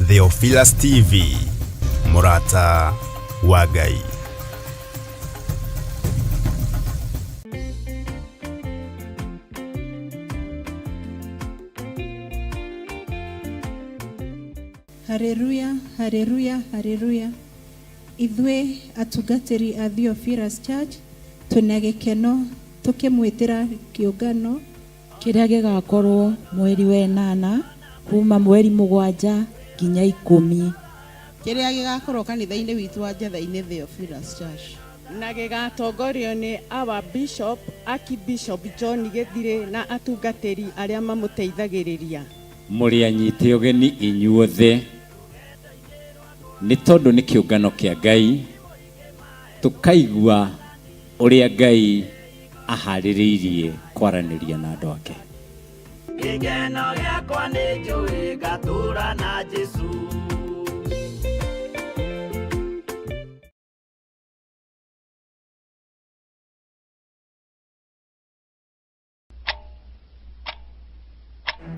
Theophilus TV, mũrata wa Ngai. Haleluya, haleluya, haleluya. Ithuĩ atungatĩri a Theophilus Church twĩna gĩkeno tũkĩmwĩtĩra kĩũngano. Kĩrĩa gĩgakorwo mweri wa ĩnana kuma mweri 7 nginya 10. Kĩrĩa gĩgakorwo kanitha-inĩ witũ wa Njetha-inĩ Theophilus Church. Na gĩgatongorio nĩ our Bishop, Archbishop John Gĩthirĩ na atungatĩri arĩa mamũteithagĩrĩria. Mũrĩ anyite ũgeni inyuothe, nĩ tondũ nĩ kĩũngano kĩa Ngai, tũkaigua ũrĩa Ngai aharĩrĩirie kwaranĩria na andũ ake. Gĩkeno gĩakwa nĩ njũĩ ngatũra na Jesũ.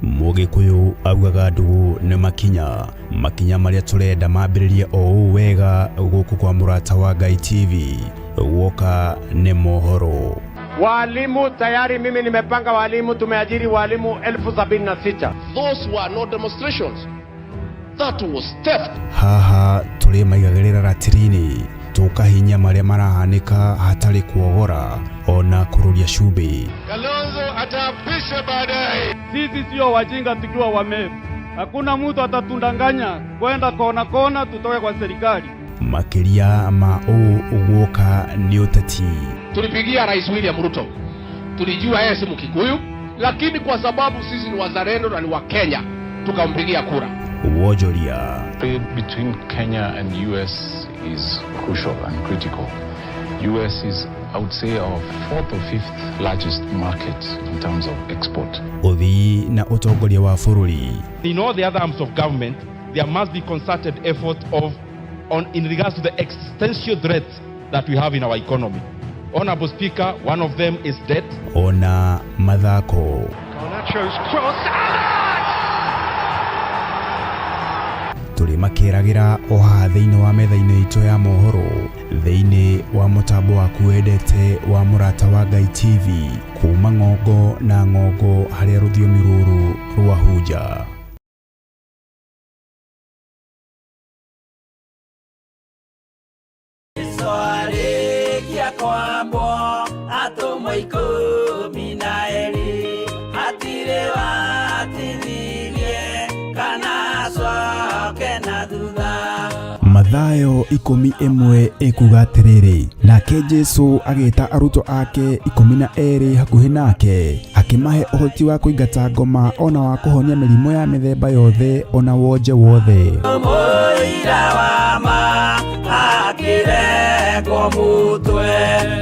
Mũgĩkũyũ augaga ndũgũ nĩ makinya, makinya marĩa tũrenda mambĩrĩrie o ũũ wega gũkũ kwa Mũrata wa Ngai TV, guoka nĩ mohoro. Walimu tayari, mimi nimepanga walimu, tumeajiri walimu 76,000. Those were not demonstrations. That was theft. Haha tũrĩ maigagĩrĩra ratiri-inĩ, tũkahinya marĩa marahanĩka hatarĩ kuogora ona kũrũria cumbĩ. Kalonzo ataapishwa baadaye. Sisi sio wajinga tukiwa Wameru. Hakuna mtu atatundanganya kwenda kona kona tutoke kwa serikali. Makĩria ma ũũ guoka nĩ ũteti. Tulipigia Rais William Ruto, tulijua yeye si Mkikuyu, lakini kwa sababu sisi ni wazalendo na ni wa Kenya tukampigia kura. Wonjoria. Trade between Kenya and US is crucial and critical. US is, I would say, our fourth or fifth largest market in terms of export. Ũthii na ũtongoria wa bũrũri. In all the other arms of government, there must be concerted effort of on in regards to the existential threats that we have in our economy. Honorable Speaker, one of them is debt. Ona mathako. Garnacho's cross. Tũrĩ makĩragĩra o haha thĩinĩ wa metha-inĩ itũ ya mohoro, thĩinĩ wa mũtambo waku wendete wa Mũrata wa Ngai TV, kuma ng'ongo na ng'ongo harĩa rũthiomi rũrũ rwahunja. Jesũ arĩkia kwambwo atũmwo 12 hatirĩ watithirie kana acoke na thutha. Mathayo 11 ĩkuga atĩrĩrĩ, nake Jesu agĩta arutwo ake 12 hakuhĩ nake, akĩmahe ũhoti wa kũingata ngoma ona wa kũhonia mĩrimũ ya mĩthemba yothe ona wonje wothe. Mũira wa ma akĩrekwo mũtwe.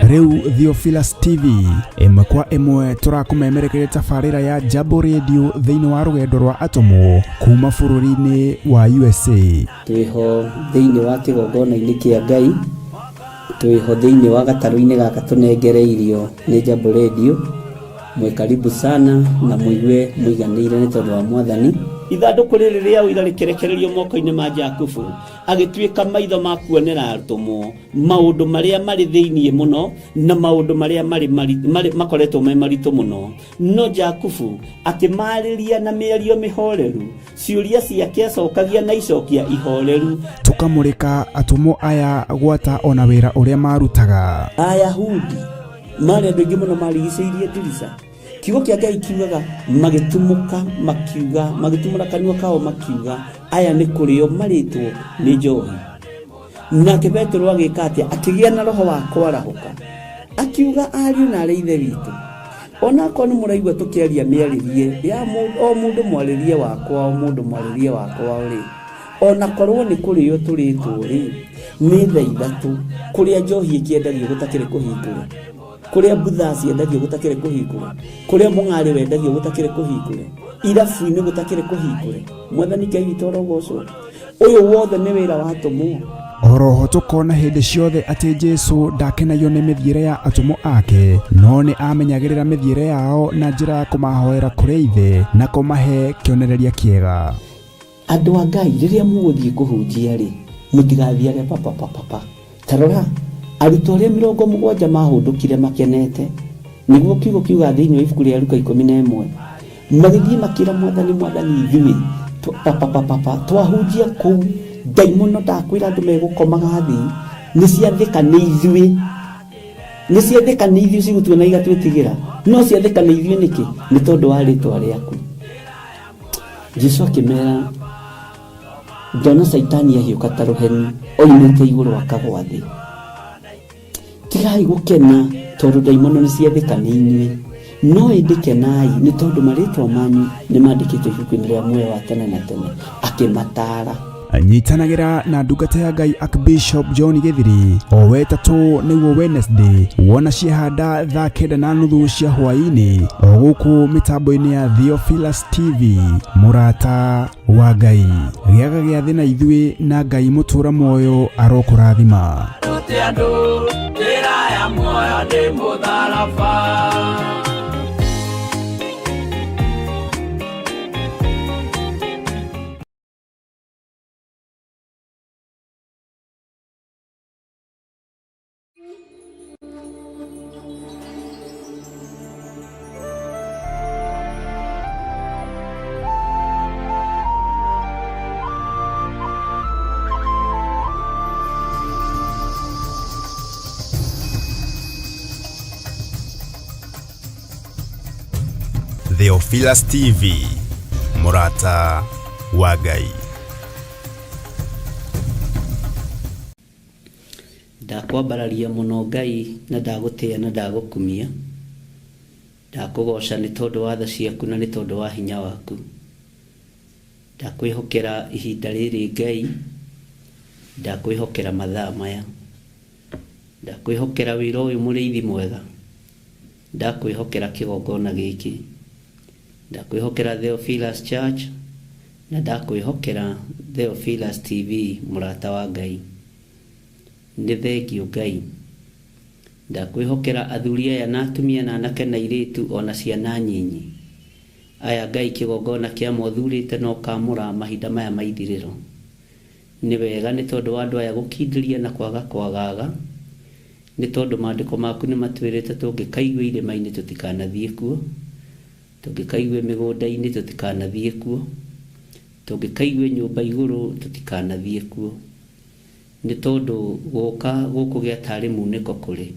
Rĩu Theophilus TV ĩmwe kwa ĩmwe tũrakũmemerekeria tabarĩra ya Jambo Radio thĩinĩ wa rũgendo rwa atũmwo kuma bũrũri-inĩ wa USA. Twĩho thĩinĩ wa kĩgongona-inĩ kĩa Ngai, twĩho thĩinĩ wa gatarũ-inĩ gaka tũnengereirio nĩ Jambo Radio. Mwĩ karibu sana na mũigue mũiganĩire nĩ tondũ wa Mwathani. Ithandũkũ rĩrĩ rĩa ũira rĩkĩrekererio moko-inĩ ma Jakubu, agĩtuĩka maitho ma kuonera atũmwo maũndũ marĩa marĩ thĩinĩ mũno na maũndũ marĩa marĩ makoretwo me maritũ mũno. No Jakubu akĩmarĩria na mĩario mĩhoreru, ciũria ciake acokagia na icokia ihoreru. Tũkamũrĩka atũmwo aya gwata ona wĩra ũrĩa marutaga. Ayahudi marĩ andũ aingĩ mũno marigicĩirie ndirica. Kiugo kĩa Ngai kiugaga magĩtumũka makiuga, magĩtumũra kanua kao makiuga, aya nĩ kũrĩo marĩtwo nĩ njohi. Nake Petero agĩka atĩa? Akĩgĩa na roho wa kwarahũka, akiuga ariũ na arĩ ithe witũ, onakorwo nĩ mũraigua tũkĩaria mĩarĩrie ya o mũndũ mwarĩrie wakwa, o mũndũ mwarĩrie wakwa rĩ, onakorwo nĩ kũrĩo tũrĩtwo rĩ, nĩ thaa 3 kũrĩa njohi ĩkĩendagio gũtakĩrĩ kũhingũre, kũrĩa mbutha ciendagio gũtakĩrĩ kũhingũre, kũrĩa mũng'arĩ wendagio gũtakĩrĩ kũhingũre, irabu-inĩ gũtakĩrĩ kũhingũre. Mwathani Ngai witũ arogocwo. Ũyũ wothe nĩ wĩra wa atũmwo. Oroho tũkona hĩndĩ ciothe atĩ Jesu ndakenagio nĩ mĩthiĩre ya atũmwo ake, no nĩ amenyagĩrĩra mĩthiĩre yao na njĩra ya kũmahoera kũrĩ Ithe na kũmahe kĩonereria kĩega. Andũ a Ngai, rĩrĩa mũgũthiĩ kũhunjia rĩ, mũtigathiage papapapapa. Ta rora, arutwo arĩa 70 mahũndũkire makenete, nĩguo kiugo kiugaga thĩinĩ wa ibuku rĩa Luka 11, magĩthiĩ makĩra Mwathani, Mwathani, ithuĩ papapapapa twahunjia kũu, ndaimono ndakwĩra andũ megũkomaga thĩ, nĩ ciathĩka nĩ ithuĩ. Nĩ ciathĩka nĩ ithuĩ cigũtuona igatwĩtigĩra. No ciathĩka nĩ ithuĩ nĩkĩ? Nĩ tondũ wa rĩtwa rĩaku. Jesu akĩmera, ndona Caitani ahiũka ta rũheni oimĩte igũrũ akagwa thĩ. Tigai gũkena tondũ ndaimono nĩ ciathĩka nĩ inyuĩ, no ĩndĩ kenai nĩ tondũ marĩtwa manyu nĩ mandĩkĩtwo ibuku-inĩ rĩa muoyo wa tene na tene. Akĩmataara. Nyitanagĩra na ndungata ya Ngai Archbishop John Gĩthiri o wetatũ nĩguo Wednesday wona ciehanda thaa 9:30 cia hwaĩ-inĩ o gũkũ mĩtambo-inĩ ya Theophilus TV. Mũrata wa Ngai, gĩaga gĩathĩ na ithuĩ na Ngai mũtũra muoyo arokũrathima. Rute andũ njĩra ya muoyo nĩ mũtharaba. Theophilus TV, mũrata wa Ngai. Ndakwambararia mũno Ngai na ndagũtĩĩa na ndagũkumia. Ndakũgoca nĩ tondũ wa tha ciaku na nĩ tondũ wa hinya waku. Ndakwĩhokera ihinda rĩrĩ Ngai, ndakwĩhokera mathaa maya. Ndakwĩhokera wĩra ũyũ mũrĩithi mwega. Ndakwĩhokera kĩgongona gĩkĩ. Ndakwĩhokera Theophilus Church na ndakwĩhokera Theophilus TV mũrata wa Ngai. Nĩ thengiũ Ngai. Ndakwĩhokera athuri aya na atumia na anake na airĩtu o na ciana nyinyi. Aya Ngai kĩgongona kĩa ma ũthurĩte na ũkamũra mahinda maya ma ithirĩro. Nĩ wega nĩ tondũ wa andũ aya gũkindĩria na kwaga kwagaga, nĩ tondũ maandĩko maku nĩ matwĩrĩte tũngĩkaigue irĩma-inĩ tũtikanathiĩ kuo, tũngĩkaigue mĩgũnda-inĩ tũtikanathiĩ kuo, tũngĩkaigue nyũmba igũrũ tũtikanathiĩ kuo. Nĩ tondũ gũka gũkũgĩa tarĩ munĩko kũrĩ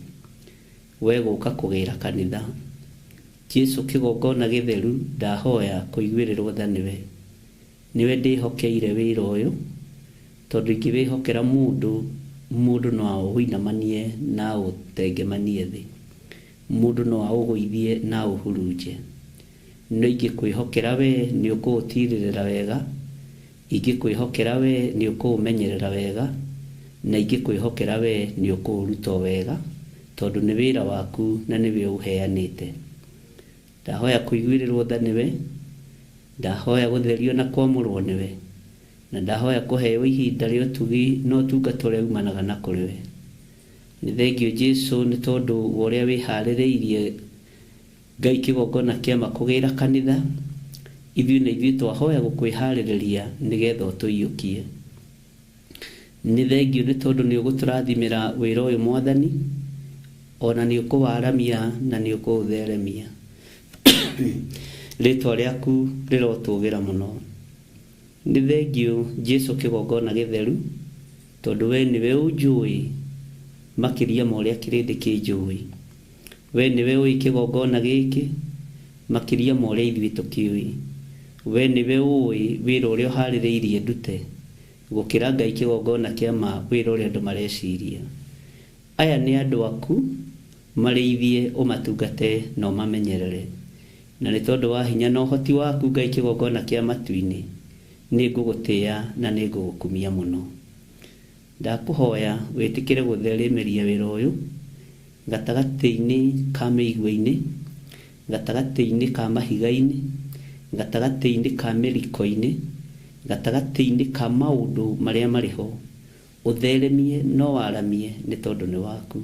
we gũka kũgĩra kanitha. Jesu kĩgongona gĩtheru ndahoya kũiguĩrĩrwo tha nĩwe. Nĩwe ndĩhokeire wĩra ũyũ, tondũ ingĩwĩhokera mũndũ, mũndũ no aũinamanie na aũtengemanie thĩ. Mũndũ no aũgũithie na aũhurunje. No ingĩkwĩhokera we nĩ ũkũũtirĩrĩra wega, ingĩkwĩhokera we nĩ ũkũũmenyerera wega, na ingĩkwĩhokera we nĩ ũkũũruta o wega, tondũ nĩ wĩra waku na nĩwe ũũheanĩte. Ndahoya kũiguĩrĩrwo tha nĩwe, ndahoya gũtherio na kwamũrwo nĩwe, na ndahoya kũheo ihinda rĩa ũtugi na ũtungata ũrĩa umanaga na kũrĩ we. Nĩ thengiũ Jesu nĩ tondũ wa ũrĩa wĩharĩrĩirie Ngai kĩgongona kĩa ma kũgĩra kanitha, ithuĩ na ithuĩ twahoya gũkwĩharĩrĩria nĩgetha ũtũiyũkie. Nĩ thengiũ nĩ tondũ nĩ ũgũtũrathimĩra wĩra ũyũ Mwathani, o na nĩ ũkũwaramia na nĩ ũkũũtheremia. Rĩtwa rĩaku rĩrotũgĩra mũno. Nĩ thengiũ Jesu kĩgongona gĩtheru, tondũ we nĩwe ũnjũĩ makĩria ma ũrĩa kĩrĩndĩ kĩnjũĩ. We nĩwe ũĩ kĩgongona gĩkĩ makĩria ma ũrĩa ithuĩ tũkĩũĩ. We nĩwe ũĩ wĩra ũrĩa ũharĩrĩirie ndute, gũkĩra Ngai kĩgongona kĩa ma wĩra ũrĩa andũ mareciria. Aya nĩ andũ aku, marĩithie, ũmatungate na ũmamenyerere. Na nĩ tondũ wa hinya na ũhoti waku Ngai kĩgongona kĩa matu-inĩ, nĩngũgũtĩa na nĩngũgũkumia mũno. Ndakũhoya wĩtĩkĩre gũtheremĩria wĩra ũyũ gatagatĩ-inĩ ka mĩigua-inĩ, gatagatĩ-inĩ ka mahiga-inĩ, gatagatĩ-inĩ ka mĩriko-inĩ, gatagatĩ-inĩ ka maũndũ marĩa marĩ ho, ũtheremie na ũwaramie nĩ tondũ nĩ waku.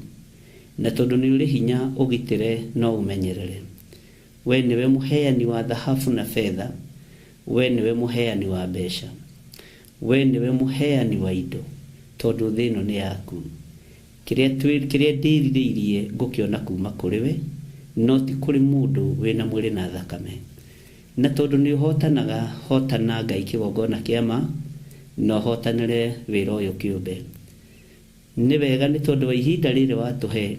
Na tondũ nĩ ũrĩ hinya ũgitĩre na ũmenyerere. We nĩwe mũheani wa thahabu na betha, we nĩwe mũheani wa mbeca. We nĩwe mũheani wa indo, tondũ thĩ ĩno nĩ yaku. Kĩrĩa ndĩrirĩirie ngũkĩona kuma kũrĩ we, no ti kũrĩ mũndũ wĩna mwĩrĩ na thakame. Na tondũ nĩ ũhotanaga, hotana Ngai kĩgongona kĩa ma, na ũhotanĩre wĩra ũyũ kĩũmbe. Nĩ wega nĩ tondũ wa ihinda rĩrĩ watũhe,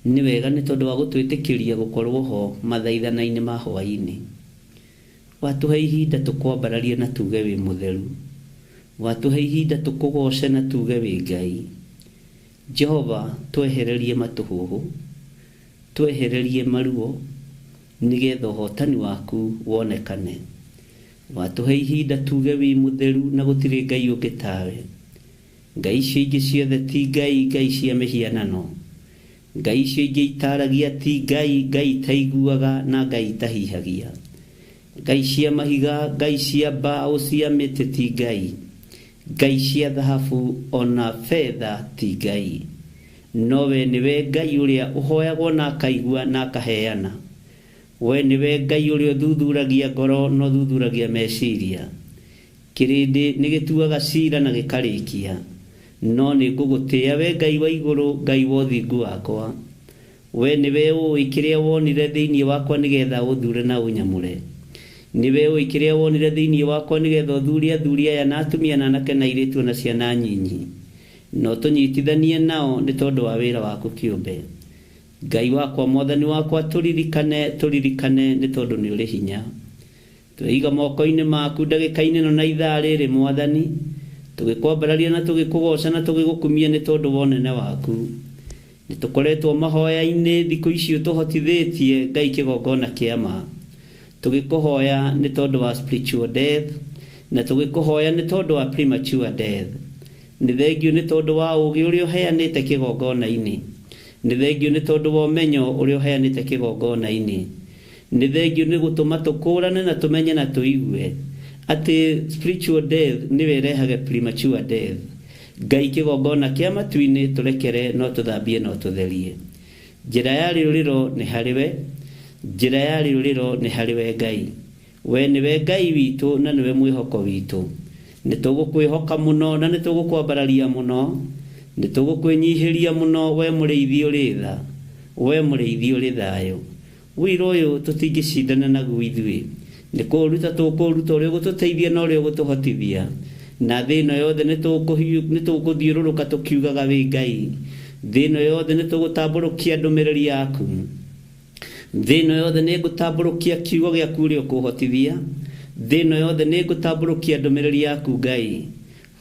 nĩ wega nĩ tondũ wa gũtwĩtĩkĩria gũkorwo ho mathaithana-inĩ ma hwaĩ-inĩ. Watũhe ihinda tũkwambararie na tuge wĩ mũtheru. Watũhe ihinda tũkũgoce na tuge wĩ Ngai. Jehova, twehererie matũhũhũ, twehererie maruo, nĩgetha ũhotani waku wonekane. Watũhe ihinda tuge wĩ mũtheru na gũtirĩ Ngai ũngĩ tawe. Ngai icio ingĩ ciothe ti Ngai, Ngai cia mĩhianano. Ngai icio ingĩ itaragia ti Ngai, Ngai itaiguaga na Ngai itahihagia. Ngai cia mahiga, Ngai cia mbaũ cia mĩtĩ ti Ngai. Ngai cia thahabu ona betha ti Ngai. No we nĩwe Ngai ũrĩa ũhoyagwo na akaigua na akaheana. We nĩwe Ngai ũrĩa ũthuthuragia ngoro na ũthuthuragia meciria. Kĩrĩndĩ nĩ gĩtuaga cira na gĩkarĩkia. No nĩ ngũgũtĩĩa we Ngai wa igũrũ, Ngai wa ũthingu wakwa. We nĩwe ũĩ kĩrĩa wonire thĩinĩ wakwa nĩgetha ũthure na ũnyamũre. Nĩwe ũĩ kĩrĩa wonire thĩinĩ wakwa nĩgetha ũthure athuri aya na atumia na anake na airĩtu na ciana nyinyi. Na ũtũnyitithanie nao nĩ tondũ wa wĩra waku kĩũmbe. Ngai wakwa, Mwathani wakwa, tũririkane, tũririkane nĩ tondũ nĩ ũrĩ hinya. Tweiga moko-inĩ maku ndagĩka-inĩ ĩno na ithaa rĩrĩ, Mwathani, tũgĩkwambararia na tũgĩkũgoca na tũgĩgũkumia nĩ tondũ wa ũnene waku. Nĩ tũkoretwo mahoya-inĩ thikũ ici ũtũhotithĩtie Ngai kĩgongona kĩa ma. Tũgĩkũhoya nĩ tondũ wa spiritual death, na tũgĩkũhoya nĩ tondũ wa premature death. Nĩ thengio nĩ tondũ wa ũũgĩ ũrĩa ũheanĩte kĩgongona-inĩ. Nĩ thengio nĩ tondũ wa ũmenyo ũrĩa ũheanĩte kĩgongona-inĩ. Nĩ thengio nĩ gũtũma tũkũrane na tũmenye na tũigue atĩ spiritual death nĩyo ĩrehage premature death. Ngai kĩgongona kĩa matu-inĩ tũrekere no tũthambie no tũtherie. Njĩra ya rĩũrĩro nĩ harĩ we, njĩra ya rĩũrĩro nĩ harĩ we Ngai. We nĩwe Ngai witũ na nĩwe mwĩhoko witũ. Nĩ tũgũkwĩhoka mũno na nĩ tũgũkwambararia mũno. Nĩ tũgũkwĩnyihĩria mũno we mũrĩithi ũrĩ tha, we mũrĩithi ũrĩ thayũ. Wĩra ũyũ tũtingĩcindana naguo ithuĩ. Nĩ kũũruta tũkũũruta ũrĩa ũgũtũteithia na ũrĩa ũgũtũhotithia. Na thĩ ĩno yothe nĩ tũgũthiũrũrũka tũkiugaga wĩ Ngai. Thĩ ĩno yothe nĩ tũgũtambũrũkia ndũmĩrĩri yaku. Thĩ ĩno yothe nĩ ngũtambũrũkia kiugo gĩaku ũrĩa ũkũhotithia. Thĩ ĩno yothe nĩ ngũtambũrũkia ndũmĩrĩri yaku Ngai.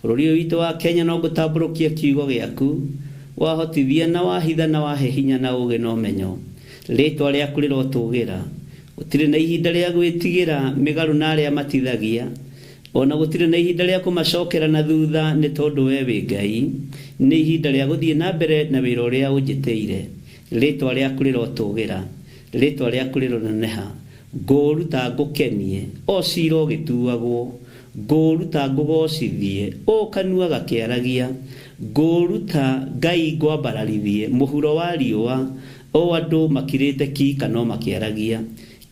Bũrũri ũyũ witũ wa Kenya no ngũtambũrũkia kiugo gĩaku. Wahotithia na wahitha na wahe hinya na ũũgĩ na ũmenyo. Rĩtwa rĩaku rĩrotũgĩra. Gũtirĩ na ihinda rĩa gwĩtigĩra mĩgarũ na arĩa matithagia. Ona gũtirĩ na ihinda rĩa kũmacokera na thutha nĩ tondũ we wĩ Ngai. Nĩ ihinda rĩa gũthiĩ na mbere na wĩra ũrĩa ũnjĩtĩire. Rĩtwa rĩaku rĩrotũgĩra. Rĩtwa rĩaku rĩroneneha. Ngũũruta ngũkenie, o cira ũgĩtuagwo. Ngũũruta ngũgocithie, o kanua gakĩaragia. Ngũũruta Ngai ngwambararithie, mũhuro wa riũa, o andũ makirĩte ki kana o makĩaragia.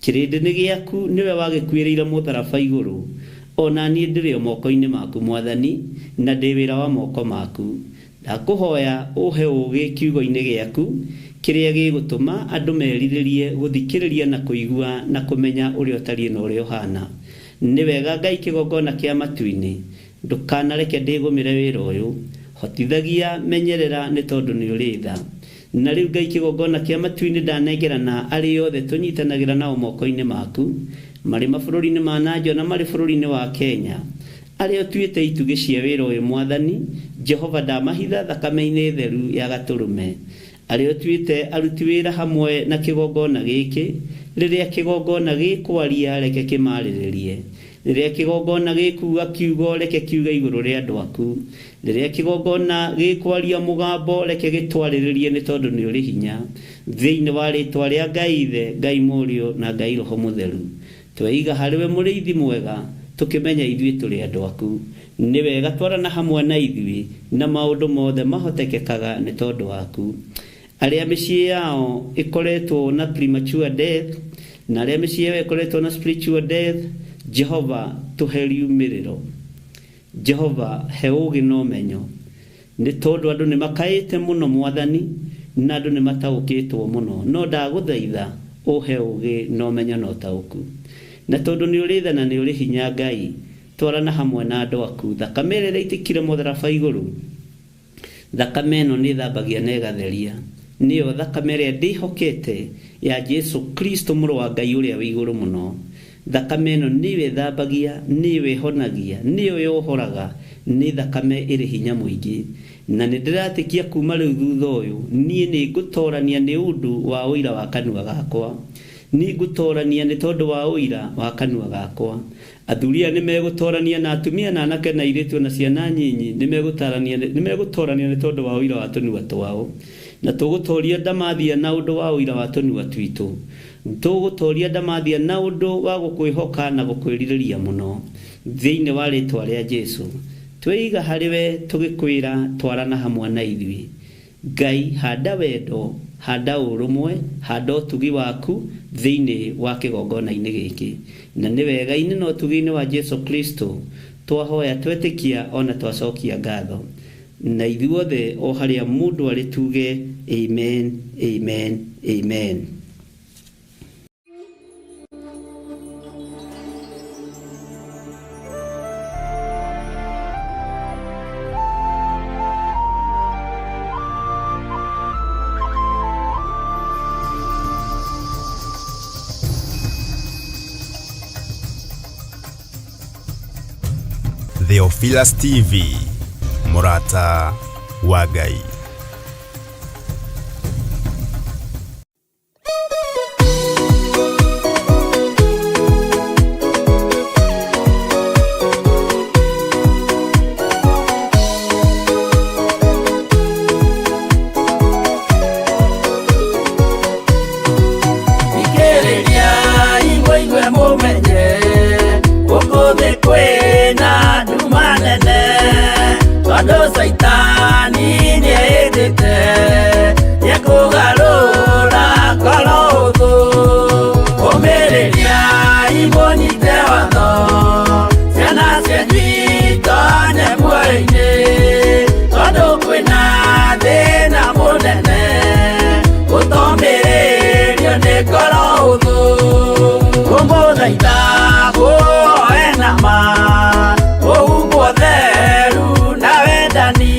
Kĩrĩndĩ nĩ gĩaku, nĩwe wagĩkuĩrĩire mũtharaba igũrũ. Ona niĩ ndĩrĩ o moko-inĩ maku Mwathani, na ndĩ wĩra wa moko maku. Ndakũhoya ũhe ũũgĩ kiugo-inĩ gĩaku, kĩrĩa gĩgũtũma andũ merirĩrie gũthikĩrĩria na kũigua na kũmenya ũrĩa ũtariĩ na ũrĩa ũhana. Nĩ wega Ngai kĩgongona kĩa matu-inĩ, ndũkanareke ndĩgũmĩre wĩra ũyũ. Hotithagia, menyerera nĩ tondũ nĩ ũrĩ tha. Na rĩu Ngai kĩgongona kĩa matu-inĩ ndanengerana arĩa othe tũnyitanagĩra nao moko-inĩ maku, marĩ mabũrũri-inĩ ma na nja na marĩ bũrũri-inĩ wa Kenya. Arĩa ũtuĩte itugĩ cia wĩra ũyũ Mwathani, Jehova ndamahitha thakame-inĩ theru ya gatũrũme. Arĩa ũtuĩte aruti wĩra hamwe na kĩgongona gĩkĩ, rĩrĩa kĩgongona gĩkwaria reke kĩmarĩrĩrie. Rĩrĩa kĩgongona gĩkuuga kiugo reke kiuge igũrũ rĩa andũ aku. Rĩrĩa kĩgongona gĩkwaria mũgambo reke gĩtwarĩrĩrie nĩ tondũ nĩ ũrĩ hinya. Thĩinĩ wa rĩtwa rĩa Ngai Ithe, Ngai Mũriũ na Ngai Roho Mũtheru. Tweiga harĩ we mũrĩithi mwega, tũkĩmenya ithuĩ tũrĩ andũ aku. Nĩ wega twarana hamwe na ithuĩ, na maũndũ mothe mahotekekaga nĩ tondũ waku. Arĩa mĩciĩ yao ĩkoretwo na premature death, na arĩa mĩciĩ yao ĩkoretwo na spiritual death, Jehova tũhe riumĩrĩro. Jehova he ũũgĩ na ũmenyo, nĩ tondũ andũ nĩ makaĩte mũno Mwathani, na andũ nĩ mataũkĩtwo mũno, no ndagũthaitha ũhe ũũgĩ na ũmenyo na ũtaũku. Na tondũ nĩ ũrĩ tha na nĩ ũrĩ hinya Ngai, twarana hamwe na andũ aku. Thakame ĩrĩa ĩraitĩkire mũtharaba igũrũ, thakame ĩno nĩ ĩthambagia na ĩgatheria, nĩyo thakame ĩrĩa ndĩhokete ya Jesu Kristo mũrũ wa Ngai ũrĩa wĩ igũrũ mũno. Thakame ĩno nĩyo ĩthambagia, nĩyo ĩhonagia, nĩyo yohoraga, nĩ thakame ĩrĩ hinya mũingĩ. Na nĩ ndĩratĩkia kuma rĩu thutha ũyũ, niĩ nĩ ngũtorania nĩ ũndũ wa ũira wa kanua gakwa. Nĩ ngũtorania nĩ tondũ wa ũira wa kanua gakwa. Athuri aya nĩ megũtorania na atumia na anake na airĩtu na ciana nyinyi, nĩ megũtorania nĩ tondũ wa ũira wa tũnua twao. Na tũgũtoria ndamathia na ũndũ wa ũira wa tũnua twitũ. Tũgũtoria ndamathia na ũndũ wa gũkwĩhoka na gũkwĩrirĩria mũno. Thĩinĩ wa rĩtwa rĩa Jesu, tweiga harĩ we tũgĩkwĩra twarana hamwe na ithuĩ. Ngai, handa wendo, handa ũrũmwe, handa ũtugi waku thĩinĩ wa kĩgongona-inĩ gĩkĩ. Na nĩ wega-inĩ na ũtugi-inĩ wa Jesu Kristo twahoya twetĩkia ona twacokia ngatho. Na ithuothe o harĩa mũndũ arĩ tuge amen, amen, amen. Theophilus TV, mũrata wa Ngai. Thikĩrĩria mũigue mũmenye gũkũ thĩ kwĩna nduma nene, tondũ Caitani nĩehĩtĩte nĩekũgarũra ngoro hũthũ. Ũmĩrĩria mũnyite watho, ciana cianyu itonye muoyo-inĩ, tondũ kwĩna thĩna mũnene gũtomĩrĩrio nĩ ngoro hũthũ. Kũmũthaitha mũhoe na ma, mũhumbwo theru na wendani,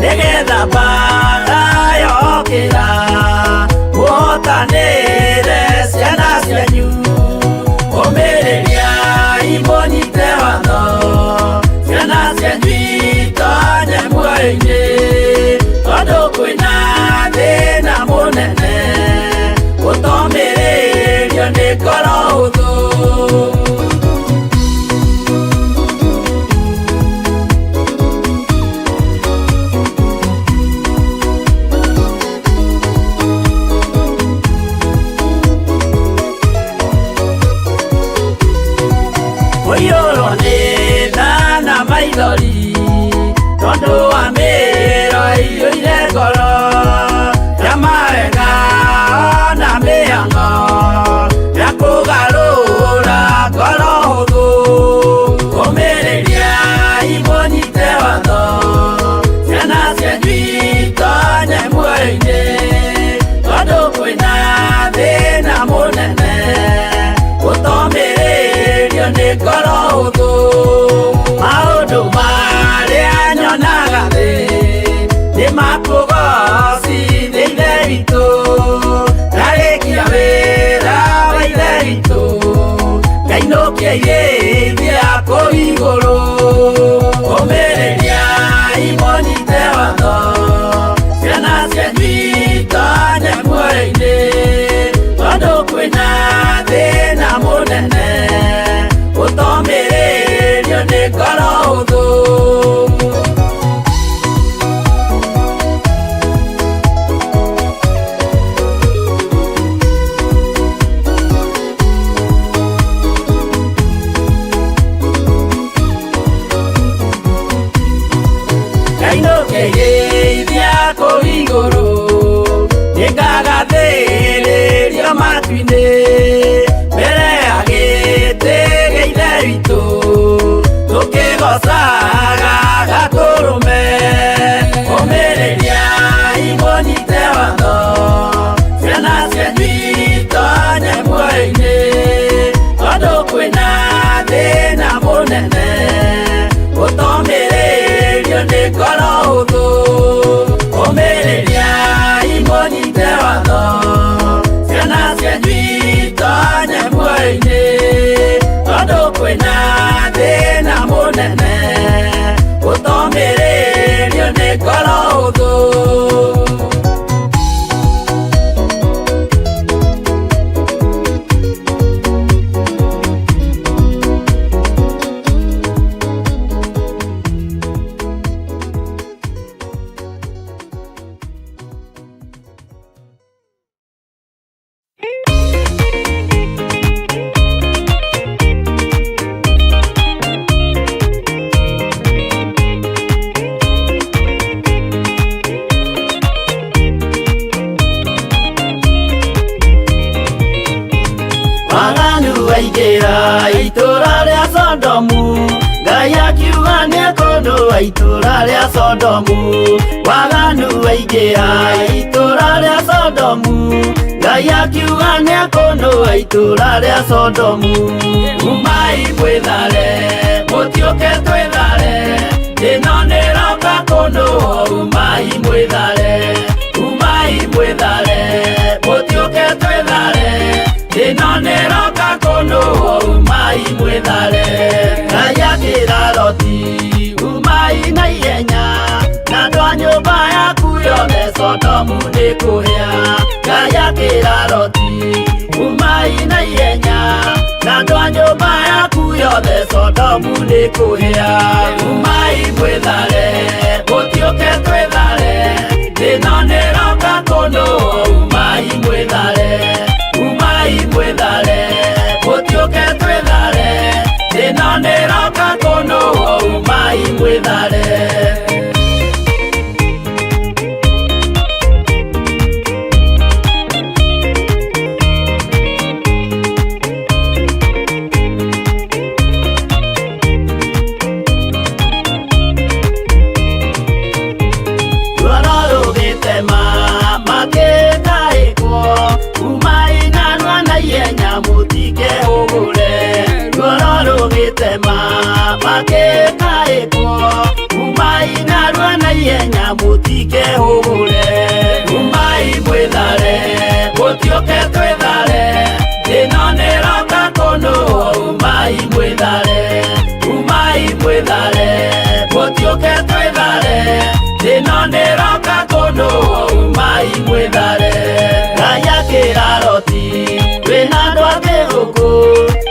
nĩgetha mbaara yokĩra mũhotanĩre ciana cianyu. Ũmĩrĩria mũnyite watho, ciana cianyu itonye muoyo-inĩ, tondũ kwĩna thĩna mũnene gũtomĩrĩrio nĩ ngoro hũthũ. Kũiyũrwo nĩ tha na maithori, tondũ wa mĩĩro ĩiyũire ngoro, ya mawega na mĩhang'o ya kũgarũra ngoro hũthũ. Ũmĩrĩria mũnyite watho, ciana cianyu itonye muoyo-inĩ, tondũ kwĩna thĩna mũnene gũtomĩrĩrio nĩ ngoro hũthũ. Maũndũ marĩa nyonaga thĩ nĩ makũgocithia Ithe witũ, ndarĩkia wĩra wa Ithe witũ, ngainũkia irĩithia kũu igũrũ. Ũmĩrĩria mũnyite watho, ciana cianyu itonye muoyo-inĩ, tondũ kwĩna thĩna mũnene gũtomĩrĩrio nĩ ngoro hũthũ. Ngainũkia irĩithia kũu igũrũ, nĩngagathĩrĩrio matu-inĩ, mbere ya gĩtĩ kwĩna thĩna mũnene ũtomĩrĩrio nĩ ngoro hũthũ ũmĩrĩriai mũnyite watho ciana cianyu itonye muoyo-inĩ tondũ kwĩna thĩna mũnene ũtomĩrĩrio nĩ ngoro hũthũ. Waganu waingĩra itũra rĩa Sodomu, Ngai akiuga nĩekũnũa itũra rĩa Sodomu. Waganu waingĩra itũra rĩa Sodomu, Ngai akiuga nĩekũnũa itũra rĩa Sodomu. Umai mwĩthare, mũtiũke twĩthare, ĩno nĩroka kũnũa. Umai mwĩthare, umai mwĩthare, mũtiũke twĩthare, ĩno nĩroka kũnũa. Umai mwĩthare. Ngai akĩra Loti, umai na ihenya, na andũ a nyũmba yaku yothe Sodomu nĩkũhĩa. Ngai akĩra Loti, umai na ihenya, na andũ a nyũmba yaku yothe Sodomu nĩkũhĩa. Umai mwĩthare, mũtiũke twĩthare, ĩno nĩroka kũnũa. Umai mwĩthare, umai mwĩthare, mũtiũke twĩthare, ĩno nĩroka kũnũa. Umai mwĩthare. Ruoro rũgĩtema makĩtaĩkwo, umai narua na ihenya mũtikehũgũre. Ruoro rũgĩtema makĩtaĩkwo, umai narua na ihenya mũtikehũgũre. Umai mwĩthare, mũtiũke twĩthare, ĩno nĩroka kũnũa. Umai mwĩthare, umai mwĩthare, mũtiũke twĩthare, ĩno nĩroka kũnũa. Umai mwĩthare. Ngai akĩra Loti, wĩna andũ angĩ gũkũ,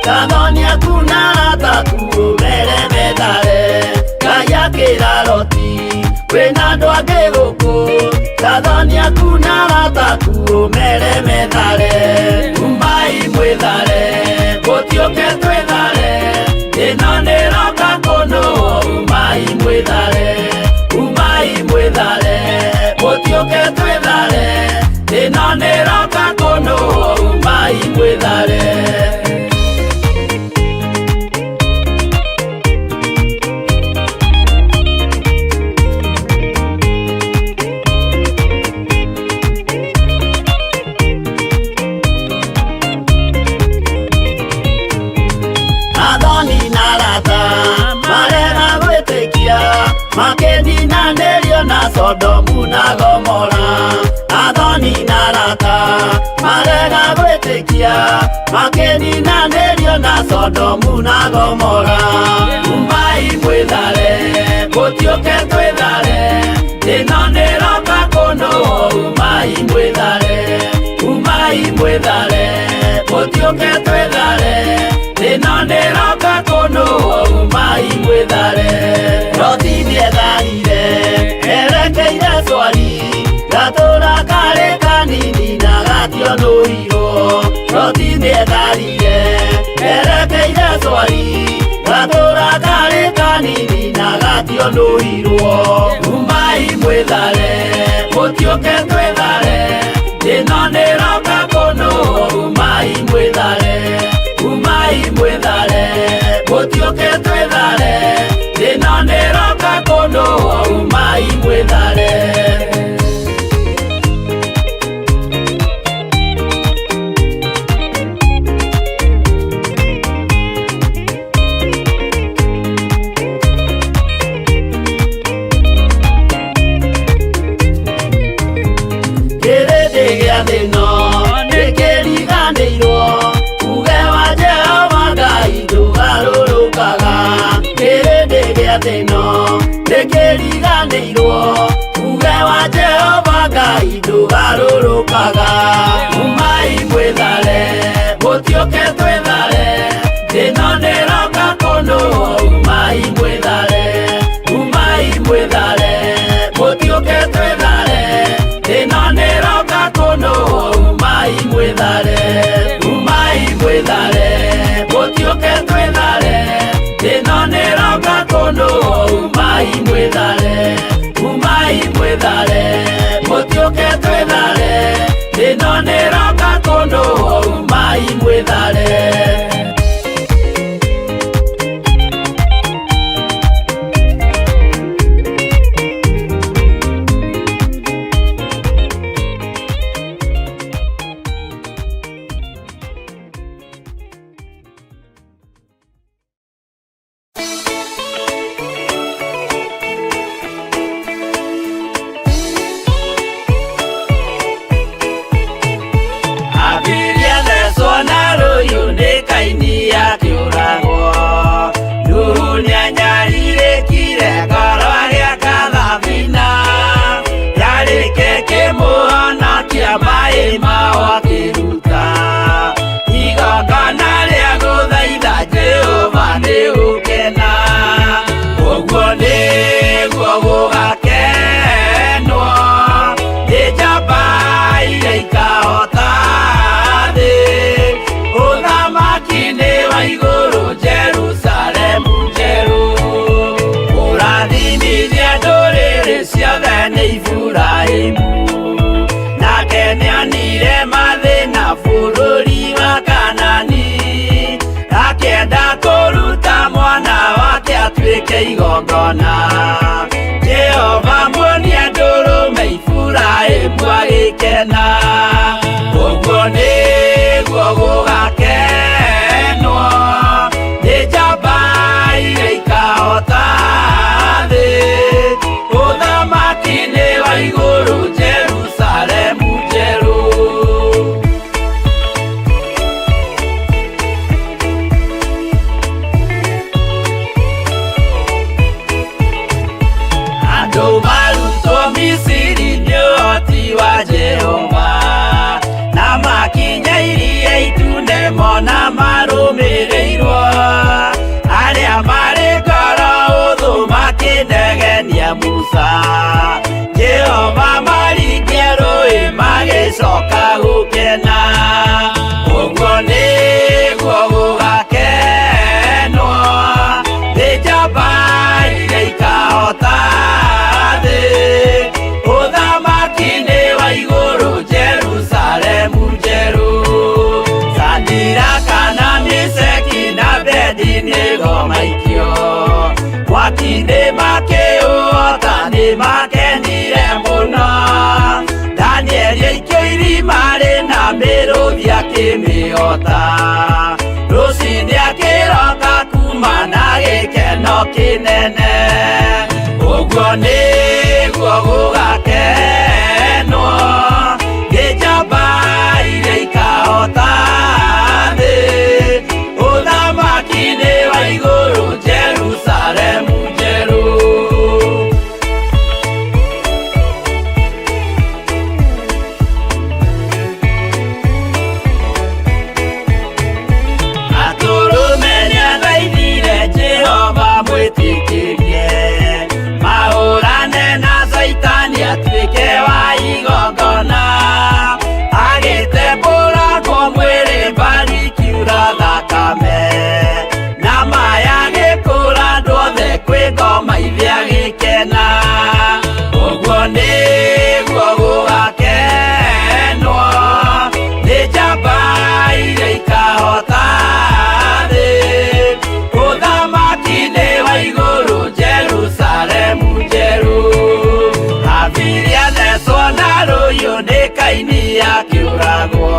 tathoni aku na arata aku ũmere methare. Ngai akĩra Loti, wĩna andũ angĩ gũkũ, tathoni aku na arata aku ũmere methare. Umai mwĩthare, mũtiũke twĩthare, ĩno nĩroka kũnũa. Umai mwĩthare, umai mwĩthare, mũtiũke twĩthare, ĩno nĩroka kũnũa. Umai mwĩthare. Athoni na arata marega gwĩtĩkia, makĩninanĩrio na Sodomu na Gomora. Athoni na arata marega gwĩtĩkia, makĩninanĩrio na Sodomu na Gomora. Umai mwĩthare, mũtiũke twĩthare, ĩno nĩroka kũnũa. Umai mwĩthare, umai mwĩthare, mũtiũke twĩthare, ĩno nĩroka kũnũa. Umai mwĩthare. Loti nĩetharire erekeire Zoari, gatũra karĩ kanini na gationũirwo. Loti nĩetharire erekeire Zoari, gatũra karĩ kanini na gationũirwo. Umai mwĩthare, mũtiũke twĩthare, ĩno nĩroka kũnũa. Umai mwĩthare, umai mwĩthare, mũtiũke twĩthare, ĩno nĩroka kũnũa. Umai mwĩthare. maĩ mao akĩruta igongona rĩa gũthaitha Jehova nĩ ũkena ũguo nĩguo gũgakenwo nĩ njamba iria ikahota thĩ ũthamaki nĩ wa igũrũ Jerusalemu njerũ kũrathimithia ndũrĩrĩ ciothe nĩ Iburahĩmu nake nĩonire mathĩna bũrũri wa Kanani akĩenda kũruta mwana wake atuĩke igongona Jehova muonia ndũrũme Iburahĩmu agĩkena ũguo nĩguo gũgakenwo nĩ njamba iria ikahota thĩ ũthamaki nĩ wa igũrũ Jerusalemu njerũ. Andũ marutwo Misiri nĩ ũhoti wa Jehova na makinya iria itune mona marũmĩrĩirwo arĩa marĩ ngoro ũthũ makĩnegenia Musa Jehova maringia rũĩ magĩcoka gũkena ũguo nĩguo gũgakenwo nĩ njamba iria ikahota thĩ ũthamaki nĩ wa igũrũ Jerusalemu njerũ Sadiraka na Meshaki na Abednego maikio mwaki-inĩ makĩũhota nĩ makenire mũno Danieli aikio irima rĩna mĩrũthi akĩmĩhota rũciinĩ akĩroka kuma na gĩkeno kĩnene ũguo nĩguo gũgakenwo nĩ njamba iria ikahota thĩ ũthamaki nĩ wa igũrũ Jerusalemu njerũ. Atũrũme nĩathaithire Jehova mwĩtĩkĩrie mahũrane na Caitani atuĩke wa igongona agĩtembũrangwo mwĩrĩ mbari kiura thakame na maya gĩkũra andũ othe kwĩ ngoma ithe agĩkena ũguo nĩguo gũgakenwo nĩ njamba iria ikahota thĩ ũthamaki nĩ wa igũrũ Jerusalemu njerũ Habili athecwo na rũhiũ nĩ Kaini akĩũragwo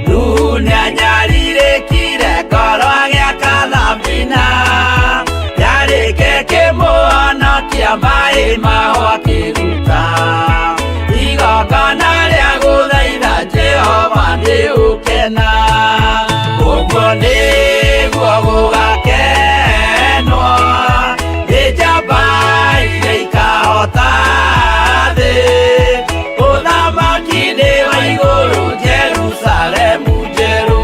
Nuhu nĩanyarirĩkire ngoro agĩaka thabina yarĩke kĩmũhonokia maĩ mao akĩruta igongona rĩa gũthaitha Jehova nĩ ũkena ũguo nĩguo gũgakenwo nĩ njamba iria ikahota thĩ ũthamaki nĩ wa igũrũ Jerusalemu njerũ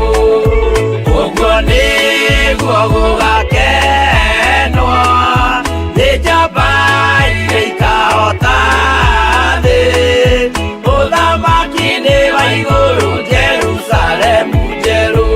ũguo nĩguo gũgakenwo nĩ njamba iria ikahota thĩ ũthamaki nĩ wa igũrũ Jerusalemu njerũ.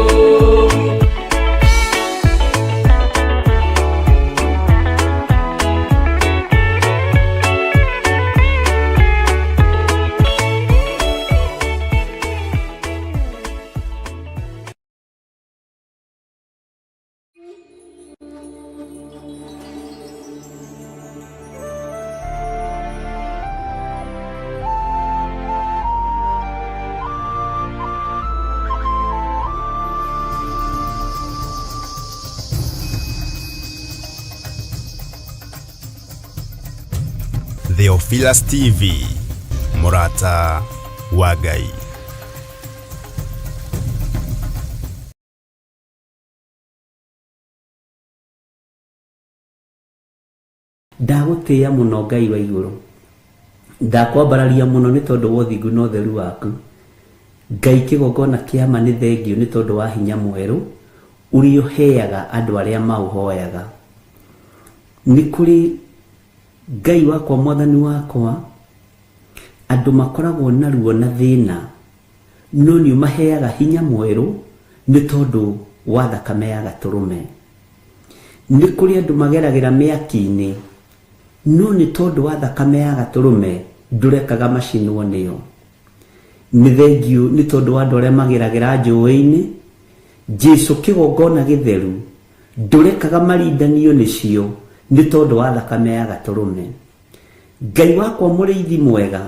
Theophilus TV, mũrata wa Ngai. Ndagũtĩĩa mũno Ngai wa igũrũ, ndakwambararia mũno nĩ tondũ wa ũthingu na ũtheru waku. Ngai kĩgongona kĩa ma nĩ thengiũ nĩ tondũ wa hinya mwerũ ũrĩa ũheaga andũ arĩa maũhoyaga. Nĩ kũrĩ Ngai wakwa mwathani wakwa andũ makoragwo na ruo na thĩna no nĩ ũmaheaga hinya mwerũ nĩ tondũ wa thakame ya gatũrũme. Nĩ kũrĩ andũ mageragĩra mĩaki-inĩ no nĩ tondũ wa thakame ya gatũrũme ndũrekaga macinwo nĩyo. Nĩ thengiũ nĩ tondũ wa andũ arĩa mageragĩra njũĩ-inĩ. Jesu kĩgongona gĩtheru ndũrekaga marindanio nĩcio nĩ tondũ wa thakame ya gatũrũme. Ngai wakwa mũrĩithi mwega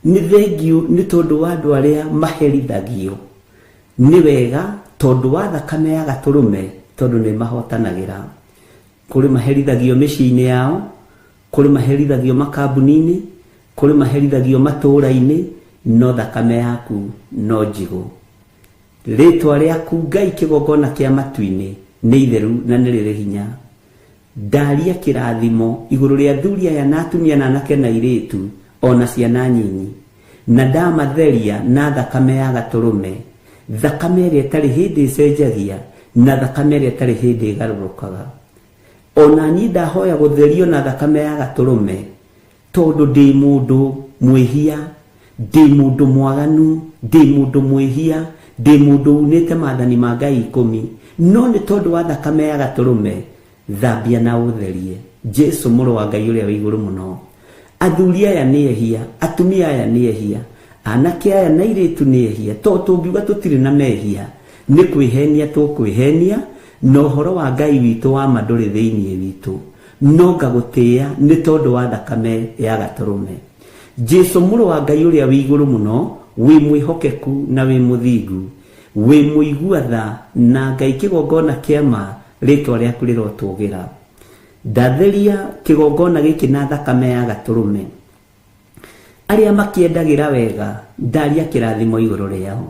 nĩ thengiũ nĩ tondũ wa andũ arĩa maherithagio. Nĩ wega tondũ wa thakame ya gatũrũme tondũ nĩ mahotanagĩra. Kũrĩ maherithagio mĩciĩ-inĩ yao, kũrĩ maherithagio makambuni-inĩ, kũrĩ maherithagio matũũra-inĩ, no thakame yaku no njigũ. Rĩtwa rĩaku Ngai kĩgongona kĩa matu-inĩ nĩ itheru na nĩ rĩrĩ hinya. Ndaria kĩrathimo igũrũ rĩa athuri aya na atumia na anake na airĩtu ona ciana nyinyi, na ndamatheria na thakame ya gatũrũme, thakame ĩrĩa ĩtarĩ hĩndĩ ĩcenjagia na thakame ĩrĩa ĩtarĩ hĩndĩ ĩgarũrũkaga. Ona niĩ ndahoya gũtherio na thakame ya gatũrũme tondũ ndĩ mũndũ mwĩhia, ndĩ mũndũ mwaganu, ndĩ mũndũ mwĩhia, ndĩ mũndũ unĩte maathani ma Ngai 10, no nĩ tondũ wa thakame ya gatũrũme thambia na ũtherie. Jesu mũrũ wa Ngai ũrĩa wĩ igũrũ mũno, athuri aya nĩ ehia, atumia aya nĩ ehia, anake aya na airĩtu nĩ ehia, tondũ tũngiuga tũtirĩ na mehia nĩ kwĩhenia tũkwĩhenia, na ũhoro wa Ngai witũ wa ma ndũrĩ thĩinĩ witũ, no ngagũtĩĩa nĩ tondũ wa thakame ya gatũrũme. Jesu mũrũ wa Ngai ũrĩa wĩ igũrũ mũno, wĩ mwĩhokeku na wĩ mũthingu, wĩ mũigua tha, na Ngai kĩgongona kĩa ma rĩtwa rĩaku rĩrotũgĩra. Ndatheria kĩgongona gĩkĩ na thakame ya gatũrũme. Arĩa makĩendagĩra wega ndaria kĩrathimo igũrũ rĩao,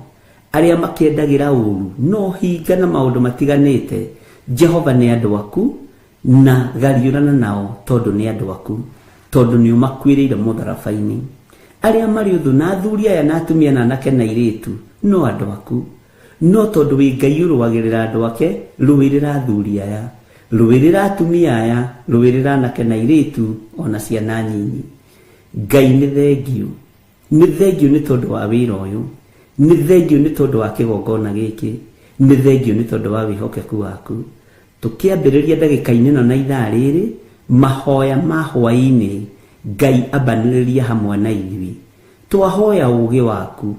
arĩa makĩendagĩra ũru no hinga na maũndũ matiganĩte. Jehova nĩ andũ aku na gariũrana nao tondũ nĩ andũ aku, tondũ nĩ ũmakuĩrĩire mũtharaba-inĩ. Arĩa marĩ ũthũ na athuri aya na atumia na anake na airĩtu no andũ aku, no tondũ wĩ Ngai ũrũagĩrĩra andũ ake, rũĩrĩra athuri aya, rũĩrĩra atumia aya, rũĩrĩra anake na airĩtu ona ciana nyinyi. Ngai nĩ thengiũ, nĩ thengiũ nĩ tondũ wa wĩra ũyũ, nĩ thengiũ nĩ tondũ wa kĩgongona gĩkĩ, nĩ thengiũ nĩ tondũ wa wĩhokeku waku. Tũkĩambĩrĩria ndagĩka-inĩ ĩno na ithaa rĩrĩ mahoya ma hwaĩ-inĩ, Ngai ambanĩrĩria hamwe na ithuĩ. Twahoya ũũgĩ waku,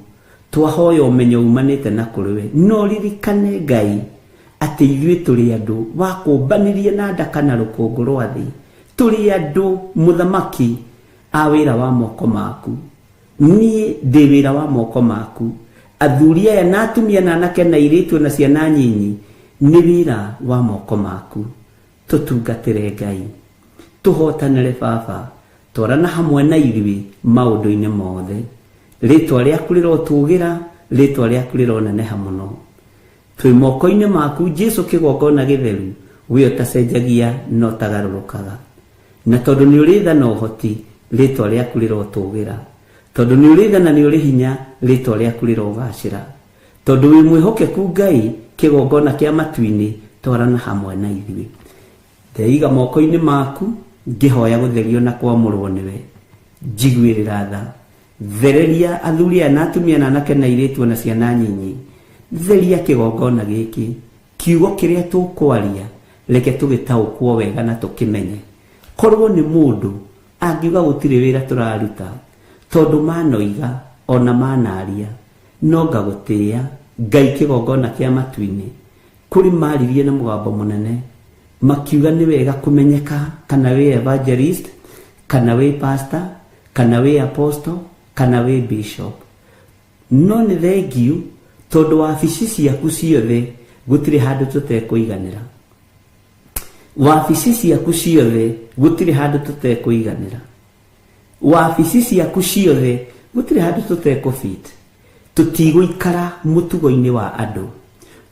twahoya ũmenyo umanĩte na kũrĩ we, no ririkane Ngai atĩ ithuĩ tũrĩ andũ wakũmbanirie na ndaka na rũkũngũ rwa thĩ, tũrĩ andũ mũthamaki a wĩra wa moko maku. Niĩ ndĩ wĩra wa moko maku. Athuri aya na atumia na anake na airĩtu na ciana nyinyi nĩ wĩra wa moko maku. Tũtungatĩre Ngai, tũhotanĩre Baba, twarana hamwe na ithuĩ maũndũ-inĩ mothe. Rĩtwa rĩaku rĩrotũgĩra, rĩtwa rĩaku rĩroneneha mũno. Twĩ moko-inĩ maku Jesu kĩgongona gĩtheru, we ũtacenjagia na ũtagarũrũkaga. Na tondũ nĩ ũrĩ tha na ũhoti, rĩtwa rĩaku rĩrotũgĩra. Tondũ nĩ ũrĩ tha na nĩ ũrĩ hinya, rĩtwa rĩaku rĩrogacĩra. Tondũ wĩ mwĩhokeku Ngai, kĩgongona kĩa matu-inĩ, twarana hamwe na ithuĩ. Ndeiga moko-inĩ maku, ngĩhoya gũtherio na kwamũrwo nĩwe. Njiguĩrĩra tha. Thereria athuri aya na atumia na anake na airĩtu na ciana nyinyi. Theria kĩgongona gĩkĩ. Kiugo kĩrĩa tũkwaria, reke tũgĩtaũkwo wega na tũkĩmenye. Korwo nĩ mũndũ angiuga gũtirĩ wĩra tũraruta, tondũ manoiga ona manaria, no ngagũtĩĩa Ngai kĩgongona kĩa matu-inĩ. Kũrĩ maririe na mũgambo mũnene makiuga nĩ wega kũmenyeka kana wĩ evangelist, kana wĩ pastor, kana wĩ apostle, kana wĩ bishop. No nĩ thengiũ tondũ wabici ciaku ciothe gũtirĩ handũ tũtekũiganĩra. Wabici ciaku ciothe gũtirĩ handũ tũtekũiganĩra. Wabici ciaku ciothe gũtirĩ handũ tũtekũfit. Tũtigũikara mũtugo-inĩ wa andũ,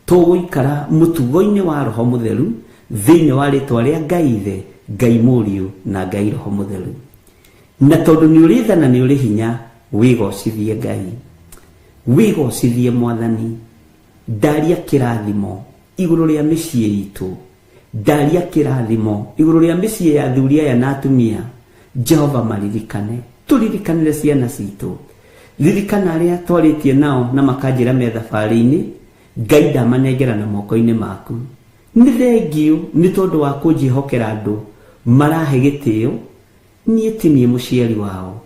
tũgũikara mũtugo-inĩ wa Roho Mũtheru, thĩinĩ wa rĩtwa rĩa Ngai Ithe, Ngai Mũriũ na Ngai Roho Mũtheru. Na tondũ nĩ ũrĩ tha na nĩ ũrĩ hinya, wĩgocithie Ngai. Wĩgocithie Mwathani. Ndaria kĩrathimo igũrũ rĩa mĩciĩ itũ, ndaria kĩrathimo igũrũ rĩa mĩciĩ ya athuri aya na atumia. Jehova, maririkane, tũririkanĩre ciana citũ. Ririkana arĩa twarĩtie nao na makanjĩra me thabarĩ-inĩ. Ngai, ndamanengera na moko-inĩ maku. Nĩ thengiũ nĩ tondũ wa kũnjĩhokera andũ marahe gĩtĩo. Niĩ ti niĩ mũciari wao,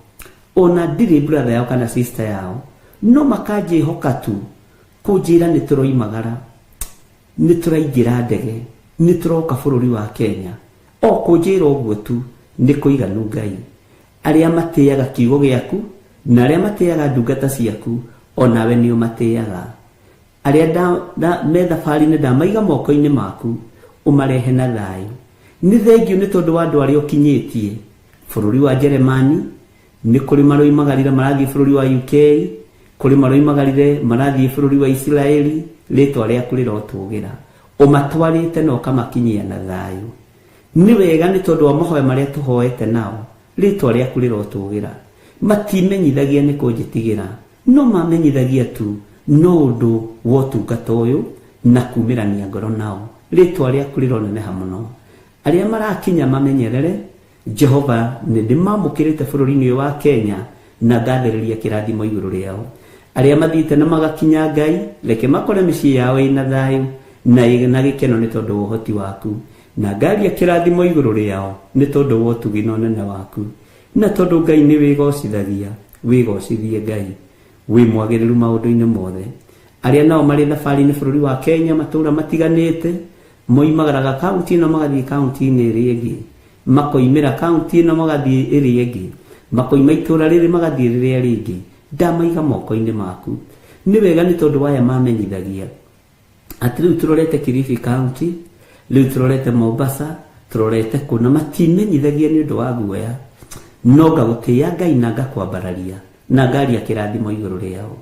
ona ndirĩ brother yao kana sister yao, no makanjĩhoka tu kũnjĩra nĩ tũroimagara, nĩ tũraingĩra ndege, nĩ tũroka bũrũri wa Kenya. O kũnjĩra ũguo tu nĩ kũiganu. Ngai, arĩa matĩaga kiugo gĩaku na arĩa matĩaga ndungata ciaku, onawe nĩ ũmatĩaga. Arĩa me thabarĩ-inĩ, ndamaiga moko-inĩ maku, ũmarehe na thayũ. Nĩ thengiũ nĩ tondũ wa andũ arĩa ũkinyĩtie bũrũri wa Jeremani. Nĩ kũrĩ maroimagarire marathiĩ bũrũri wa UK, kũrĩ maroimagarire marathiĩ bũrũri wa Isiraeli. Rĩtwa rĩaku rĩrotũgĩra. Ũmatwarĩte na ũkamakinyia na thayũ. Nĩ wega nĩ tondũ wa mahoya marĩa tũhoete nao. Rĩtwa rĩaku rĩrotũgĩra. Matimenyithagia nĩ kũnjĩtigĩra, no mamenyithagia tu no ũndũ wa ũtungata ũyũ na kumĩrania ngoro nao. Rĩtwa rĩaku rĩroneneha mũno. Arĩa marakinya mamenyerere. Jehova, nĩ ndĩmamũkĩrĩte bũrũri-inĩ ũyũ wa Kenya na ngathĩrĩria kĩrathimo igũrũ rĩao. Arĩa mathiĩte na magakinya, Ngai, reke makore mĩciĩ yao ĩna thayũ na ĩna gĩkeno nĩ tondũ wa ũhoti waku, na ngaria kĩrathimo igũrũ rĩao nĩ tondũ wa ũtugi na ũnene waku. Na tondũ Ngai nĩ wĩgocithagia, wĩgocithie. Ngai, wĩ mwagĩrĩru maũndũ-inĩ mothe. Arĩa nao marĩ thabarĩ-inĩ bũrũri wa Kenya, matũũra matiganĩte, moimagaraga kaunti ĩno magathiĩ kaunti-inĩ ĩrĩa ĩngĩ, makoimĩra kaunti ĩno magathiĩ ĩrĩa ĩngĩ, makoima itũũra rĩrĩ magathiĩ rĩrĩa rĩngĩ, ndamaiga moko-inĩ maku. Nĩ wega nĩ tondũ waya mamenyithagia atĩ rĩu tũrorete Kilifi County, rĩu tũrorete Mombasa, tũrorete kũna. Matimenyithagia nĩ ũndũ wa guoya, no ngagũtĩĩa Ngai na ngakwambararia na ngaria kĩrathimo igũrũ rĩao.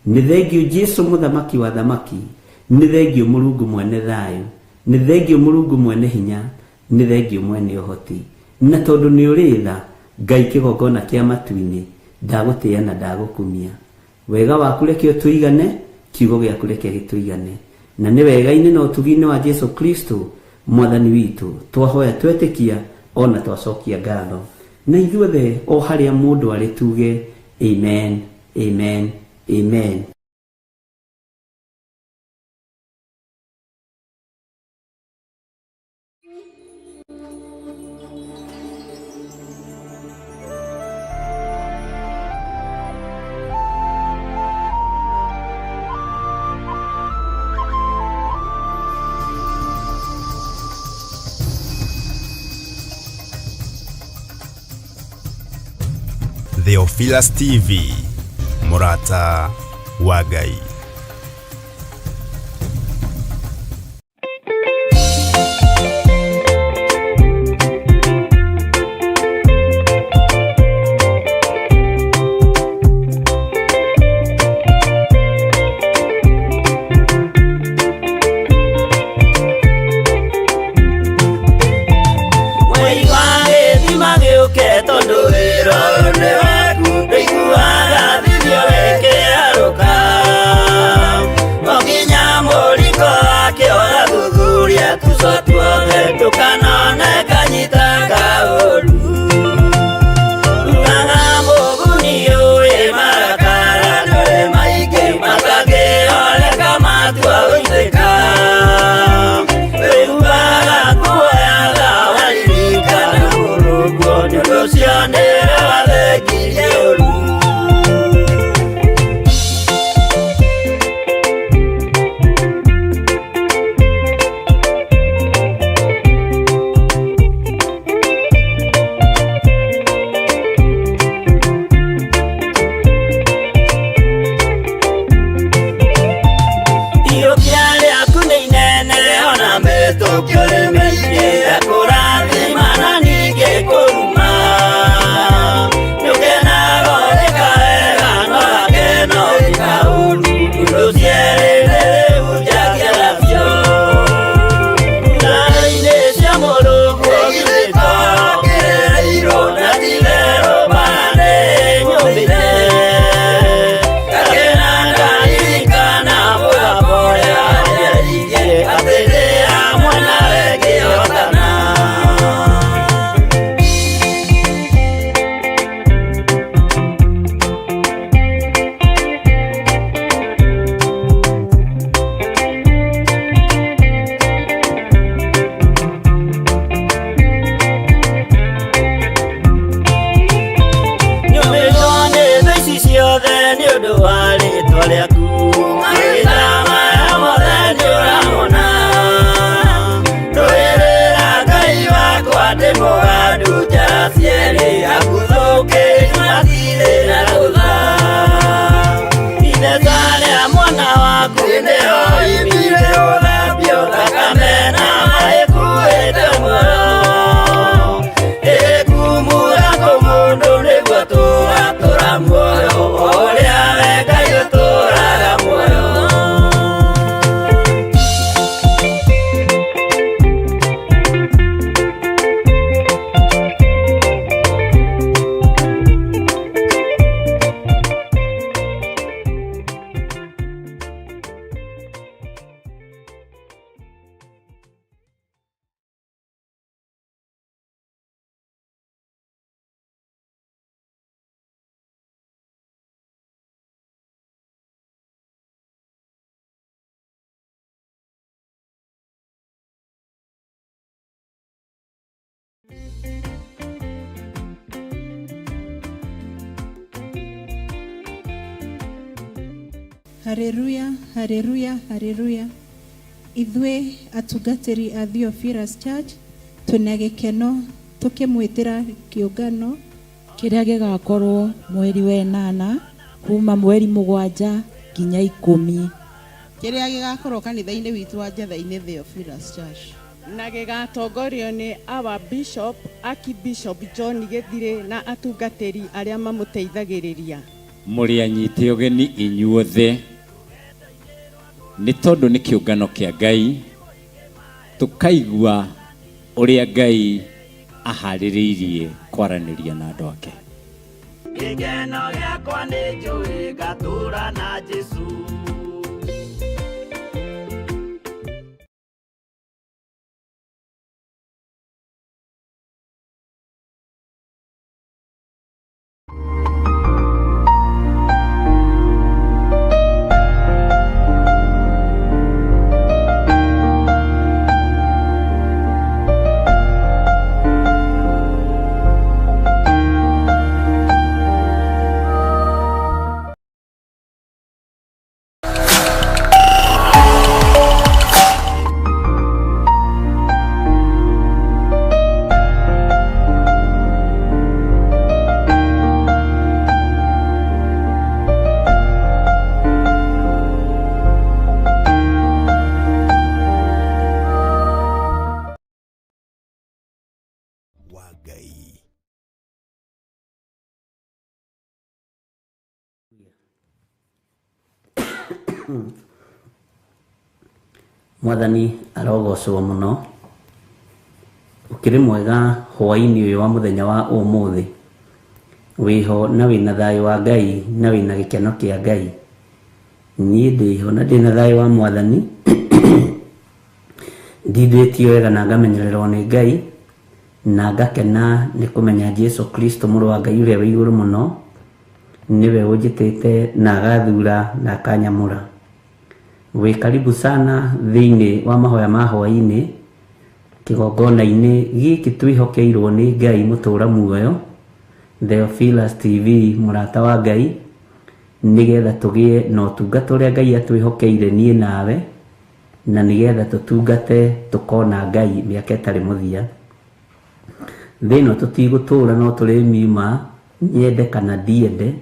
Nĩ thengiũ Jesu, mũthamaki wa thamaki. Nĩ thengiũ Mũrungu mwene thayũ. Nĩ thengiũ Mũrungu mwene hinya. Nĩ thengiũ mwene ũhoti. Na tondũ nĩ ũrĩ tha, Ngai, kĩgongona kĩa matu-inĩ, ndagũtĩĩa na ndagũkumia. Wega waku reke ũtũigane, kiugo gĩaku reke gĩtũigane. Na nĩ wega-inĩ na ũtugi-inĩ wa Jesu Kristo Mwathani witũ twahoya, twetĩkia, ona twacokia ngatho. Na ithuothe o harĩa mũndũ arĩ tuge amen, amen, amen. Theophilus TV, mũrata wa Ngai. Mwei wa gĩthima gĩũke, tondũ wĩra ũyũ nĩ waku. Ndĩiguaga thithio wĩkĩarũka o nginya mũringo wake ũgathuthuria tuco tuothe, ndũkanone kanyita kaũru. Ugaga mũguni ũĩ marakara ndũrĩ maingĩ matangĩoleka matua gũitĩka. Wĩhubaga nguo ya waririkana mũrũguo, nĩ ũndũ ũcio nĩwe wathengirie ũru. erĩ aguthũkĩri matirĩ na rũtha. Ithenya rĩa mwana waku nĩyo imire ũthambio thakame na maĩ kuĩte muoyo. Ĩkumura kũmũndũ nĩguo tũgatũra muoyo ũrĩa we Ngai ũtũraga muoyo. Haleluya, haleluya, haleluya. Ithuĩ atungatĩri a Theophilus Church twĩna gĩkeno tũkĩmwĩtĩra kĩũngano kĩrĩa gĩgakorwo mweri wa ĩnana kuma mweri 7 nginya 10. Kĩrĩa gĩgakorwo kanitha-inĩ witũ wa Njetha-inĩ Theophilus Church. Na gĩgatongorio nĩ our bishop Archbishop John Gĩthirĩ na atungatĩri arĩa mamũteithagĩrĩria. Mũrĩ anyite ũgeni inyuothe nĩ tondũ nĩ kĩũngano kĩa Ngai, tũkaigua ũrĩa Ngai aharĩrĩirie kwaranĩria na andũ ake. Gĩkeno gĩakwa nĩ njũĩ ngatũra na Jesũ. Mwathani arogocwo mũno. Ũkĩrĩ mwega hwaĩ-inĩ ũyũ wa mũthenya wa ũmũthĩ. Wĩho na wĩna thayũ wa Ngai na wĩna gĩkeno kĩa Ngai. Niĩ ndĩho na ndĩna thayũ wa Mwathani. Ndindĩtio wega na ngamenyererwo nĩ Ngai na ngakena nĩ kũmenya Jesu Kristo mũrũ wa Ngai ũrĩa wĩ igũrũ mũno nĩwe ũnjĩtĩte na agathura na akanyamũra. Wĩ karibu sana thĩinĩ wa mahoya ma hwaĩ-inĩ kĩgongona-inĩ gĩkĩ twĩhokeirwo nĩ Ngai mũtũra muoyo, Theophilus TV mũrata wa Ngai, nĩgetha tũgĩe na ũtungata ũrĩa Ngai atwĩhokeire niĩ nawe, na nĩgetha tũtungate tũkona Ngai mĩaka ĩtarĩ mũthia. Thĩ ĩno tũtigũtũra no tũrĩmiuma, nyende kana ndiende,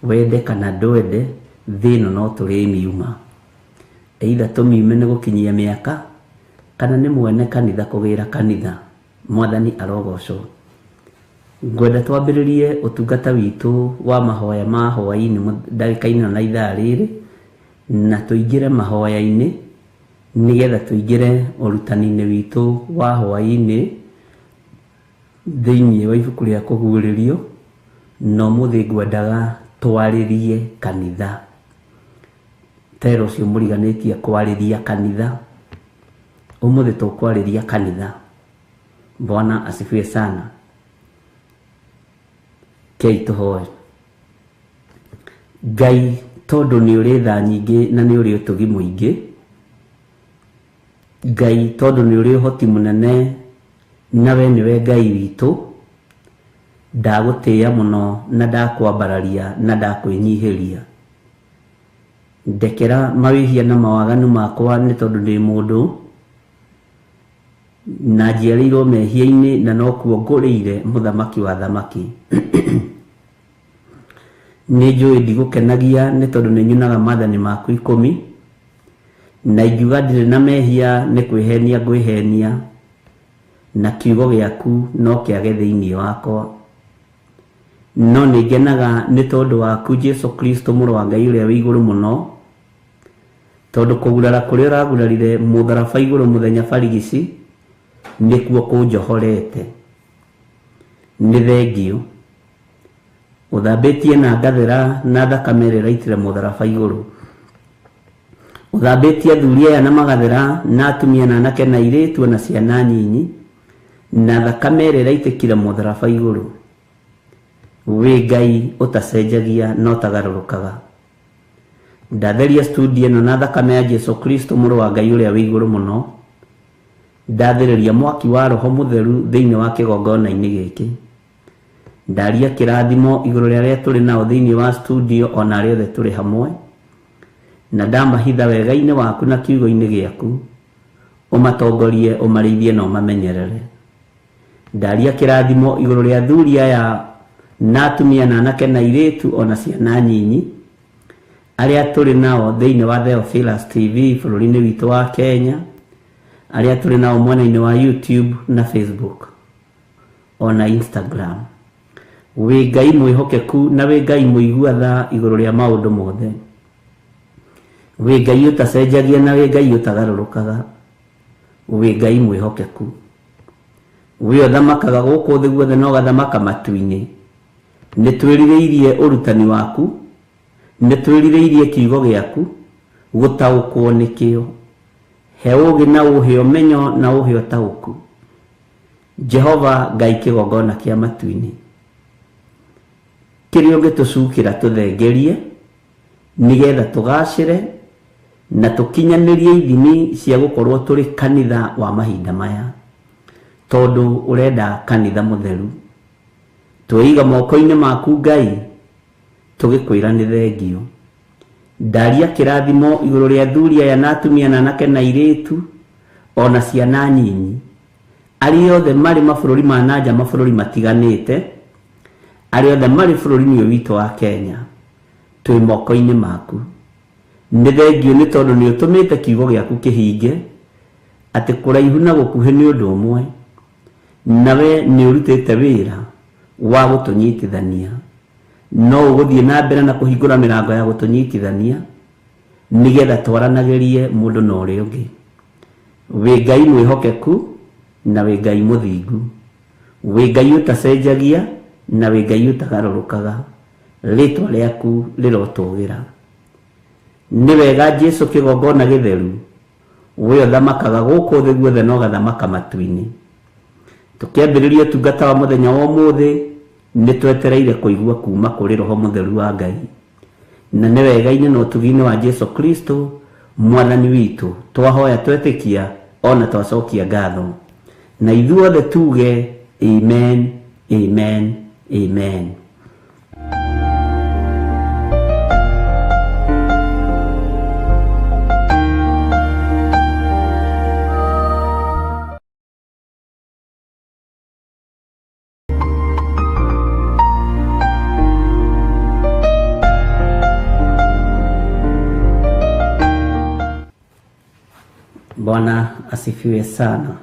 wende kana ndwende, thĩ ĩno no tũrĩmiuma. Either tũmiume nĩ gũkinyia mĩaka kana nĩ mwene kanitha kũgĩra kanitha. Mwathani arogocwo. Ngwenda twambĩrĩrie ũtungata witũ wa mahoya ma hwaĩ-inĩ ndagĩka-inĩ ĩno na ithaa rĩrĩ, na tũingĩre mahoya-inĩ nĩgetha tũingĩre ũrutani-inĩ witũ wa hwaĩ-inĩ thĩinĩ wa ibuku rĩa kũguũrĩrio. Na ũmũthĩ ngwendaga twarĩrie kanitha. Tera ũcio mũriganĩtie kwarĩria kanitha. Ũmũthĩ tũkwarĩria kanitha. Bwana asifiwe sana. Kei tũhoe. Ngai tondũ nĩ ũrĩ tha nyingĩ na nĩ ũrĩ ũtugi mũingĩ, Ngai tondũ nĩ ũrĩ ũhoti mũnene na we nĩwe Ngai witũ, ndagũtĩĩa mũno na ndakwambararia na ndakwĩnyihĩria. Ndekera mawĩhia na mawaganu makwa nĩ tondũ ndĩ mũndũ. Na njiarĩirwo mehia-inĩ na nokuo ngũrĩire mũthamaki wa thamaki. Nĩ njũĩ ndigũkenagia nĩ tondũ nĩ nyunaga maathani maku 10, na ingiuga ndirĩ na mehia nĩ kwĩhenia ngwĩhenia, na kiugo gĩaku no kĩage thĩinĩ wakwa. No nĩ ngenaga nĩ tondũ waku Jesu Kristo mũrũ wa Ngai ũrĩa wĩ igũrũ mũno, tondũ kũgurara kũrĩa ũragurarire mũtharaba igũrũ mũthenya barigici nĩkuo kũnjohorete. Nĩ thengio ũthambĩtie na ngathera na thakame ĩrĩa ĩraitire mũtharaba igũrũ. Ũthambĩtie athuri aya na magathera na atumia na anake na airĩtu na ciana nyinyi na thakame ĩrĩa ĩraitĩkire mũtharaba igũrũ. Wĩ Ngai ũtacenjagia na ũtagarũrũkaga. Ndatheria studio ĩno na thakame ya Jesu Kristo mũrũ wa Ngai ũrĩa wĩ igũrũ mũno. Ndathĩrĩria mwaki wa Roho Mũtheru thĩinĩ wa kĩgongona-inĩ gĩkĩ. Ndaria kĩrathimo igũrũ rĩa arĩa tũrĩ nao thĩinĩ wa studio ona arĩa othe tũrĩ hamwe, na ndamahitha wega-inĩ waku na kiugo-inĩ gĩaku, ũmatongorie, ũmarĩithie na ũmamenyerere. Ndaria kĩrathimo igũrũ rĩa athuri aya na atumia na anake na airĩtu ona ciana nyinyi arĩa tũrĩ nao thĩinĩ wa Theophilus TV bũrũri-inĩ witũ wa Kenya, arĩa tũrĩ nao mwena-inĩ wa YouTube na Facebook ona Instagram. Wĩ Ngai mwĩhokeku na wĩ Ngai mũigua tha igũrũ rĩa maũndũ mothe. Wĩ Ngai ũtacenjagia na wĩ Ngai ũtagarũrũkaga. Wĩ Ngai mwĩhokeku. Wĩ ũthamakaga gũkũ thĩ guothe na ũgathamaka matu-inĩ. Nĩ twĩrirĩirie ũrutani waku, nĩ twĩrirĩirie kiugo gĩaku, gũtaũkwo nĩkĩo. He ũũgĩ na ũhe ũmenyo na ũhe ũtaũku. Jehova Ngai kĩgongona kĩa matu-inĩ, kĩrĩa ũngĩtũcukĩra tũthengerie nĩgetha tũgacĩre na tũkinyanĩrie ithimi cia gũkorwo tũrĩ kanitha wa mahinda maya, tondũ ũrenda kanitha mũtheru. Twĩiga moko-inĩ maku Ngai, tũgĩkwĩra nĩ thengio. Ndaria kĩrathimo igũrũ rĩa athuri aya na atumia na anake na airĩtu ona ciana nyinyi, arĩa othe marĩ mabũrũri ma na nja, mabũrũri matiganĩte, arĩa othe marĩ bũrũri-inĩ ũyũ witũ wa Kenya, twĩ moko-inĩ maku. Nĩ thengio nĩ tondũ nĩ ũtũmĩte kiugo gĩaku kĩhinge, atĩ kũraihu na gũkuhĩ nĩ ũndũ ũmwe, nawe nĩ ũrutĩte wĩra wa gũtũnyitithania. No ũgũthiĩ na mbere na kũhingũra mĩrango ya gũtũnyitithania nĩgetha twaranagĩrie mũndũ na ũrĩa ũngĩ. Wĩ Ngai mwĩhokeku na wĩ Ngai mũthingu. Wĩ Ngai ũtacenjagia na wĩ Ngai ũtagarũrũkaga. Rĩtwa rĩaku rĩrotũgĩra. Nĩ wega Jesu kĩgongona gĩtheru, we ũthamakaga gũkũ thĩ guothe na ũgathamaka matu-inĩ. Tũkĩambĩrĩria ũtungata wa mũthenya wa ũmũthĩ, nĩ twetereire kũigua kuma kũrĩ Roho Mũtheru wa Ngai. Na nĩ wega-inĩ na ũtugi-inĩ wa Jesu Kristo mwathani witũ, twahoya twetĩkia ona twacokia ngatho. Na ithuothe tuge amen, amen, amen. Bwana asifiwe sana.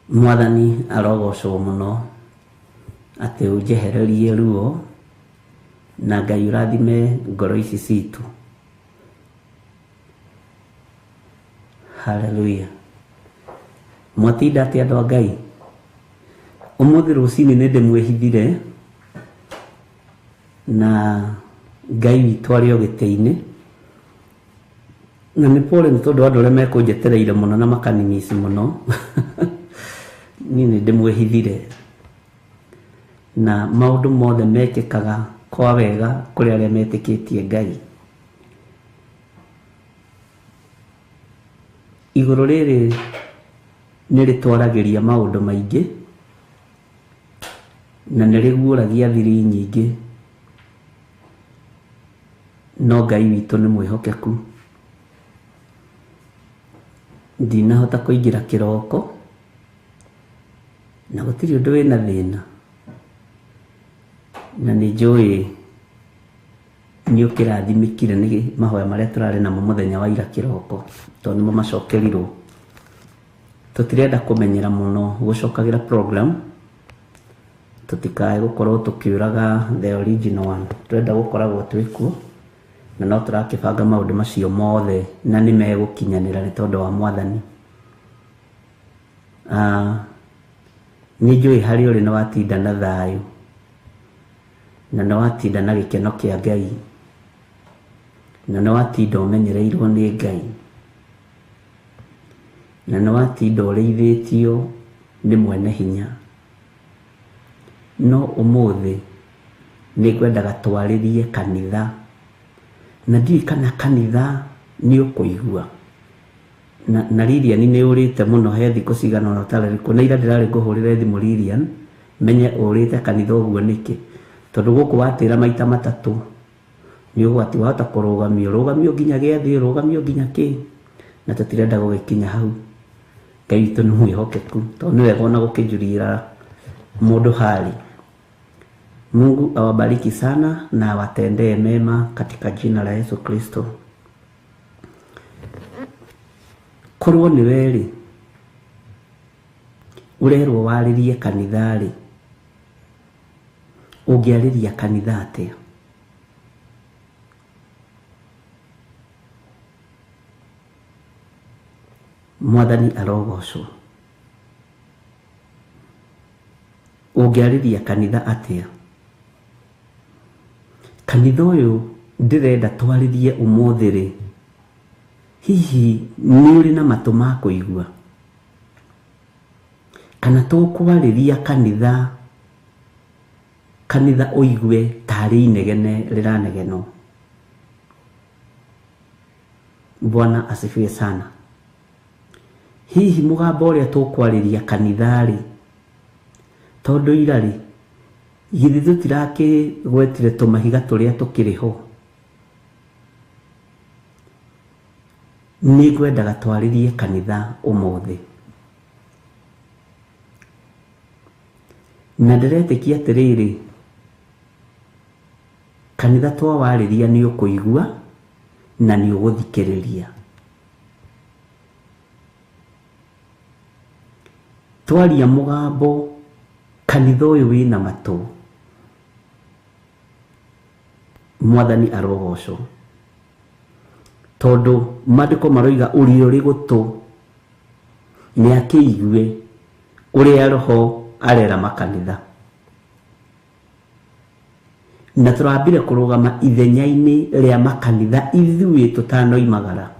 Mwathani arogocwo mũno atĩ ũnjehererie ruo, na Ngai ũrathime ngoro ici citũ. Haleluya. Mwatinda atĩa andũ a Ngai? Ũmũthĩ rũcinĩ nĩ ndĩmwĩhithire na Ngai witũ arĩ o gĩtĩ-inĩ. Na nĩ pole nĩ tondũ andũ arĩa mekũnjetereire mũno na makanimisi mũno. Niĩ nĩ ndĩmwĩhithire. Na maũndũ mothe mekĩkaga kwa wega kũrĩ arĩa metĩkĩtie Ngai. Igũrũ rĩrĩ nĩ rĩtwaragĩria maũndũ maingĩ na nĩ rĩguũragia thiri nyingĩ, no Ngai witũ nĩ mwĩhokeku. Ndinahota kũingĩra kĩroko na gũtirĩ ũndũ wĩna thĩna, na nĩ njũĩ nĩ ũkĩrathimĩkire nĩ mahoya marĩa tũrarĩ namo mũthenya wa ira kĩroko, tondũ nĩmo macokerirwo. Tũtirenda kũmenyera mũno gũcokagĩra program, tũtikae gũkorwo tũkĩũraga the original one. Tũrenda gũkoragwo twĩ kuo na no tũrakĩbanga maũndũ macio mothe na nĩ megũkinyanĩra nĩ tondũ wa Mwathani. Nĩ njũĩ harĩa ũrĩ nĩ watinda na thayũ na nĩ watinda na gĩkeno kĩa Ngai na nĩ watinda ũmenyereirwo nĩ Ngai na nĩ watinda ũrĩithĩtio nĩ mwene hinya. No ũmũthĩ nĩ ngwendaga twarĩrie kanitha, na ndiũĩ kana kanitha nĩ ũkũigua. Na Lilian nĩ ũrĩte mũno, he thikũ cigana ũna ũtararĩ kuo, na ira ndĩrarĩ ngũhũrĩre thimũ Lilian menye ũrĩte kanitha ũguo nĩkĩ, tondũ gũkũ watĩra maita matatũ nĩ ũgwati, wahota kũrũgamio, rũgamio nginya gĩathĩ, rũgamio nginya kĩ, na tũtirenda gũgĩkinya hau. Ngai witũ nĩ mwĩhokeku, tondũ nĩ wega ona gũkĩnjurira mũndũ hali. Mungu awabariki sana na awatendee mema katika jina la Yesu Kristo. Korwo nĩ we rĩ, ũrerwo warĩrie kanitha rĩ, ũngĩarĩria kanitha atĩa? Mwathani arogocwo. Ũngĩarĩria kanitha atĩa? Kanitha ũyũ ndĩrenda twarĩrie ũmũthĩ rĩ, hihi nĩ ũrĩ na matũ ma kũigua? Kana tũkwarĩria kanitha, kanitha ũigue tarĩ inegene rĩranegenwo? Bwana asifiwe sana. Hihi mũgambo ũrĩa tũkwarĩria kanitha rĩ, tondũ ira rĩ, githĩ tũtirakĩgwetire tũmahiga tũrĩa tũkĩrĩ ho? Nĩ ngwendaga twarĩrie kanitha ũmũthĩ, na ndĩretĩkia atĩrĩrĩ, kanitha twawarĩria nĩ ũkũigua na nĩ ũgũthikĩrĩria. Twaria mũgambo kanitha ũyũ wĩna matũ, Mwathani arogocwo, tondũ maandĩko maroiga ũrĩa ũrĩ gũtũ nĩ akĩigue ũrĩa Roho arera makanitha. Na tũrambire kũrũgama ithenya-inĩ rĩa makanitha ithuĩ tũtanoimagara,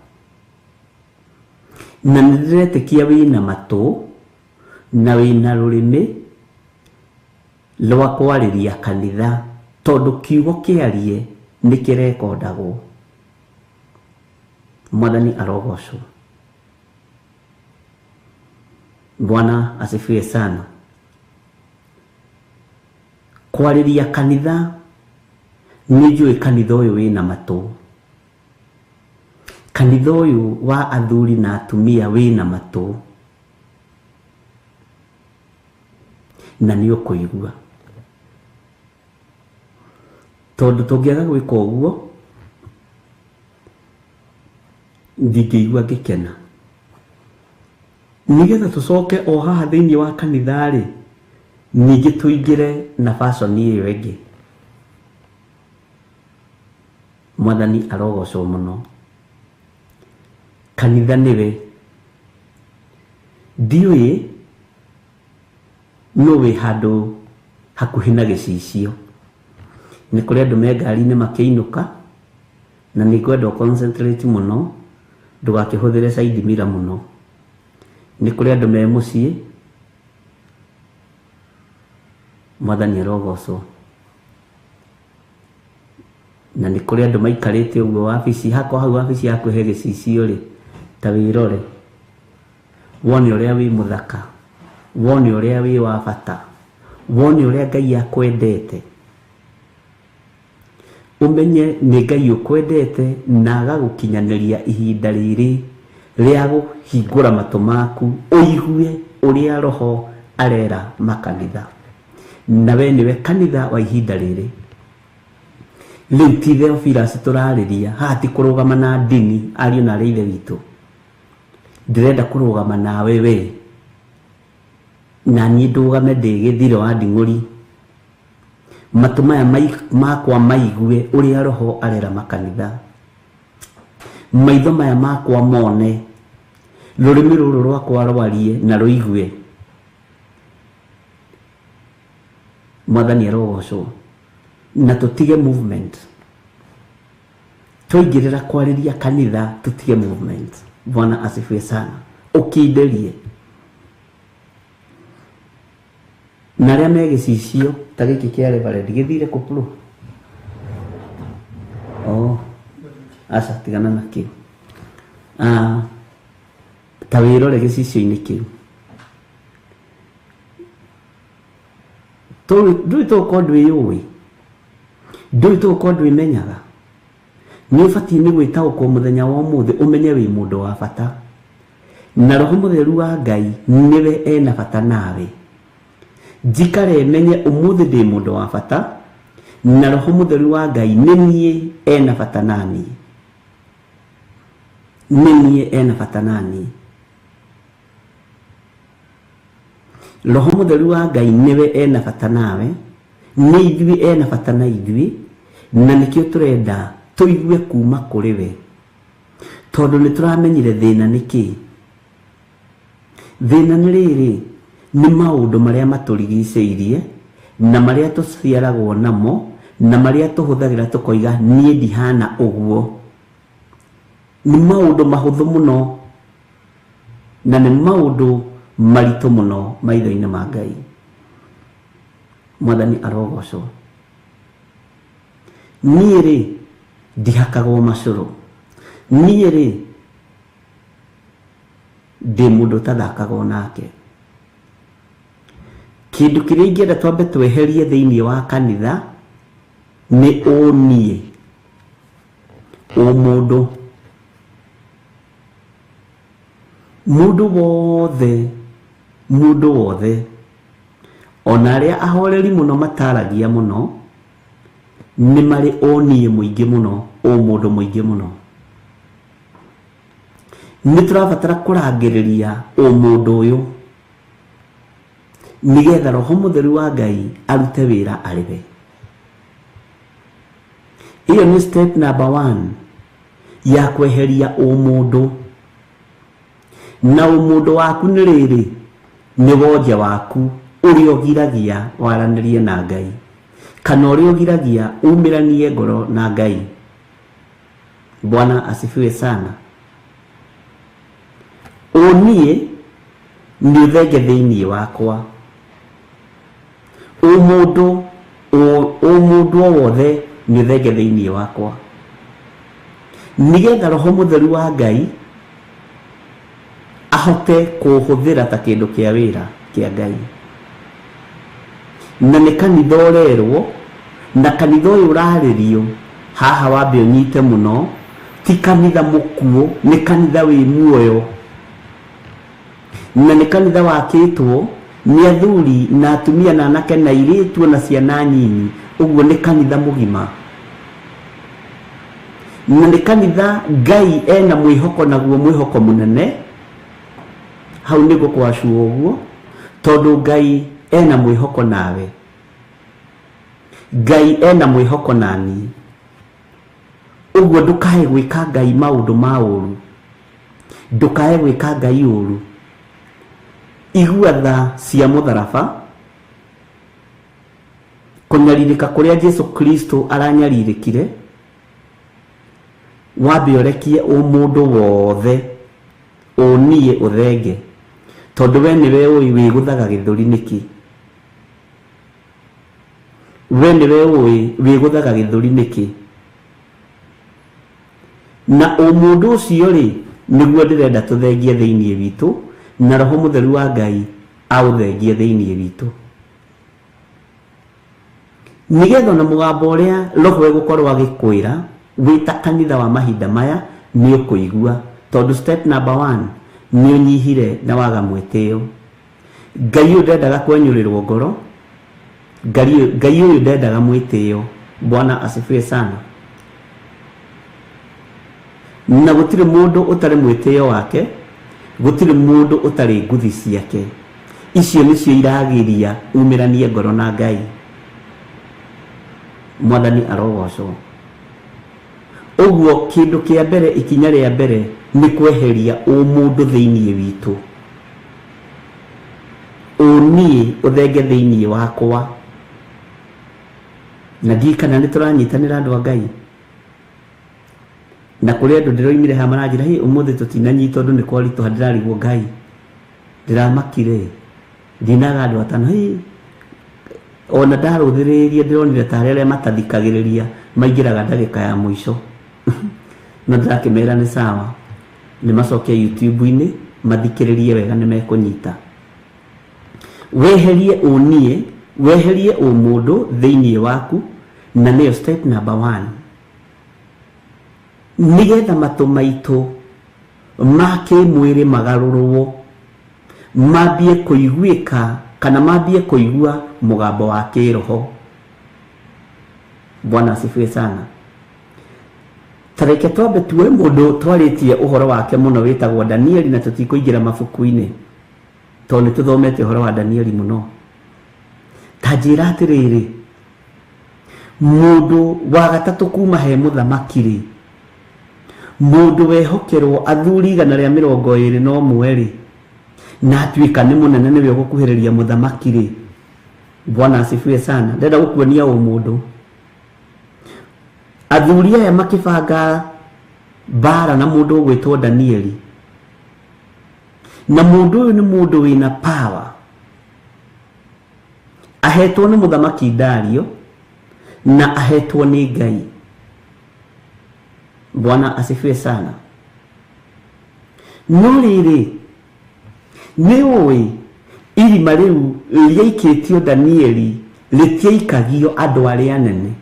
na nĩ ndĩretĩkia wĩna matũ na wĩna rũrĩmĩ rwa kwarĩria kanitha, tondũ kiugo kĩarie nĩ kĩrekondagwo. Mwathani arogocwo. Bwana asifiwe sana. Kwarĩria kanitha, nĩ njũĩ kanitha ũyũ wĩna matũ, kanitha ũyũ wa athuri na atumia wĩna matũ na nĩ ũkũigua, tondũ tũngĩaga gwĩka ũguo ndingĩigua ngĩkena. Nĩgetha tũcoke o haha thĩinĩ wa kanitha rĩ, ningĩ tũingĩre na fashion ĩyo ĩngĩ. Mwathani arogocwo mũno. Kanitha nĩwe ndiũĩ no wĩ handũ hakuhĩ na gĩcicio, nĩ kũrĩ andũ me ngari-inĩ makĩinũka, na nĩ ngwenda concentrate mũno, ndũgakĩhũthĩre side mirror mũno. Nĩ kũrĩ andũ me mũciĩ, Mwathani arogocwo, na nĩ kũrĩ andũ maikarĩte ũguo wabici, hakorwo hau wabici yaku he gĩcicio rĩ, ta wĩrore wone ũrĩa wĩ mũthaka, wone ũrĩa wĩ wa bata, wone ũrĩa Ngai akwendete, ũmenye nĩ Ngai ũkwendete na agagũkinyanĩria ihinda rĩrĩ rĩa kũhingũra matũ maku ũigue ũrĩa roho arera makanitha. Na we nĩwe kanitha wa ihinda rĩrĩ. Rĩu ti Theophilus tũrarĩria haha, ti kũrũgama na ndini ariũ na arĩa ithe witũ. Ndĩrenda kũrũgama nawe we, na niĩ ndũgame ndĩ gĩthiro wa nding'ũri, matũ maya makwa maigue ũrĩa roho arera makanitha, maitho maya makwa mone, rũrĩmĩ rũrũ rwakwa rwarie na rũigue. Mwathani arogocwo. Na tũtige movement, twaingĩrĩra kwarĩria kanitha tũtige movement. Bwana asifiwe sana. Ũkindĩrie na arĩa me gĩcicio ta gĩkĩ kĩa Reverend gĩthire kũ bro? Oh, aca tigana na kĩu. Ta wĩrore gĩcicio-inĩ kĩu. Ndũĩ tũgũkorwo ndwĩyũĩ, ndũĩ tũgũkorwo ndwĩmenyaga. Nĩ ũbatiĩ nĩ gwĩtaũkwo mũthenya wa ũmũthĩ ũmenye wĩ mũndũ wa bata, na roho mũtheru wa Ngai nĩwe ena bata nawe. Njikare menye ũmũthĩ ndĩ mũndũ wa bata, na roho mũtheru wa Ngai nĩ niĩ ena bata naniĩ, nĩ niĩ ena bata naniĩ. Roho mũtheru wa Ngai nĩwe ena bata nawe, nĩ ithuĩ ena bata na ithuĩ, na nĩkĩo tũrenda tũigue kuma kũrĩ we, tondũ nĩ tũramenyire thĩna nĩ kĩĩ. Thĩna nĩ rĩrĩ, nĩ maũndũ marĩa matũrigicĩirie na marĩa tũciaragwo namo na marĩa tũhũthagĩra tũkoiga niĩ ndihana ũguo. Nĩ maũndũ mahũthũ mũno na nĩ maũndũ maritũ mũno maitho-inĩ ma Ngai. Mwathani arogocwo. Niĩ rĩ ndihakagwo macũrũ, niĩ rĩ ndĩ mũndũ ũtathakagwo nake. Kĩndũ kĩrĩa ingĩenda twambe tweherie thĩinĩ wa kanitha nĩ ũniĩ, ũmũndũ. Mũndũ wothe, mũndũ wothe, ona arĩa ahoreri mũno mataragia mũno, nĩ marĩ ũniĩ mũingĩ mũno, ũmũndũ mũingĩ mũno. Nĩ tũrabatara kũrangĩrĩria ũmũndũ ũyũ nĩgetha roho mũtheru wa Ngai arute wĩra arĩ we. Ĩyo nĩ step number 1 ya kweheria ũmũndũ. Na ũmũndũ waku nĩ rĩrĩ, nĩ wonje waku ũrĩa ũgiragia waranĩrie na Ngai, kana ũrĩa ũgiragia umĩranie ngoro na Ngai. Bwana asifiwe sana. Ũniĩ nĩ ũthenge thĩinĩ wakwa. Ũmũndũ, ũmũndũ o wothe nĩ ũthenge thĩinĩ wakwa, nĩgetha roho mũtheru wa Ngai ahote kũhũthĩra ta kĩndũ kĩa wĩra kĩa Ngai. Na nĩ kanitha ũrerwo, na kanitha ũyũ ũrarĩrio haha wambe ũnyite mũno, ti kanitha mũkuũ, nĩ kanitha wĩ muoyo, na nĩ kanitha wakĩtwo nĩ athuri na atumia na anake na airĩtu na ciana nyinyi. Ũguo nĩ kanitha mũgima, na nĩ kanitha Ngai ena mwĩhoko, naguo mwĩhoko mũnene. Hau nĩ gũkwacua ũguo, tondũ Ngai ena mwĩhoko nawe, Ngai ena mwĩhoko naniĩ. Ũguo ndũkae gwĩka Ngai maũndũ ma ũru, ndũkae gwĩka Ngai ũru. Igua tha cia mũtharaba, kũnyarirĩka kũrĩa Jesu Kristo aranyarirĩkire, wambe ũrekie ũmũndũ wothe ũniĩ ũthenge, tondũ we nĩwe ũĩ wĩgũthaga gĩthũri nĩkĩ, we nĩwe ũĩ wĩgũthaga gĩthũri nĩkĩ. Na ũmũndũ ũcio rĩ, nĩguo ndĩrenda tũthengie thĩinĩ witũ, na roho mũtheru wa Ngai aũthengie thĩinĩ witũ, nĩgetha ona mũgambo ũrĩa roho egũkorwo agĩkwĩra wĩ ta kanitha wa mahinda maya nĩ ũkũigua. Tondũ step number 1 nĩ ũnyihire na waga mwĩtĩo. Ngai ũyũ ndendaga kwenyũrĩrwo ngoro, Ngai ũyũ ndendaga mwĩtĩo. Bwana asifiwe sana. Na gũtirĩ mũndũ ũtarĩ mwĩtĩo wake, gũtirĩ mũndũ ũtarĩ nguthi ciake. Icio nĩcio iragiria umĩranie ngoro na Ngai. Mwathani arogocwo. Ũguo kĩndũ kĩa mbere, ikinya rĩa mbere nĩ kweheria ũmũndũ thĩinĩ witũ. Ũniĩ ũthenge thĩinĩ wakwa. Na ndiũĩ kana nĩ tũranyitanĩra andũ a Ngai. Na kũrĩ andũ ndĩroimire haha maranjĩra, hĩ ũmũthĩ tũtinanyita ũndũ nĩ kwaritũha, ndĩrarigwo Ngai. Ndĩramakire. Ndinaga andũ atano, hĩ ona ndarũthĩrĩria ndĩronire tarĩ arĩa matathikagĩrĩria maingĩraga ndagĩka ya mũico. No ndĩrakĩmera nĩ sawa, nĩ macoke YouTube-inĩ mathikĩrĩrie wega nĩ mekũnyita. Weherie ũniĩ, weherie ũmũndũ thĩinĩ waku, na nĩyo step number 1. Nĩgetha matũ maitũ ma kĩmwĩrĩ magarũrwo, mambie kũiguĩka kana mambie kũigua mũgambo wa kĩroho. Bwana asifiwe sana. Tareke twambe tuoe mũndũ twarĩtie ũhoro wake mũno wĩtagwo Danieli, na tũtikũingĩra mabuku-inĩ tondũ nĩ tũthomete ũhoro wa Danieli mũno. Ta njĩra atĩrĩrĩ, mũndũ wa gatatũ kuma he mũthamaki rĩ, mũndũ wehokerwo athuri 121 rĩ, na atuĩka nĩ mũnene nĩwe ũgũkuhĩrĩria mũthamaki rĩ. Bwana asifiwe sana. Ndenda gũkuonia ũmũndũ. Athuri aya makĩbanga mbara na mũndũ ũgwĩtwo Danieli, na mũndũ ũyũ nĩ mũndũ wĩna power, ahetwo nĩ mũthamaki Dario na ahetwo nĩ Ngai. Bwana asifiwe sana. No rĩrĩ, nĩ ũĩ irima rĩu rĩaikĩtio Danieli rĩtiaikagio andũ arĩa anene,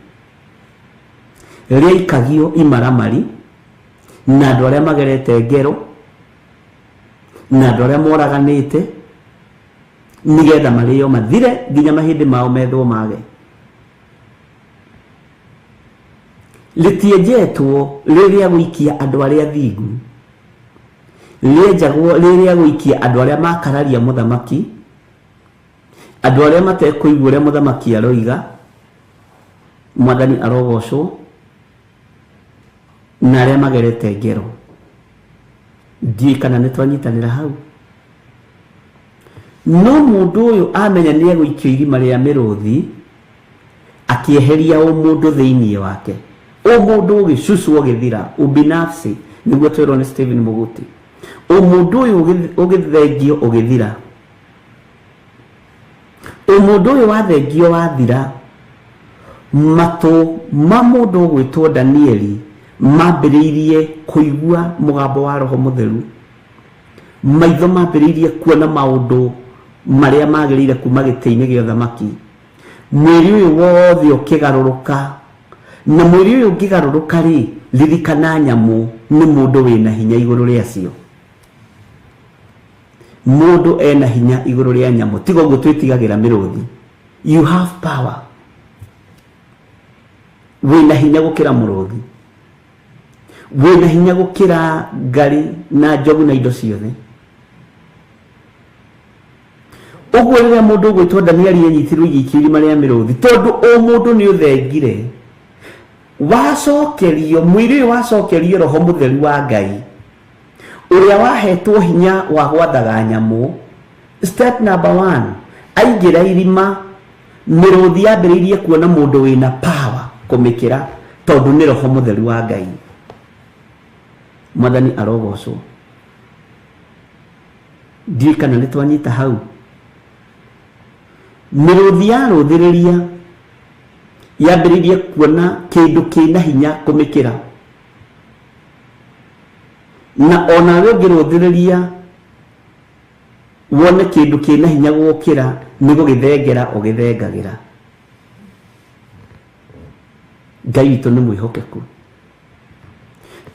rĩaikagio imaramari na andũ arĩa magerete ngero na andũ arĩa moraganĩte, nĩgetha marĩo mathire nginya mahĩndĩ mao methwo mage. Rĩtienjetwo rĩrĩa gũikia andũ arĩa athingu, rĩenjagwo rĩrĩa gũikia andũ arĩa makararia mũthamaki, andũ arĩa matekũigua ũrĩa mũthamaki aroiga. Mwathani arogocwo. Na arĩa magerete ngero. Ndiũĩ kana nĩ twanyitanĩra hau. No mũndũ ũyũ amenya nĩ egũikio irima rĩa mĩrũthi, akĩeheria ũmũndũ thĩinĩ wake. Ũmũndũ ũgĩcucwo ũgĩthira, ubinafsi, nĩguo twĩrwo nĩ Stephen Muguti. Ũmũndũ ũyũ ũgĩthengio ũgĩthira. Ũmũndũ ũyũ wathengio wathira, matũ ma mũndũ ũgwĩtwo Danieli mambĩrĩirie kũigua mũgambo wa Roho Mũtheru. Maitho mambĩrĩirie kuona maũndũ marĩa magĩrĩire kuma gĩtĩ-inĩ gĩa ũthamaki. Mwĩrĩ ũyũ wothe ũkĩgarũrũka, na mwĩrĩ ũyũ ũngĩgarũrũka rĩ, ririkana nyamũ nĩ mũndũ wĩna hinya igũrũ rĩacio. Mũndũ ena hinya igũrũ rĩa nyamũ, tiga ũguo twĩtigagĩra mĩrũthi. You have power. Wĩna hinya gũkĩra mũrũthi, wĩna hinya gũkĩra ngari na njogu na indo ciothe. Ũguo rĩrĩa mũndũ ũgwĩtwo Danieli anyitirwo igĩikio irima rĩa mĩrũthi, tondũ o mũndũ nĩ ũthengire, wacokerio mwĩrĩ ũyũ, wacokerio Roho Mũtheru wa Ngai ũrĩa wahetwo hinya wa gwathaga nyamũ. Step number 1, aingĩra irima, mĩrũthi yambĩrĩirie kuona mũndũ wĩna power kũmĩkĩra, tondũ nĩ Roho Mũtheru wa Ngai. Mwathani arogocwo. Ndiũĩ kana nĩ twanyita hau. Mĩrũthi yarũthĩrĩria yambĩrĩirie kuona kĩndũ kĩna hinya kũmĩkĩra, na onawe ũngĩrũthĩrĩria wone kĩndũ kĩna hinya gũkĩra, nĩ gũgĩthengera ũgĩthengagĩra. Ngai witũ nĩ mwĩhokeku.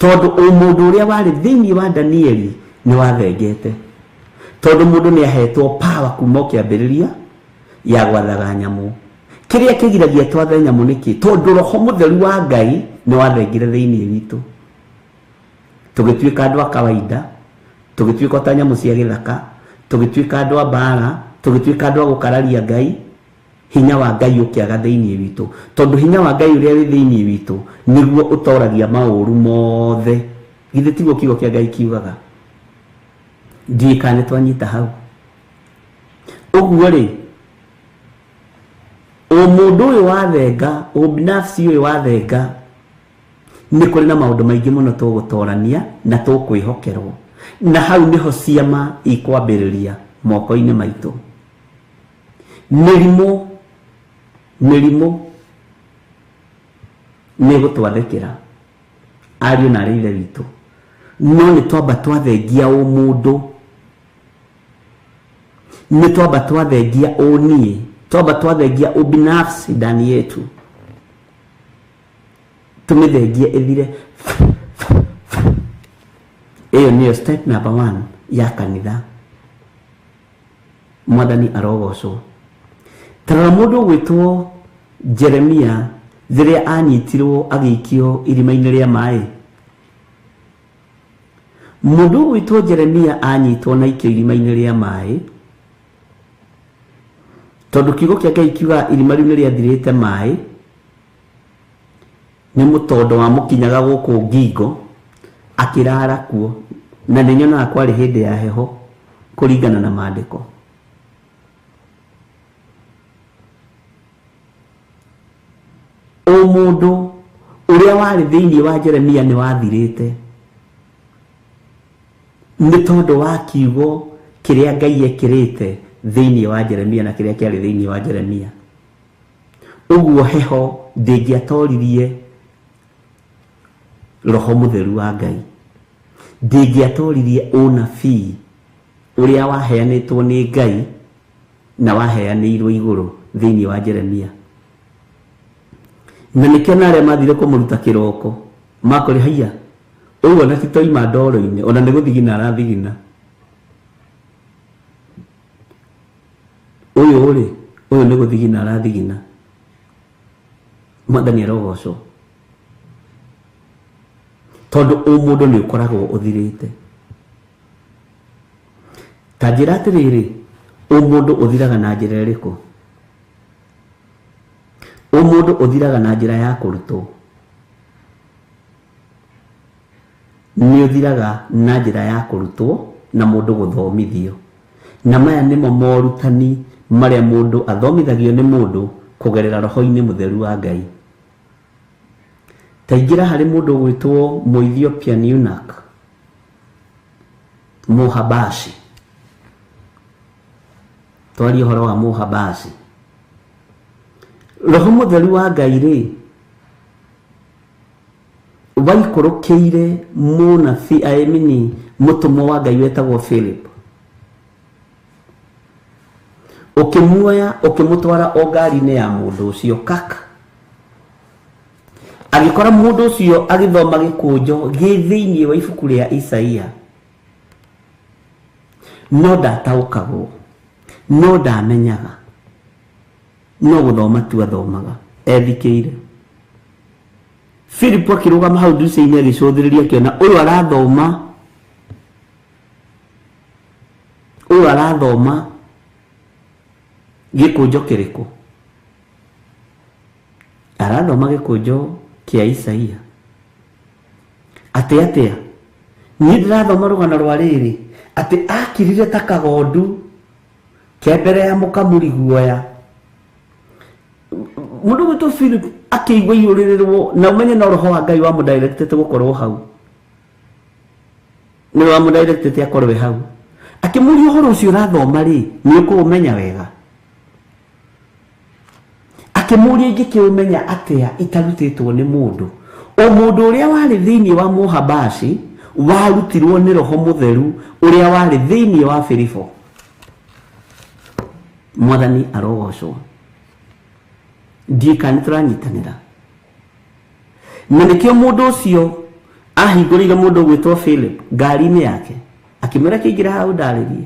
Tondũ ũmũndũ ũrĩa warĩ thĩinĩ wa Danieli nĩ wathengete. Tondũ mũndũ nĩ ahetwo power kuma kĩambĩrĩria ya gwathaga nyamũ. Kĩrĩa kĩgiragia twathe nyamũ nĩkĩ? Tondũ roho mũtheru wa Ngai nĩ wathengire thĩinĩ witũ. Tũgĩtuĩka andũ a kawaida, tũgĩtuĩka ta nyamũ cia gĩthaka, tũgĩtuĩka andũ a mbara, tũgĩtuĩka andũ a gũkararia Ngai. Hinya wa Ngai ũkĩaga thĩinĩ witũ. Tondũ hinya wa Ngai ũrĩa wĩ thĩinĩ witũ nĩguo ũtoragia maũru mothe. Githĩ tiguo kiugo kĩa Ngai kiugaga? Ndiũĩ kana nĩ twanyita hau. Ũguo rĩ, ũmũndũ ũyũ wathenga, ũbinafsi ũyũ wathenga, nĩ kũrĩ na maũndũ maingĩ mũno tũgũtorania na tũkwĩhokerwo. Na hau nĩho ciama ikwambĩrĩria moko-inĩ maitũ. Mĩrimũ, mĩrimũ nĩ ĩgũtwathĩkĩra ariũ na arĩ ithe witũ. No nĩ twamba twathengia ũmũndũ, nĩ twamba twathengia ũniĩ, twamba twathengia ubinafsi ndani yetu, tũmĩthengie ĩthire. Ĩyo nĩyo step number 1 ya kanitha. Mwathani arogocwo. Tarora mũndũ ũgwĩtwo Jeremia rĩrĩa anyitirwo agĩikio irima-inĩ rĩa maĩ. Mũndũ ũgwĩtwo Jeremia anyitwo na aikio irima-inĩ rĩa maĩ, tondũ kiugo kĩa Ngai kiugaga irima rĩu nĩ rĩathirĩte maĩ, nĩ mũtondo wamũkinyaga gũkũ ngingo, akĩrara kuo, na nĩ nyonaga kwarĩ hĩndĩ ya heho kũringana na maandĩko. Ũmũndũ ũrĩa warĩ thĩinĩ wa Jeremia nĩ wathirĩte nĩ tondũ wa kiugo kĩrĩa Ngai ekĩrĩte thĩinĩ wa Jeremia na kĩrĩa kĩarĩ thĩinĩ wa Jeremia. Ũguo heho ndĩngĩatoririe roho mũtheru wa Ngai, ndĩngĩatoririe ũnabii ũrĩa waheanĩtwo nĩ Ngai na waheanĩirwo igũrũ thĩinĩ wa Jeremia. Na nĩkĩo na arĩa mathire kũmũruta kĩroko makore haiya ũguo na ti toima ndoro-inĩ, ona nĩ gũthigina arathigina. Ũyũ rĩ, ũyũ nĩ gũthigina arathigina. Mwathani arogocwo. Tondũ ũmũndũ nĩ ũkoragwo ũthirĩte. Ta njĩra atĩrĩrĩ, ũmũndũ ũthiraga na njĩra ĩrĩkũ? Ũmũndũ ũthiraga na njĩra ya kũrutwo. Nĩ ũthiraga na njĩra ya kũrutwo na mũndũ gũthomithio. Na maya nĩmo morutani marĩa mũndũ athomithagio nĩ mũndũ kũgerera roho-inĩ mũtheru wa Ngai. Ta ingĩra harĩ mũndũ ũgwĩtwo Mũethiopian eunuch, Mũhabashi. Twarie ũhoro wa Mũhabashi. Roho mũtheru wa Ngai rĩ, waikũrũkĩire mũnabii, I mean, mũtũmwo wa Ngai wetagwo Philip. Ũkĩmuoya ũkĩmũtwara o ngari-inĩ ya mũndũ ũcio kaka. Agĩkora mũndũ ũcio agĩthoma gĩkũnjo gĩ thĩinĩ wa ibuku rĩa Isaia. No ndataũkagwo, no ndamenyaga, no gũthoma tu athomaga ethikĩire. Philip akĩrũgama hau ndirica-inĩ agĩcũthĩrĩria akĩona ũyũ arathoma, ũyũ arathoma gĩkũnjo kĩrĩkũ? Arathoma gĩkũnjo kĩa Isaia. Atĩ atĩa? Niĩ ndĩrathoma rũgano rwa rĩrĩ atĩ akirire ta kagondu ke mbere ya mũkamuri guoya. Mũndũ gwĩtwo Philip akĩigua iyũrĩrĩrwo na ũmenye no roho wa Ngai wamũdirectete gũkorwo hau. Nĩ wamũdirectete akorwo hau. Akĩmũria ũhoro ũcio ũrathoma rĩ, nĩ ũkũũmenya wega? Akĩmũria ingĩkĩũmenya atĩa itarutĩtwo nĩ mũndũ? O mũndũ ũrĩa warĩ thĩinĩ wa Mũhabashi warutirwo nĩ roho mũtheru ũrĩa warĩ thĩinĩ wa Filipo. Mwathani arogocwo. Ndiũĩ kana nĩ tũranyitanĩra. Na nĩkĩo mũndũ ũcio Ahingũrĩire mũndũ ũgwĩtwo Philip ngari-inĩ yake, akĩmwĩra kĩingĩra hau ndarĩrie,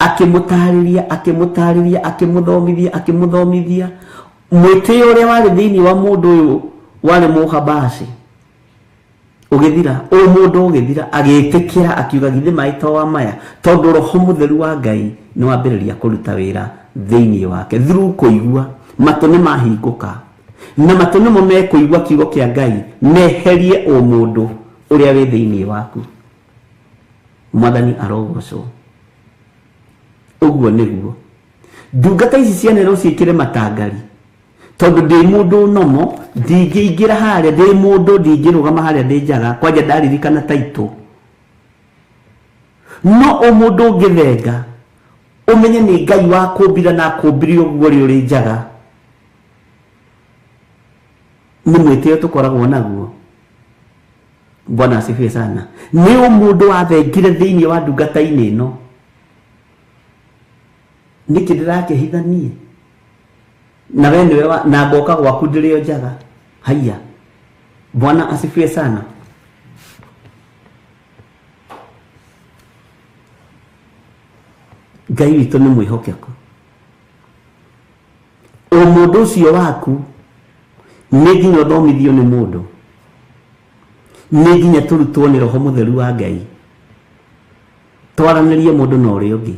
akĩmũtarĩria, akĩmũtarĩria, akĩmũthomithia, akĩmũthomithia mwĩtĩo ũrĩa warĩ thĩinĩ wa mũndũ ũyũ warĩ mũhabashi ũgĩthira, ũyũ mũndũ ũgĩthira, agĩtĩkĩra, akiuga githĩ maĩ to wa maya, tondũ roho mũtheru wa Ngai nĩ wambĩrĩria kũruta wĩra thĩinĩ wake through kũigua. Matũ nĩ mahingũka, na matũ nĩmo mekũigua kiugo kĩa Ngai, meherie ũmũndũ ũrĩa wĩ thĩinĩ waku. Mwathani arogocwo. Ũguo nĩguo ndungata ici cianerwo ciĩkĩre matangari, tondũ ndĩ mũndũ nomo, ndingĩingĩra harĩa, ndĩ mũndũ ndingĩrũgama harĩa ndĩ njaga, kwanja ndaririkana taitũ. No ũmũndũ ũngĩthenga, ũmenye nĩ Ngai wakũmbire na akũmbire ũguo rĩ ũrĩ njaga, nĩ mwĩtĩo tũkoragwo naguo. Bwana asifiwe sana. Nĩ ũmũndũ wathengire thĩinĩ wa ndungata-inĩ ĩno, nĩkĩ ndĩrakĩhitha niĩ na we nĩwe na ngoka gwaku ndĩrĩ o njaga? Haiya, Bwana asifiwe sana. Ngai witũ nĩ mwĩhokeku. Ũmũndũ ũcio waku nĩ nginya ũthomithio nĩ mũndũ, nĩ nginya tũrutwo nĩ roho mũtheru wa Ngai, twaranĩrie mũndũ na ũrĩa ũngĩ,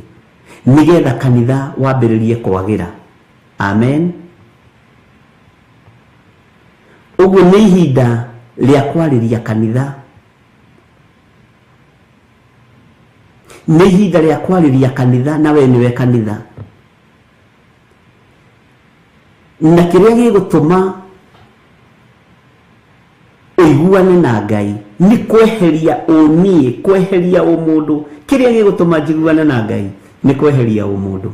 nĩgetha kanitha wambĩrĩrie kwagĩra. Amen. Ũguo nĩ ihinda rĩa kwarĩria kanitha, nĩ ihinda rĩa kwarĩria kanitha, na we nĩwe kanitha. Na kĩrĩa gĩgũtũma ũiguane na Ngai nĩ kweheria ũniĩ, kweheria ũmũndũ. Kĩrĩa gĩgũtũma njiguane na Ngai nĩ kweheria ũmũndũ.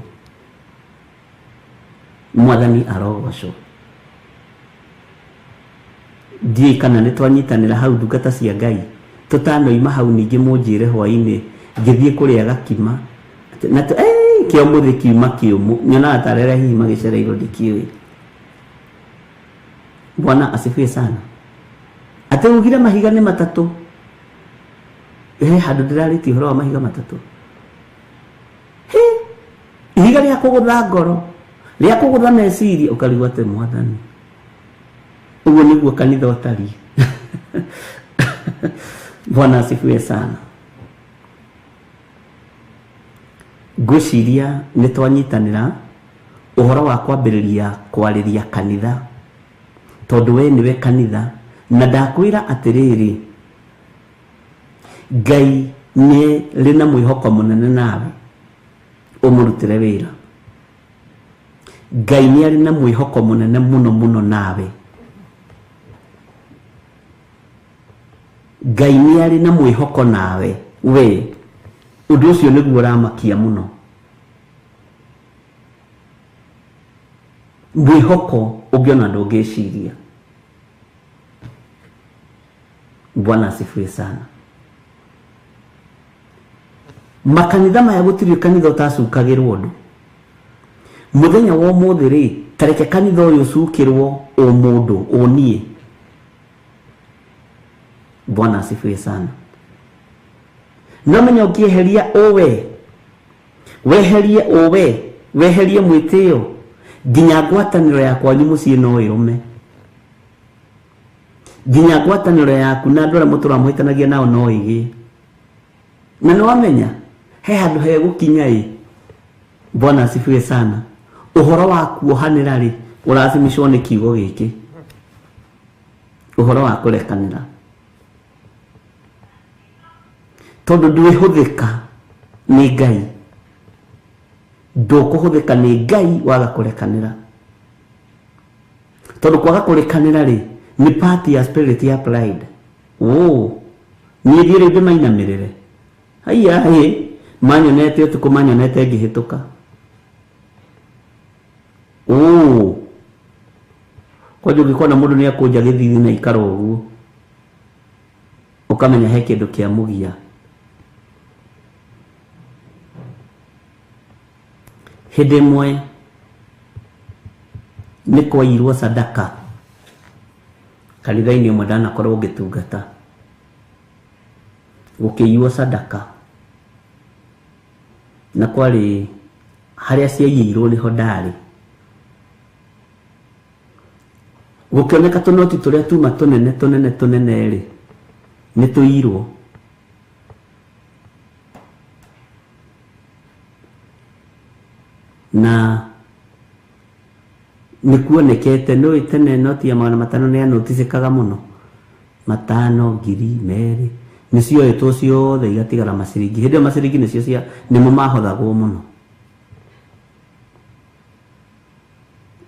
Mwathani arogocwo. Ndiũĩ kana nĩ twanyitanĩra hau ndungata cia Ngai, tũtanoima hau ningĩ mũnjĩre hwainĩ ngĩthiĩ kũrĩa gakima na kĩo mũthĩ kiuma kĩũmũ, nyonaga ta arĩa hihi magĩcereirwo, ndikĩũĩ. Bwana asifiwe sana. Atĩ ugire mahiga nĩ matatũ, he handũ ndĩrarĩtie ũhoro wa mahiga matatũ. He ihiga rĩa kũgũtha ngoro, rĩa kũgũtha meciria, ũkarigwo atĩ Mwathani, ũguo nĩguo kanitha ũtariĩ. Bwana asifiwe sana. Ngwĩciria nĩ twanyitanĩra ũhoro wa kwambĩrĩria kwarĩria kanitha, tondũ we nĩwe kanitha. Na ndakwĩra atĩrĩrĩ, Ngai nĩ rĩ na mwĩhoko mũnene nawe ũmũrutĩre wĩra. Ngai nĩ arĩ na mwĩhoko mũnene mũno mũno nawe. Ngai nĩ arĩ na mwĩhoko nawe we. Ũndũ ũcio nĩguo ũramakia mũno, mwĩhoko ũngĩona ndũngĩciria. Bwana asifiwe sana. Makanitha maya gũtirĩ kanitha ũtacukagĩrwo ũndũ. Mũthenya wa ũmũthĩ rĩ, tareke kanitha ũyũ ũcukĩrwo ũmũndũ ũniĩ. Bwana asifiwe sana. No menya ũkĩeheria ũwe, weherie ũwe, weherie mwĩtĩo, nginya ngwatanĩro ya kwanyu mũciĩ no ĩrũme, nginya ngwatanĩro yaku na andũ arĩa mũtũraga mũhĩtanagia nao no ĩgĩe. Na nĩ wamenya he handũ hegũkinya ĩ. Bwana asifiwe sana. Ũhoro wa kuohanĩra rĩ, ũracimicwo nĩ kiugo gĩkĩ, ũhoro wa kũrekanĩra, tondũ ndwĩhũthĩka nĩ Ngai, ndũkũhũthĩka nĩ Ngai waga kũrekanĩra, tondũ kwaga kũrekanĩra rĩ nĩ part ya spirit ya pride. Oh, niĩ thiĩ rĩu ndĩmainamĩrĩre, haiya hĩ, manyonete ũtukũ, manyonete ngĩhĩtũka. Oh, kwanja ũngĩkona mũndũ nĩ akũnja gĩthithi na ikara ũguo, ũkamenya he kĩndũ kĩa mũgia. Hĩndĩ ĩmwe nĩ kwairwo sadaka kanitha-inĩ ũmwe ndanakorwo ngĩtungata. Gũkĩiywo sadaka na kwarĩ harĩa ciaiyĩirwo nĩho ndarĩ. Gũkĩoneka tũnoti tũrĩa tuma tũnene tũnene tũnene rĩ, nĩ tũiyirwo. Na nĩ kuonekete nĩ tene noti ya 500 nĩ yanoticĩkaga mũno, 500, 1000, 2 nĩ cioetwo ciothe igatigara maciringi. Hĩndĩ ĩyo maciringi nĩcio cia nĩmo mahothagwo mũno.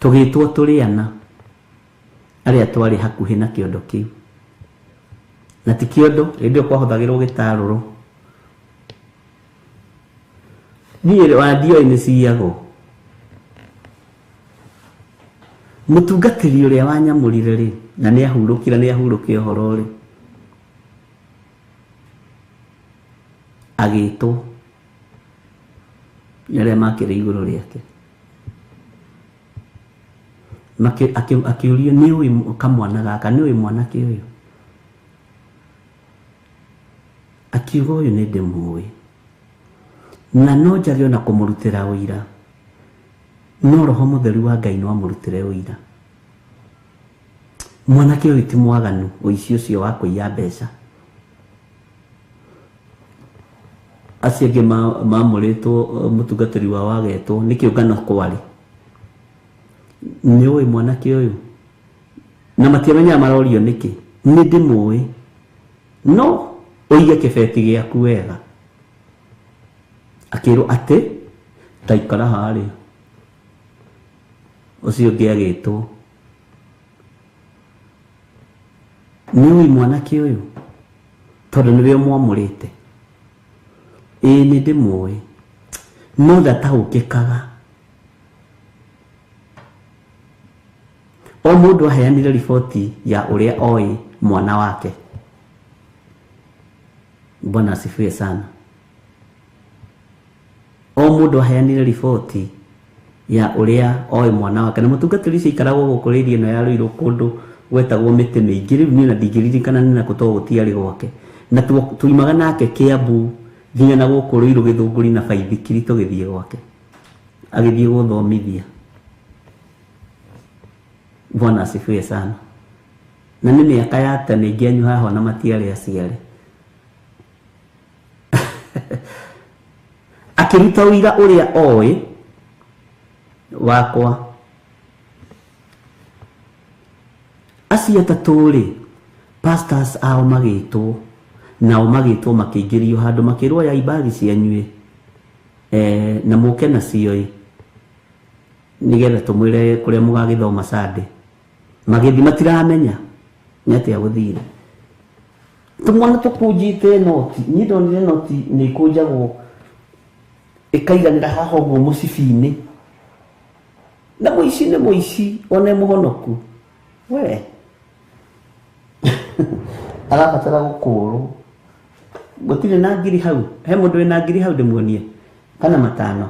Tũgĩtwo tũrĩ ana arĩa twarĩ hakuhĩ na kĩondo kĩu, na ti kĩondo, hĩndĩ ĩyo kwahothagĩrwo gĩtarũrũ. Niĩ ona ndioĩ nĩ ciyagwo. Mũtungatĩri ũrĩa wanyamũrire rĩ, na nĩ ahurũkire, nĩ ahurũke ũhoro rĩ, agĩtwo nĩ arĩa makĩrĩ igũrũ rĩake. Akĩũrio, nĩ ũĩ kamwana gaka, nĩ ũĩ mwanake ũyũ? Akiuga, ũyũ nĩ ndĩmũĩ, na no njage ona kũmũrutĩra ũira, no Roho Mũtheru wa Ngai no amũrutĩre ũira. Mwanake ũyũ ti mwaganu, ũici ũcio wa kũiya mbeca. Acio angĩ mamũrĩtwo mũtungatĩri wao agetwo nĩ kĩũngano kwarĩ. Nĩ ũĩ mwanake ũyũ? Na matiamenyaga marorio nĩkĩ. Nĩ ndĩmũĩ, no ũige kĩbeti gĩaku wega. Akĩrwo atĩ ta ikara harĩa. Ũcio ũngĩ agĩtwo, nĩ ũĩ mwanake ũyũ? Tondũ nĩwe ũmwamũrĩte. Ĩĩ nĩ ndĩmũĩ, no ndataũkĩkaga. O mũndũ aheanire riboti ya ũrĩa oĩ mwana wake. Bwana asifiwe sana. O mũndũ aheanire riboti ya ũrĩa oĩ mwana wake. Na mũtungatĩri ũcio aikaragwo gũkũ rĩria ĩno ya Ruiru kũndũ gwetagwo mĩtĩ mĩingĩ. Rĩu niĩ ona ndingĩririkana nĩ nakũ tondũ gũtiarĩ gwake. Na tuimaga nake Kiambu nginya na gũkũ Ruiru Gĩthũngũri na baithikiri tũgĩthiĩ gwake, agĩthiĩ gũthomithia. Bwana asifiwe sana. Na nĩ mĩaka ya tene ingĩ anyu haha ona matiarĩ aciare. Akĩruta ũira ũrĩa oĩ wakwa. Acio atatũ rĩ, pastors ao magĩtwo, nao magĩtwo makĩingĩrio handũ makĩrwo ya ibagi cianyu ĩ, na mũke nacio ĩ, nĩgetha tũmwĩre kũrĩa mũgagĩthoma Sunday. Magĩthiĩ matiramenya nĩ atĩa gũthire. Tũmwana tũkũnjĩte noti, niĩ ndonire noti nĩ ikũnjagwo ĩkaiganĩra haha ũguo mũcibi-inĩ. Na mũici nĩ mũici, ona mũhonoku. We arabatara gũkũrwo. Gũtirĩ na ngiri hau. He mũndũ wĩna ngiri hau ndĩmuonie? Kana 5?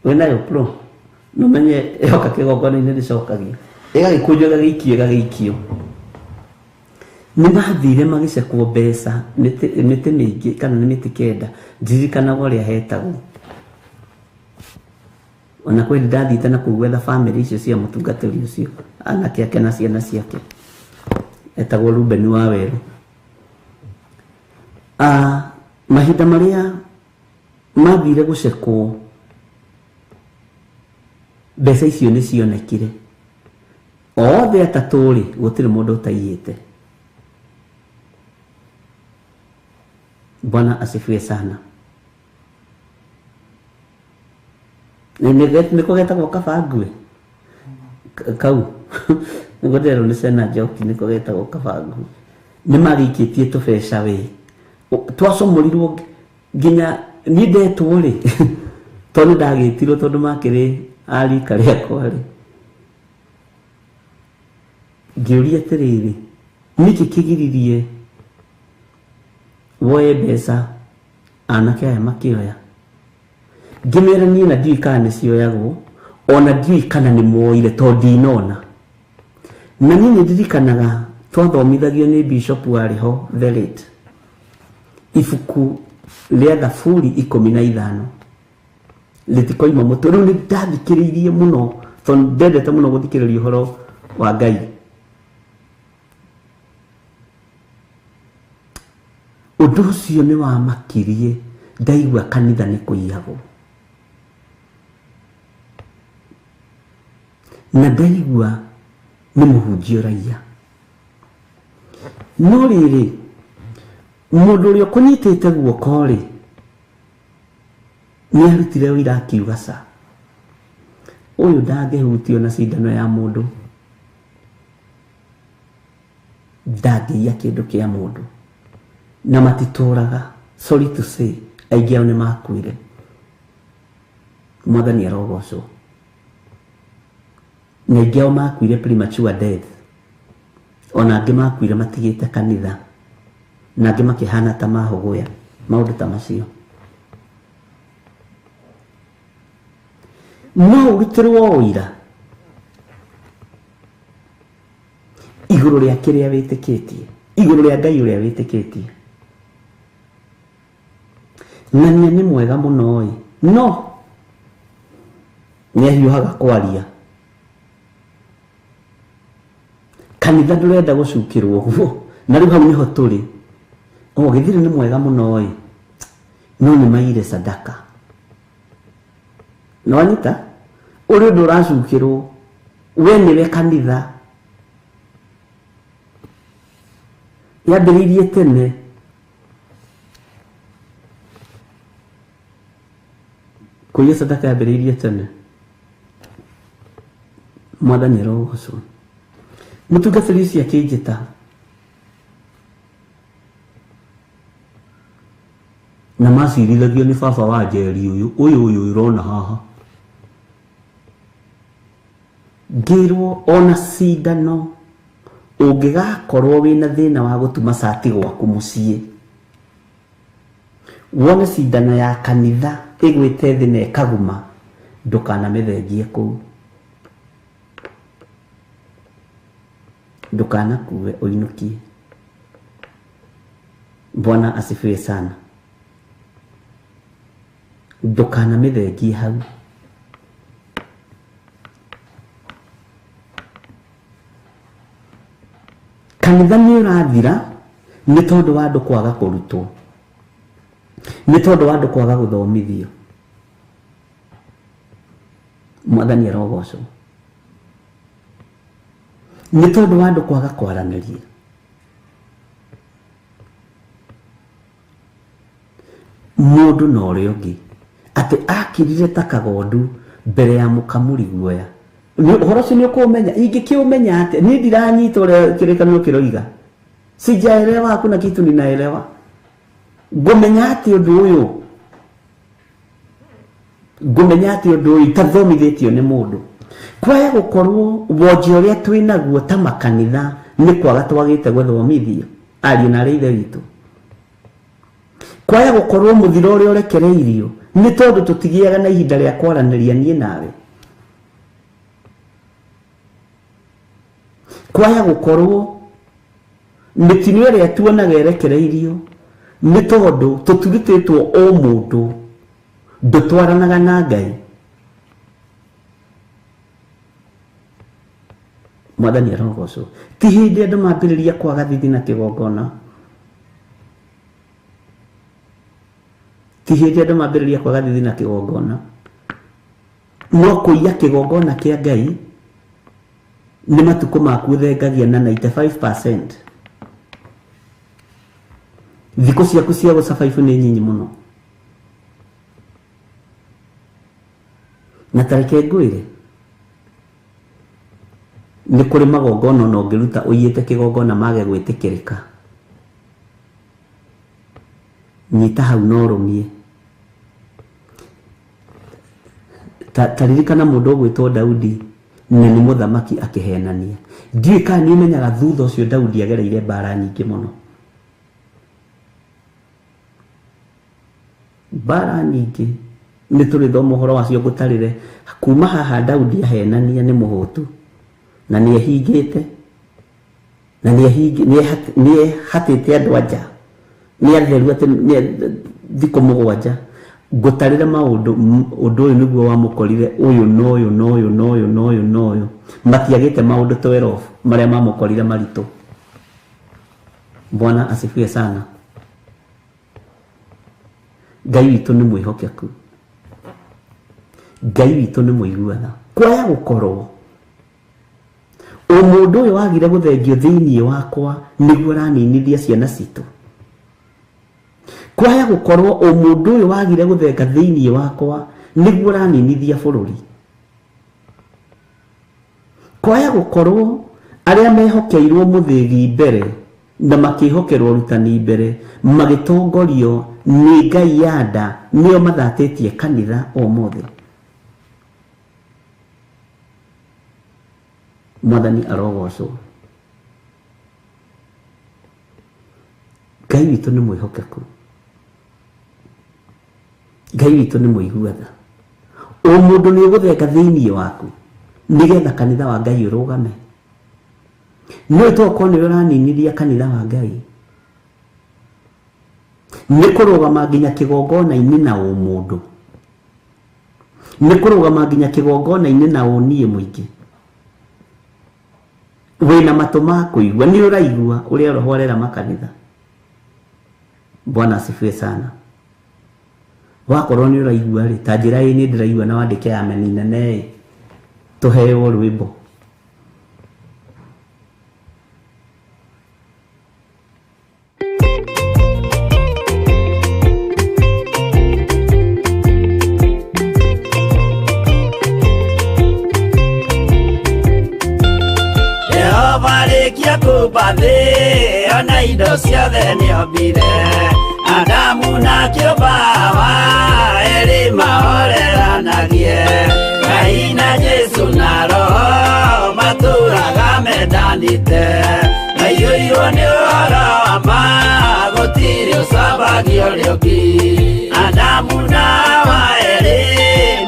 Wĩnayo pro? No menye yoka kĩgongona-inĩ ndĩcokagia. Ĩgagĩkũnjwo ĩgagĩikio ĩgagĩikio. Nĩ mathire magĩcekwo mbeca mĩtĩ mĩingĩ kana nĩ mĩtĩ 9, ndirikanaga ũrĩa hetagwo. Ona kwĩ ndathiĩte na kũu gwetha family icio cia mũtungatĩri ũcio, anake ake na ciana ciake. Etagwo Ruben wa Werũ. Mahinda marĩa mathire gũcekwo, mbeca icio nĩ cionekire. Othe atatũ rĩ, gũtirĩ mũndũ ũtaiyĩte. Bwana asifiwe sana. Nĩko getagwo kaba ngue? Kau. Nĩguo ndĩrerwo nĩ Sena Njoki, nĩko getagwo kaba ngue. Nĩ magĩikĩtie tũbeca wĩ. Twacomorirwo nginya niĩ ndetwo rĩ, tondũ ndagĩtirwo tondũ makĩrĩ a rika rĩakwa rĩ. Ngĩũria atĩrĩrĩ, nĩkĩ kĩgiririe woe mbeca anake aya makĩoya? Ngĩmera niĩ na ndiũĩ kana nĩ cioyagwo, ona ndiũĩ kana nĩ moire tondũ ndinona. Na niĩ nĩ ndirikanaga twathomithagio nĩ bishop warĩ ho the late. Ibuku rĩa Thaburi 15 rĩtikoima mũtwe. Rĩu nĩ ndathikĩrĩirie mũno tondũ ndendete mũno gũthikĩrĩria ũhoro wa Ngai. Ũndũ ũcio nĩ wamakirie ndaigua kanitha nĩ kũiyagwo. Na ndaigua nĩ mũhunjia ũraiya. No rĩrĩ, mũndũ ũrĩa ũkũnyitĩte guoko rĩ, nĩ arutire ũira akiuga ca. Ũyũ ndangĩhutio na cindano ya mũndũ. Ndangĩiya kĩndũ kĩa mũndũ. Na matitũraga, sorry to say, aingĩ ao nĩ makuire. Mwathani arogocwo. Na aingĩ ao makuire premature death. Ona angĩ makuire matigĩte kanitha. Na angĩ makĩhana ta mahũgũya. Maũndũ ta macio. No ũrutĩrwo ũira igũrũ rĩa kĩrĩa wĩtĩkĩtie, igũrũ rĩa Ngai ũrĩa wĩtĩkĩtie. Ng'ania nĩ mwega mũno ĩ, no nĩ ahiũhaga kwaria. Kanitha ndũrenda gũcukĩrwo ũguo, na rĩu hau nĩho tũrĩ. O Gĩthiri nĩ mwega mũno ĩ, no nĩ maire sadaka. Nĩwanyita? Ũrĩ ũndũ ũracukĩrwo, we nĩwe kanitha. Yambĩrĩirie tene. Kũiya sadaka yambĩrĩirie tene. Mwathani arogocwo. Mũtungatĩri ũcio akĩnjĩta. Na macirithagio nĩ baba wa Njeri ũyũ, ũyũ ũyũ ũrona haha. Ngĩrwo ona cindano ũngĩgakorwo wĩna thĩna wa gũtuma cati gwaku mũciĩ, wone cindano ya kanitha ĩgwĩte thĩ na ĩkaguma, ndũkanamĩthengie kũu. Ndũkanakue ũinũkie. Bwana asifiwe sana. Ndũkanamĩthengie hau. Kanitha nĩ ũrathira nĩ tondũ wa andũ kwaga kũrutwo, nĩ tondũ wa andũ kwaga gũthomithio. Mwathani arogocwo. Nĩ tondũ wa andũ kwaga kwaranĩria. Mũndũ na ũrĩa ũngĩ atĩ akirire ta kagondu mbere ya mũkamuri guoya. Ũhoro ũcio nĩ ũkũũmenya, ingĩkĩũmenya atĩa? Niĩ ndiranyita ũrĩa kĩrĩkanĩro kĩroiga. Sijaelewa, hakuna kitu ninaelewa. Ngũmenya atĩ ũndũ ũyũ, ngũmenya atĩ ũndũ ũyũ itathomithĩtio nĩ mũndũ. Kwaya gũkorwo wonje ũrĩa twĩnaguo ta makanitha nĩ kwaga twagĩte gũthomithio ariũ na arĩ ithe witũ. Kwaya gũkorwo mũthiro ũrĩa ũrekereirio nĩ tondũ tũtigĩaga na ihinda rĩa kwaranĩria niĩ nawe. Kwaya gũkorwo mĩtino ĩrĩa tuonaga ĩrekereirio nĩ tondũ tũturutĩtwo o mũndũ ndũtwaranaga na Ngai. Mwathani arogocwo. Ti hĩndĩ andũ mambĩrĩria kwaga thithi na kĩgongona. Ti hĩndĩ andũ mambĩrĩria kwaga thithi na kĩgongona. No kũiya kĩgongona kĩa Ngai nĩ matukũ maku ũthengagia na 95%. Thikũ ciaku cia gũsurvive nĩ nyinyi mũno. Na tareke ngwĩre, nĩ kũrĩ magongona ona ũngĩruta ũiyĩte kĩgongona mage gwĩtĩkĩrĩka. Nyita hau na ũrũmie. Ta ririkana mũndũ ũgwĩtwo Daudi na nĩ mũthamaki akĩhenania. Ndiũĩ kana nĩ ũmenyaga thutha ũcio Daudi agereire mbara nyingĩ mũno. Mbara nyingĩ nĩ tũrĩthoma ũhoro wacio ngũtarĩre. Kuma haha Daudi ahenania nĩ mũhũtu na nĩ ehingĩte na nĩ ehatĩte andũ anja. Nĩ atheru atĩ nĩ thikũ 7 ngũtarĩre maũndũ, ũndũ ũyũ nĩguo wamũkorire, ũyũ na ũyũ na ũyũ na ũyũ na ũyũ na ũyũ. Matiagĩte maũndũ 12 marĩa mamũkorire maritũ. Bwana asifiwe sana. Ngai witũ nĩ mwĩhokeku, Ngai witũ nĩ mũiguana. Kwaya gũkorwo ũmũndũ ũyũ wagire gũthengio thĩinĩ wakwa nĩguo ũraninithia ciana citũ. Kwaya gũkorwo ũmũndũ ũyũ wagire gũthenga thĩinĩ wakwa nĩguo ũraninithia bũrũri. Kwaya gũkorwo arĩa mehokeirwo mũthĩgi mbere na makĩhokerwo ũrutani mbere magĩtongorio nĩ Ngai ya nda nĩo mathatĩtie kanitha ũmũthĩ. Mwathani arogocwo. Ngai witũ nĩ mwĩhokeku, Ngai witũ nĩ mũiguatha. Ũmũndũ nĩ ũgũthenga thĩinĩ waku nĩgetha kanitha wa Ngai ũrũgame. Nĩ tokorwo nĩwe ũraninithia kanitha wa Ngai nĩ kũrũgama nginya kĩgongona-inĩ na ũmũndũ, nĩ kũrũgama nginya kĩgongona-inĩ na ũniĩ mũingĩ. Wĩna matũ ma kũigua, nĩ ũraigua ũrĩa Roho arera makanitha. Bwana asifiwe sana. Wakorwo nĩ ũraigua rĩ, ta njĩra ĩ nĩ ndĩraigua na wandĩke ameni nene ĩ, tũheo rwĩmbo. Jehova rĩkia kũmba thĩ ona indo ciothe nĩombire, Adamu na kĩũmba Hawa erĩ mahoreranagie. Ngai na Jesũ na Roho matũraga mendanĩte, maiyũirwo nĩ ũhoro wa ma gũtirĩ ũcambagio ũrĩa ũngĩ. Adamu na Hawa erĩ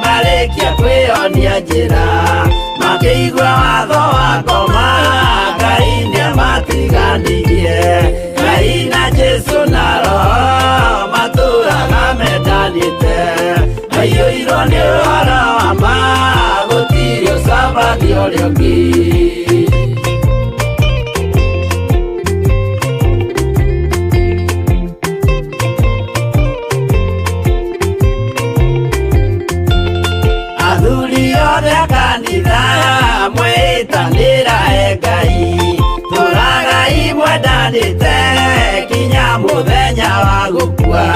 marĩkia kwĩyonia njĩra, makĩigua watho wa ngoma Ngai nĩamatiganirie. Ngai na Jesũ na Roho matũraga mendanĩte, maiyũirwo nĩ ũhoro wa ma gũtirĩ ũcambagio ũrĩa ũngĩ. Athuri othe a kanitha mwĩtanĩra e Ngai, tũragai mwendanĩte kinya mũthenya wa gũkua.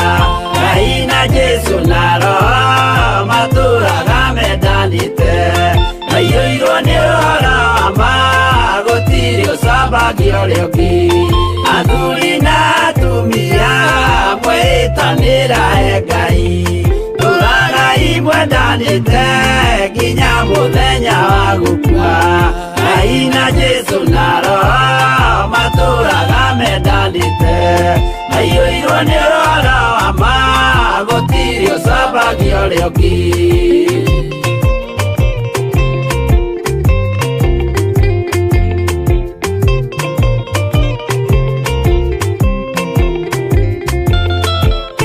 Ngai na Jesũ na Roho matũraga mendanĩte, maiyũirwo nĩ ũhoro wa ma gũtirĩ ũcambagio ũrĩa ũngĩ. Athuri na atumia mwĩtanĩra e Ngai, tũragai mwendanĩte nginya mũthenya wa gũkua. Ngai na Jesũ na Roho matũraga mendanĩte, maiyũirwo nĩ ũhoro wa ma gũtirĩ ũcambagio ũrĩa ũngĩ.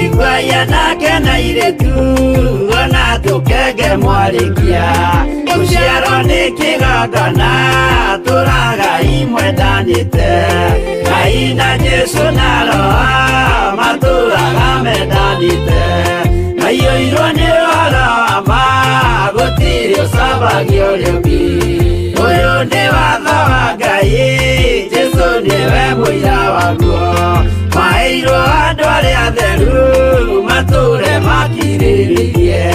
Iguai anake na airĩtu ona tũkenge mwarĩkia, gũciarwo nĩ kĩgongona tũragai mwendanĩte. Ngai na Jesũ na Roho matũraga mendanĩte, maiyũirwo nĩ ũhoro wa ma gũtirĩ ũcambagio ũrĩa ũngĩ. Ũyũ nĩ watho wa Ngai, Jesũ nĩwe mũira waguo. Maheirwo andũ arĩa atheru matũre makirĩrĩirie.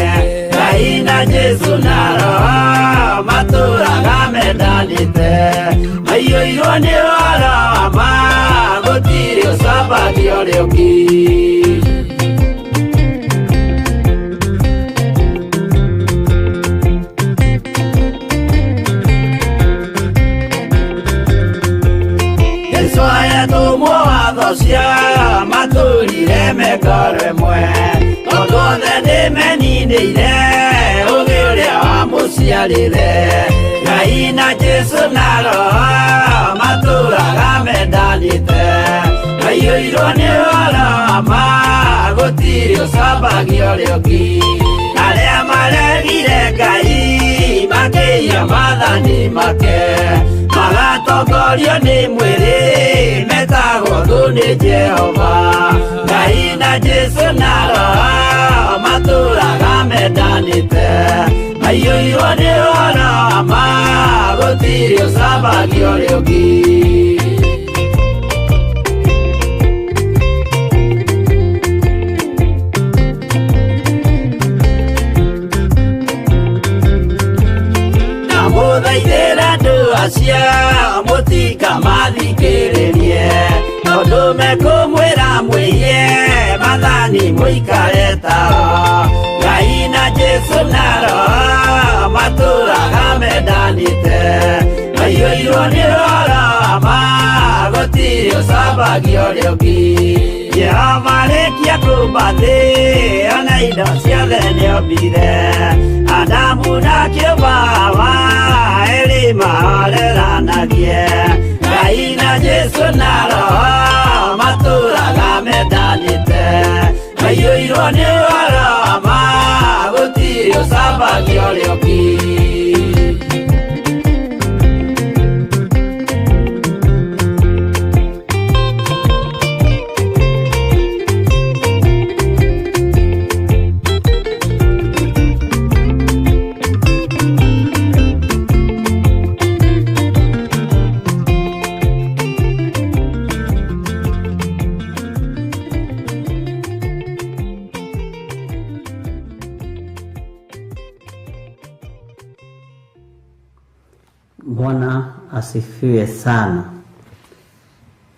Ngai na Jesũ na Roho matũraga mendanĩte, maiyũirwo nĩ ũhoro wa ma gũtirĩ ũcambagio ũrĩa ũngĩ. Jesũ ayatũmwo watho cia matũrire mekoro ĩmwe, tondũ othe nĩmeninĩire ũgĩ ũrĩa wamũciarire. Ngai na Jesũ na Roho matũraga mendanĩte, maiyũirwo Maiyũirwo nĩ ũhoro wa ma gũtirĩ ũcambagio ũrĩa ũngĩ. Arĩa maregire Ngai makĩiya maathani make magatongorio nĩ mwĩrĩ metagwo thũ nĩ Jehova. Ngai na Jesũ na Roho matũraga mendanĩte maiyũirwo nĩ ũhoro wa ma gũtirĩ ũcambagio ũrĩa ũngĩ. Ndamũthaithĩra andũ acio mũtikamathikĩrĩrie tondũ mekũmwĩra mwĩiye maathani mũikare tao. Ngai na Jesũ na Roho matũraga mendanĩte maiyũirwo nĩ ũhoro wa ma gũtirĩ ũcambagio ũrĩa ũngĩ. Jehova arĩkia kũũmba thĩ ona indo ciothe nĩombire Adamu na kĩũmba Hawa erĩ mahoreranagie. Ngai na Jesũ na Roho matũraga mendanĩte maiyũirwo nĩ ũhoro wa ma gũtirĩ ũcambagio ũrĩa ũngĩ. Bwana asifiwe sana.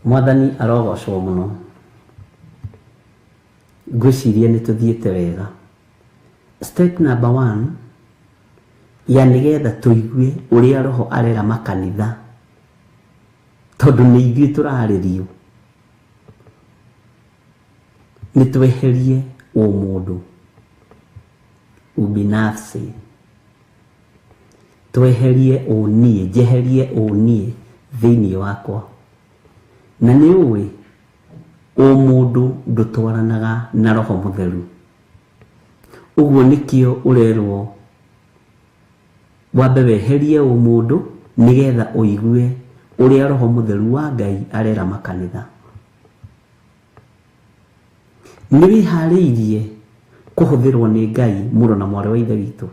Mwathani arogocwo muno. Ngwĩciria nĩ tũthiĩte wega. Step number 1 ya nĩgetha tũigue ũrĩa Roho arera makanitha, tondũ nĩ ithuĩ tũrarĩrio, nĩ tweherie ũmũndũ, ubinafsi, tweherie ũniĩ, njeherie ũniĩ thĩinĩ wakwa. Na nĩ ũĩ ũmũndũ ndũtwaranaga na Roho Mũtheru. Ũguo nĩkĩo ũrerwo wambe weherie ũmũndũ nĩgetha ũigue ũrĩa Roho Mũtheru wa Ngai arera makanitha. Nĩ wĩharĩirie kũhũthĩrwo nĩ Ngai mũrũ na mwarĩ wa Ithe witũ?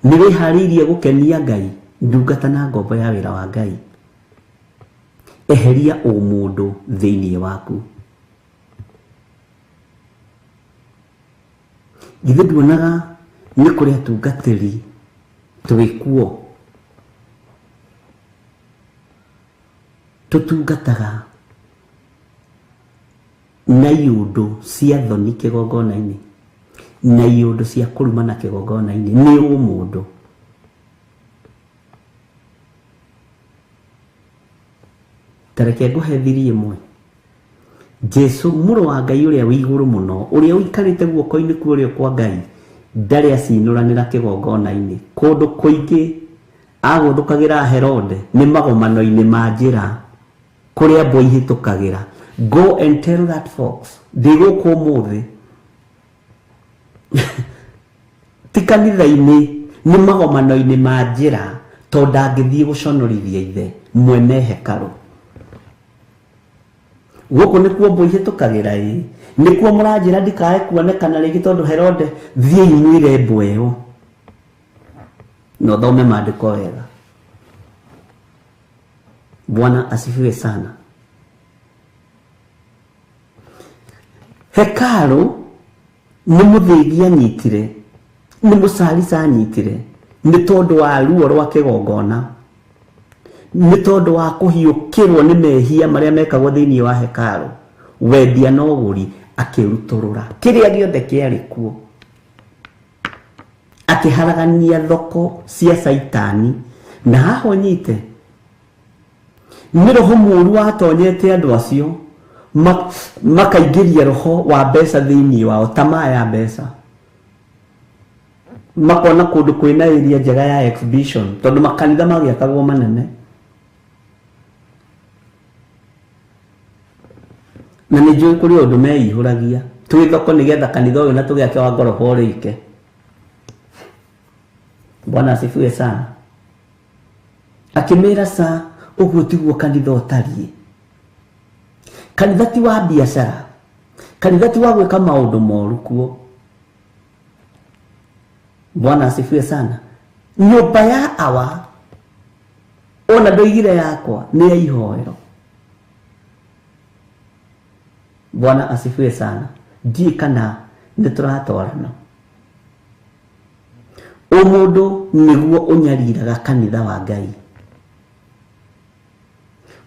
Nĩ wĩharĩirie gũkenia Ngai, ndungata na ngombo ya wĩra wa Ngai? Eheria ũmũndũ thĩinĩ waku. Githĩ nduonaga nĩ kũrĩ atungatĩri twĩkuo tũtungataga na iũndũ cia thoni kĩgongona-inĩ na iũndũ cia kũrumana kĩgongona-inĩ nĩ ũmũndũ. Ta reke ngũhe thiri ĩmwe. Jesu mũrũ wa Ngai ũrĩa wĩ igũrũ mũno, ũrĩa ũikarĩte guoko-inĩ kwa ũrĩo kwa Ngai, ndarĩ acinũranĩra kĩgongona-inĩ. Kũndũ kũingĩ agũthũkagĩra Herode nĩ magomano-inĩ ma njĩra kũrĩa mbwa ihĩtũkagĩra. Go and tell that fox, ndĩ gũkũ ũmũthĩ. Ti kanitha-inĩ, nĩ magomano-inĩ ma njĩra, tondũ ndangĩthiĩ gũconorithia ithe mwene hekarũ. Gũkũ nĩkuo mbwa ihĩtũkagĩra ĩ, nĩkuo mũranjĩra ndikae kuonekana rĩngĩ tondũ Herode, thiĩi mwĩre mbwa ĩyo. Na ũthome maandĩko wega. Bwana asifiwe sana. Hekarũ nĩ mũthĩgi anyitire, nĩ mũcarica anyitire, nĩ tondũ wa ruo rwa kĩgongona, nĩ tondũ wa kũhiũkĩrwo nĩ mehia marĩa mekagwo thĩinĩ wa hekarũ, wendia na ũgũri, akĩrutũrũra kĩrĩa gĩothe kĩarĩ kuo, akĩharagania thoko cia Caitani. Na haha ũnyite, nĩ roho mũũru watonyete andũ acio, makaingĩria roho wa mbeca thĩinĩ wao, tamaa ya mbeca, makona kũndũ kwĩna area njega ya exhibition, tondũ makanitha magĩakagwo manene. nĩ njũĩ kũrĩ ũndũ meihũragia twĩ thoko nĩgetha kanitha ũyũ na tũgĩake wa ngoroba ũrĩke. Bwana asifiwe sana. Akĩmĩra ca ũguo tiguo kanitha ũtariĩ. Kanitha ti wa biacara, kanitha ti wa gwĩka maũndũ moru kuo. Bwana asifiwe sana. Nyũmba ya awa ona ndoigire yakwa nĩ ya ihoero. Bwana asifiwe sana. Ndiĩ kana nĩ tũratwarana. Ũmũndũ nĩguo ũnyariraga kanitha wa Ngai.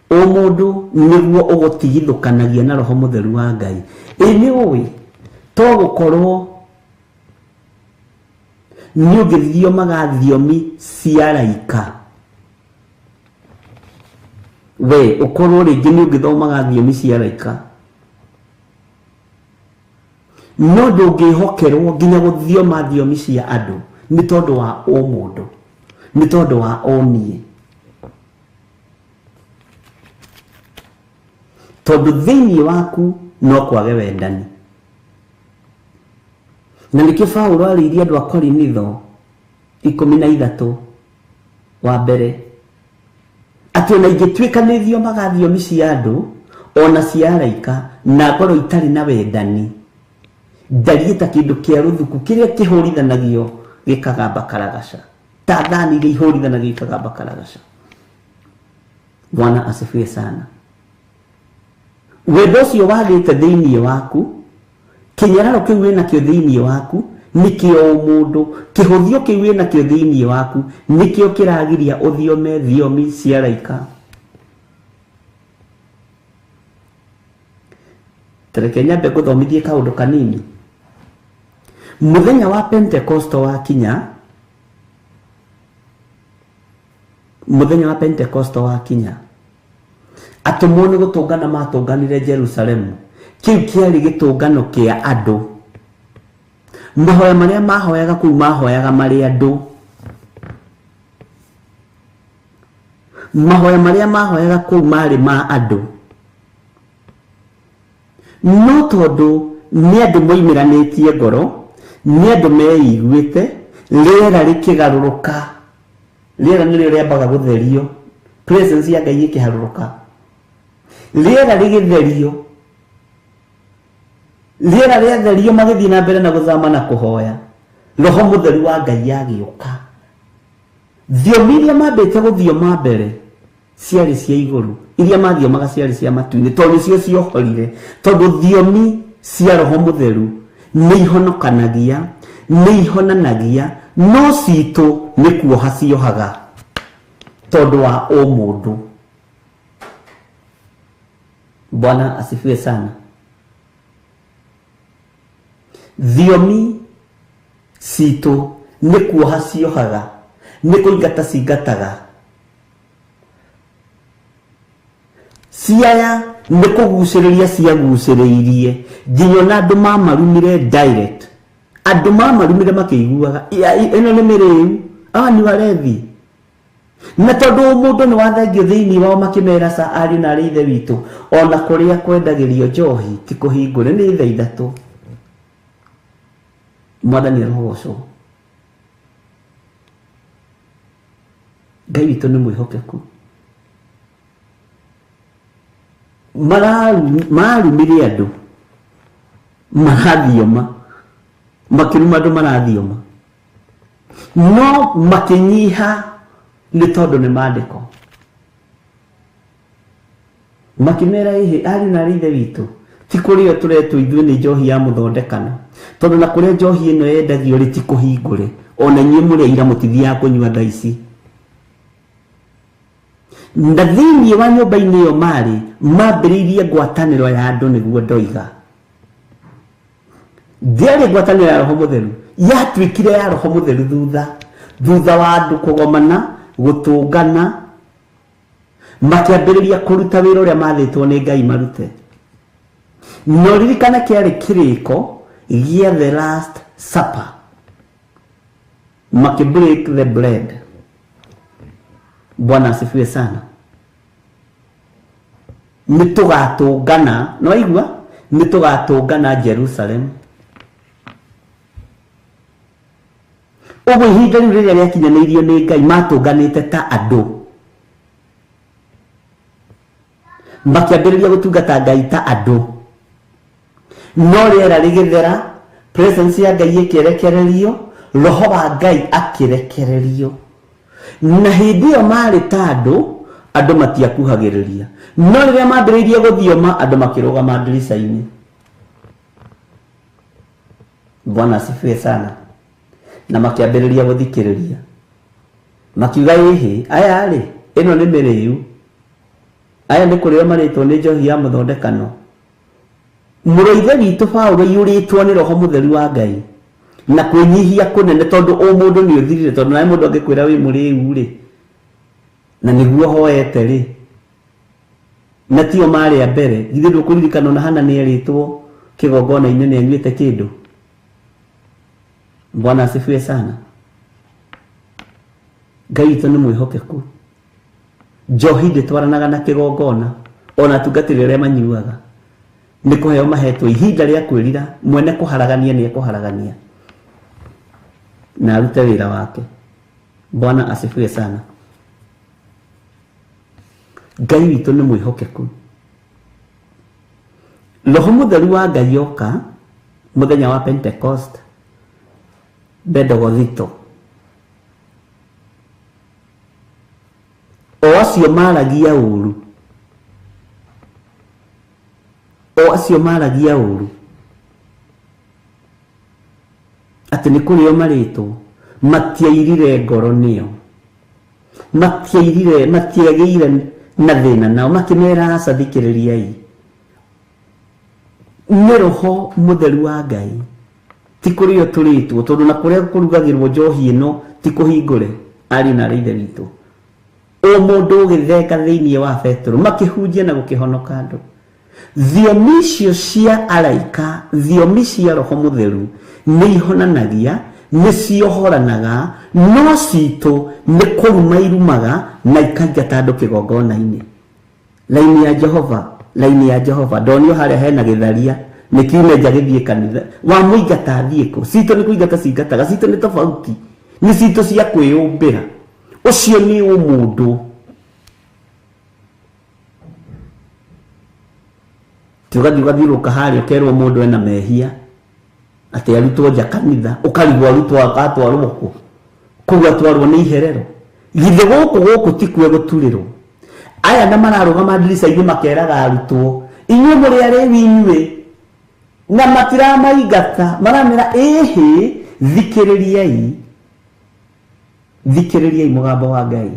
Ũmũndũ nĩguo ũgũtigithũkanagia na roho mũtheru wa Ngai. Ĩ nĩ ũĩ to gũkorwo nĩ ũngĩthiomaga thiomi cia araika, we ũkorwo rĩngĩ nĩ ũngĩthomaga thiomi cia araika, no ndũngĩhokerwo nginya gũthioma thiomi cia andũ nĩ tondũ wa ũmũndũ, nĩ tondũ wa ũniĩ, tondũ thĩinĩ waku no kwage wendani. Na nĩkĩo Paũlũ arĩirie andũ a Korinitho 13 wa mbere atĩ ona ingĩtuĩka nĩ thiomaga thiomi cia andũ ona cia araika na ngorwo itarĩ na wendani, ndariĩ ta kĩndũ kĩa rũthuku kĩrĩa kĩhũrithanagio gĩkagamba karagaca, ta thani iria ihũrithanagio ikagamba karagaca. Bwana asifiwe sana. Wendo ũcio wagĩte thĩinĩ waku, kĩnyararo kĩu wĩnakĩo thĩinĩ waku nĩkĩo ũmũndũ, kĩhũthio kĩu wĩnakĩo thĩinĩ waku nĩkĩo kĩragiria ũthiome thiomi cia araika. Tareke nyambe ngũthomithie kaũndũ kanini. Mũthenya wa Pentekosto wakinya, mũthenya wa Pentekosto wakinya, atũmwo nĩ gũtũngana matũnganire Jerusalemu. Kĩu kĩarĩ gĩtũngano kĩa andũ. Mahoya marĩa mahoyaga kũu mahoyaga marĩ andũ. Mahoya marĩa mahoyaga kũu marĩ ma andũ. No tondũ nĩ andũ moimĩranĩtie ngoro, nĩ andũ meiguĩte, rĩera rĩkĩgarũrũka. Rĩera nĩrĩo rĩambaga gũtherio, presence ya Ngai ĩkĩharũrũka, rĩera rĩgĩtherio, rĩera rĩatherio, magĩthiĩ na mbere na gũthama na kũhoya. Roho mũtheru wa Ngai agĩũka. Thiomi iria mambĩte gũthioma mbere ciarĩ cia igũrũ, iria mathiomaga ciarĩ cia matu-inĩ, tondũ nĩcio ciohorire. Tondũ thiomi cia roho mũtheru nĩ ihonokanagia, nĩ ihonanagia, no citũ nĩ kuoha ciohaga tondũ wa ũmũndũ. Bwana asifiwe sana. Thiomi citũ nĩ kuoha ciohaga, nĩ kũingata cingataga. Ciaya nĩ kũgucĩrĩria ciagucĩrĩirie nginya ona andũ mamarumire direct. Andũ mamarumire makĩiguaga ĩno nĩ mĩrĩu, aya nĩ warethi. Na tondũ mũndũ nĩ wathengio thĩinĩ wao makĩmera ca ariũ na arĩ ithe witũ, ona kũrĩa kwendagĩrio njohi ti kũhingũre, nĩ thaa 3. Mwathani arogocwo. Ngai witũ nĩ mwĩhokeku. Marumire andũ marathioma, makĩruma andũ marathioma, no makĩnyiha nĩ tondũ nĩ maandĩko. Makĩmera ĩhĩ ariũ na arĩ ithe witũ, ti kũrĩo tũretwo ithuĩ nĩ njohi ya mũthondekano, tondũ na kũrĩa njohi ĩno yendagio rĩ ti kũhingũre, ona inyuĩ mũrĩ aira mũtithiaga kũnyua thaa ici. Na thĩinĩ wa nyũmba-inĩ ĩyo marĩ mambĩrĩirie ngwatanĩro ya andũ, nĩguo ndoiga. Ndĩarĩ ngwatanĩro ya roho mũtheru, yatuĩkire ya roho mũtheru thutha wa andũ kũgomana, gũtũngana, makĩambĩrĩria kũruta wĩra ũrĩa mathĩtwo nĩ Ngai marute. No ririkana kĩarĩ kĩrĩko gĩa the last supper, makĩ break the bread. Bwana asifiwe sana. Nĩ tũgatũngana, nĩ waigua? Nĩ tũgatũngana Jerusalem. Ũguo ihinda rĩu rĩrĩa rĩakinyanĩirio nĩ Ngai, matũnganĩte ta andũ, makĩambĩrĩria gũtungata Ngai ta andũ, no rĩera rĩgĩthera, presence ya Ngai ĩkĩrekererio, roho wa Ngai akĩrekererio. Na hĩndĩ ĩyo marĩ ta andũ, andũ matiakuhagĩrĩria, no rĩrĩa mambĩrĩirie gũthioma, andũ makĩrũgama ndirica-inĩ. Bwana asifiwe sana. Na makĩambĩrĩria gũthikĩrĩria, makiuga, ĩhĩ, aya rĩ, ĩno nĩ mĩrĩu, aya nĩ kũrĩo marĩtwo nĩ njohi ya mũthondekano. Mũrũ ithe witũ Paulo aiyũrĩtwo nĩ roho mũtheru wa Ngai na kwĩnyihia kũnene, tondũ ũmũndũ nĩ ũthirire, tondũ nawe mũndũ angĩkwĩra wĩ mũrĩu rĩ, na nĩguo hoete rĩ, na tio marĩ a mbere. Githĩ ndũkũririkana ona Hana nĩ erĩtwo kĩgongona-inĩ nĩ anyuĩte kĩndũ? Bwana asifiwe sana. Ngai witũ nĩ mwĩhokeku. Njohi ndĩtwaranaga na kĩgongona, ona atungatĩri arĩa manyuaga nĩ kũheo mahetwo ihinda rĩa kwĩrira. Mwene kũharagania nĩ ekũharagania na arute wĩra wake. Bwana asifiwe sana. Ngai witũ nĩ mwĩhokeku. Roho mũtheru wa Ngai oka mũthenya wa Pentecost Bendogothito, o acio maragia ũru, o acio maragia ũru atĩ nĩ kũrĩo marĩtwo, matiairire ngoro nĩo, matiairire, matiagĩire na thĩna nao, makĩmera, aca, thikĩrĩriai, nĩ roho mũtheru wa Ngai, ti kũrĩo tũrĩtwo, tondũ na kũrĩa kũrugagĩrwo njohi ĩno ti kũhingũre. Ariũ na arĩ ithe witũ, o mũndũ ũgĩthenga thĩinĩ wa Petero, makĩhunjia na gũkĩhonoka andũ. Thiomi icio cia araika, thiomi cia roho mũtheru, nĩ ihonanagia, nĩ ciohoranaga, no citũ nĩ kũruma irumaga na ikaingata andũ kĩgongona-inĩ. Laini ya Jehova, laini ya Jehova, ndonio harĩa hena gĩtharia nĩ kiume nja gĩthiĩ kanitha wamũingata athiĩ kũ? Citũ nĩ kũingata cingataga, citũ nĩ tofauti, nĩ citũ cia kwĩyũmbĩra. Ũcio nĩ ũmũndũ. Ti ũgathiĩ ũgathiũrũrũka harĩa ũkerwo mũndũ ena mehia atĩ arutwo nja kanitha, ũkarigwo arutwo atwarwo kũ? Kũu atwarwo nĩ iherero. Githĩ gũkũ gũkũ ti kuo gũturĩrwo? Aya na mararũgama ndirica-inĩ makeraga arutwo, inyuĩ mũrĩ arĩu inyuĩ, na matiramaingata, maramera, ĩhĩ, thikĩrĩriai, thikĩrĩriai mũgambo wa Ngai,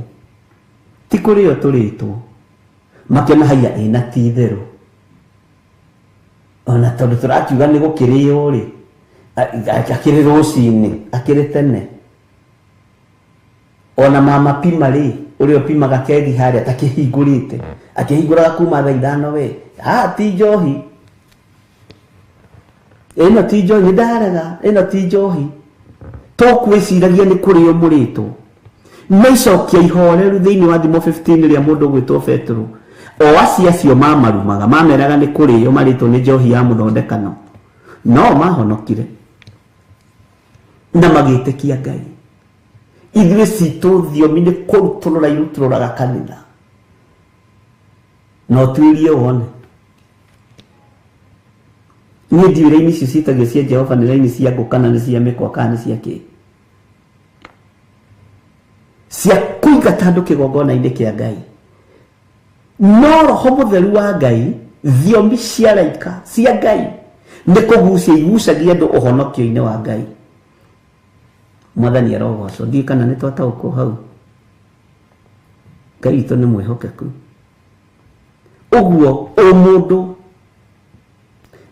ti kũrĩo tũrĩtwo. Makĩona haiya ĩna ti itherũ, ona tondũ tũrakiuga nĩ gũkĩrĩo rĩ, akĩrĩ rũcinĩ, akĩrĩ tene, ona mama pima rĩ, ũrĩa ũpimaga kegi harĩa takĩhingũrĩte, akĩhingũraga kuma thaa 5 we, ah, ti njohi ĩno, ti njohi, nĩ ndarega, ĩno ti njohi, tũkwĩciragia nĩ kũrĩo mũrĩtwo. No icokia ihoreru thĩinĩ wa Thimo 15 rĩa mũndũ ũgwĩtwo Petero, o acio acio mamarumaga, mameraga nĩ kũrĩo marĩtwo nĩ njohi ya mũthondekano, no mahonokire na magĩtĩkia Ngai. Ithuĩ citũ thiomi nĩ kũrutũrũra irutũrũraga kanitha, na ũtuĩrie wone. Niĩ ndiũĩ raini icio ciĩtagio cia Jehova nĩ raini cia ngũ kana nĩ cia mĩkwa kana nĩ cia kĩ, cia kũingata andũ kĩgongona-inĩ kĩa Ngai. No roho mũtheru wa Ngai, thiomi cia araika cia Ngai, nĩ kũgucia igucagia andũ ũhonokio-inĩ wa Ngai. Mwathani arogocwo. Ndiũĩ kana nĩ twataũkwo hau. Ngai witũ nĩ mwĩhokeku. Ũguo ũmũndũ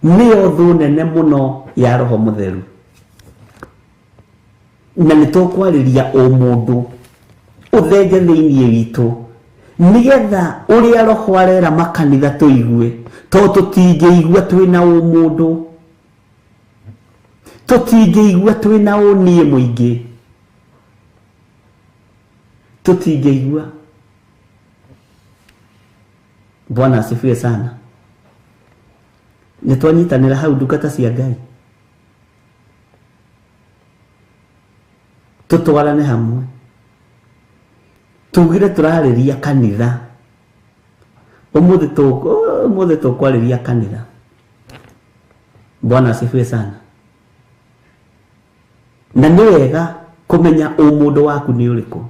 nĩyo thũ nene mũno ya roho mũtheru, na nĩ tũkwarĩria ũmũndũ ũthenge thĩinĩ witũ, nĩgetha ũrĩa roho arera makanitha tũigue, tondũ tũtingĩigua twĩna ũmũndũ, tũtingĩigua twĩna ũniĩ mũingĩ, tũtingĩigua. Bwana asifiwe sana. Nĩ twanyitanĩra hau ndungata cia Ngai, tũtwarane hamwe, tugire tũrarĩria kanitha ũmũthĩ, ũmũthĩ tũkwarĩria kanitha. Bwana asifiwe sana. Na nĩ wega kũmenya ũmũndũ waku nĩ ũrĩkũ,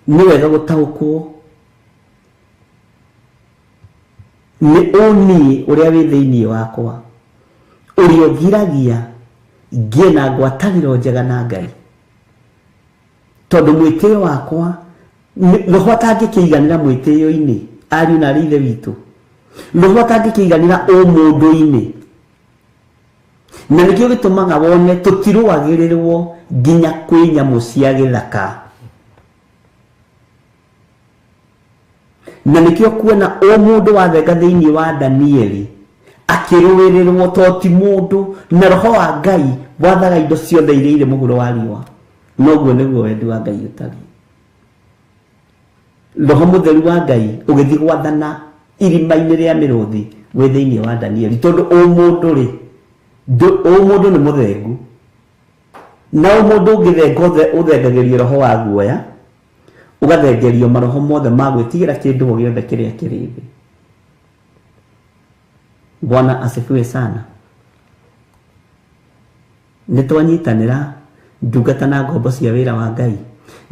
nĩ wega gũtaũkwo nĩ ũniĩ ũrĩa wĩ thĩinĩ wakwa, ũrĩa ũgiragia ngĩe na ngwatanĩro njega na Ngai, tondũ mwĩtĩo wakwa roho atangĩkĩiganĩra mwĩtĩo-inĩ, ariũ na arĩ ithe witũ, roho atangĩkĩiganĩra ũmũndũ-inĩ. Na nĩkĩo gĩtũmaga wone tũtirũagĩrĩrwo nginya kwĩ nyamũ cia gĩthaka. Na nĩkĩo kuona ũmũndũ wathenga thĩinĩ wa Danieli akĩrũĩrĩrwo, to ti mũndũ, na roho wa Ngai wathaga indo ciothe iria irĩ mũhuro wa riũa. Noguo nĩguo wendi wa Ngai ũtariĩ. Roho mũtheru wa Ngai ũgĩthiĩ gwathana irima-inĩ rĩa mĩrũthi wĩ thĩinĩ wa Danieli, tondũ ũmũndũ rĩ, ũmũndũ nĩ mũthengu, na ũmũndũ ũngĩthenga ũthengagĩrio roho wa guoya, ũgathengerio maroho mothe ma gwĩtigĩra kĩndũ o gĩothe kĩrĩa kĩrĩ thĩ. Bwana asifiwe sana. Nĩ twanyitanĩra ndungata na ngombo cia wĩra wa Ngai.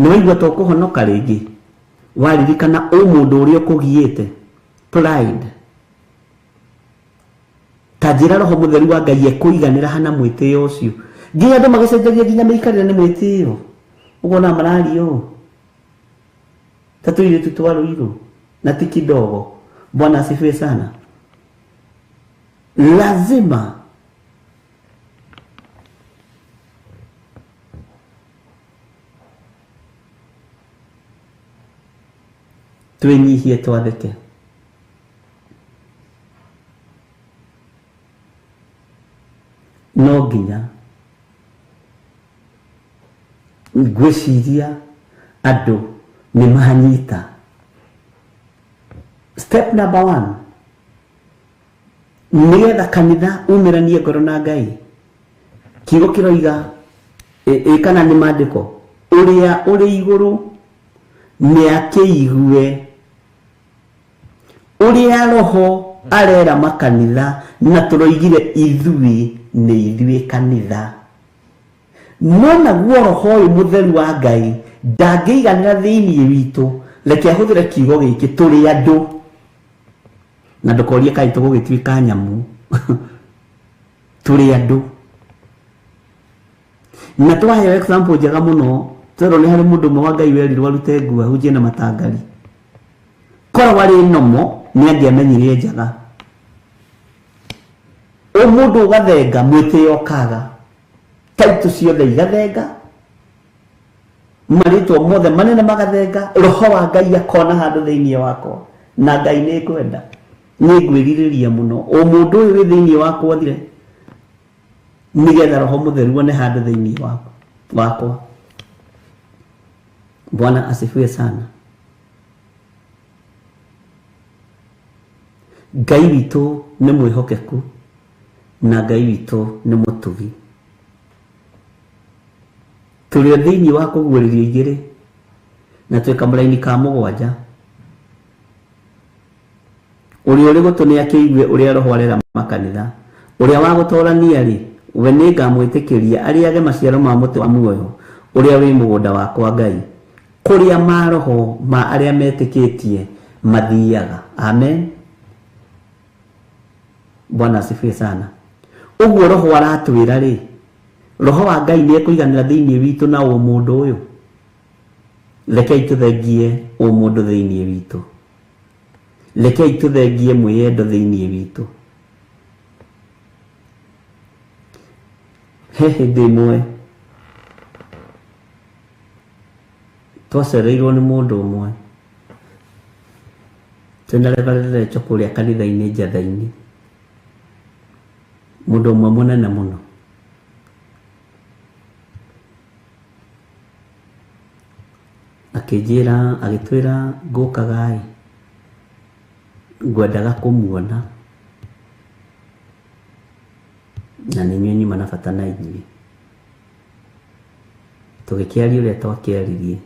Nĩ waigua to kũhonoka rĩngĩ, waririkana ũmũndũ ũrĩa ũkũgiĩte pride. Ta njĩra roho mũtheru wa Ngai ekũiganĩra hana mwĩtĩo ũcio, nginya andũ magĩcenjagia nginya mĩikarĩre nĩ mwĩtĩo, ũkona mararia ũũ ta tũirĩtu twa Rũirũ na ti kidogo. Bwana asifiwe sana. Lazima twĩnyihie, twathĩke. No nginya ngwĩciria andũ nĩ manyita. Step number 1, nĩgetha kanitha umĩranie ngoro na Ngai, kiugo kĩroiga ĩ kana nĩ maandĩko, ũrĩa ũrĩ igũrũ nĩ akĩigue ũrĩa roho arera makanitha, na tũroigire ithuĩ nĩ ithuĩ kanitha. No naguo roho ũyũ mũtheru wa Ngai ndangĩiganĩra thĩinĩ witũ, reke ahũthĩre kiugo gĩkĩ, tũrĩ andũ. Na ndũkorie kaĩ tũgũgĩtuĩka nyamũ. Tũrĩ andũ. Na twaheo example njega mũno, twerwo nĩ harĩ mũndũ ũmwe wa Ngai werirwo arute nguo ahunjie na matangari. Korwo arĩ nomo nĩ angĩamenyire njaga. Ũmũndũ ũgathenga mwĩtĩo ũkaga, taitũ ciothe igathenga, marĩtwa mothe manene magathenga, roho wa Ngai akona handũ thĩinĩ wakwa, na Ngai nĩ ngwenda, nĩ ngwĩrirĩria mũno ũmũndũ ũyũ wĩ thĩinĩ wakwa ũthire, nĩgetha roho mũtheru one handũ thĩinĩ wakwa. Bwana asifiwe sana. Ngai witũ nĩ mwĩhokeku na Ngai witũ nĩ mũtugi. Tũrĩ o thĩinĩ wa kũguũrĩrio igĩrĩ na twĩ kamũraini ka 7. Ũrĩa ũrĩ gũtũ nĩ akĩigue ũrĩa roho arera makanitha. Ũrĩa wa gũtorania rĩ, we nĩ ngamwĩtĩkĩria arĩage maciaro ma mũtĩ wa muoyo ũrĩa wĩ mũgũnda wakwa Ngai, kũrĩa maroho ma arĩa metĩkĩtie mathiaga. Amen. Bwana asifiwe sana. Ũguo roho aratwĩra rĩ, roho wa Ngai nĩ ekũiganĩra thĩinĩ witũ na ũmũndũ ũyũ. Rekei tũthengie ũmũndũ thĩinĩ witũ. Rekei tũthengie mwĩyendo thĩinĩ witũ. He hĩndĩ ĩmwe twacereirwo nĩ mũndũ ũmwe twĩna Reverend Rachel kũrĩa kanitha-inĩ Njatha-inĩ, mũndũ ũmwe mũnene mũno. Akĩnjĩra, agĩtwĩra ngũkaga ĩ, Ngwendaga kũmuona na nĩ inyuĩ nyuma na bata na inyuĩ. Tũgĩkĩaria ũrĩa twakĩaririe.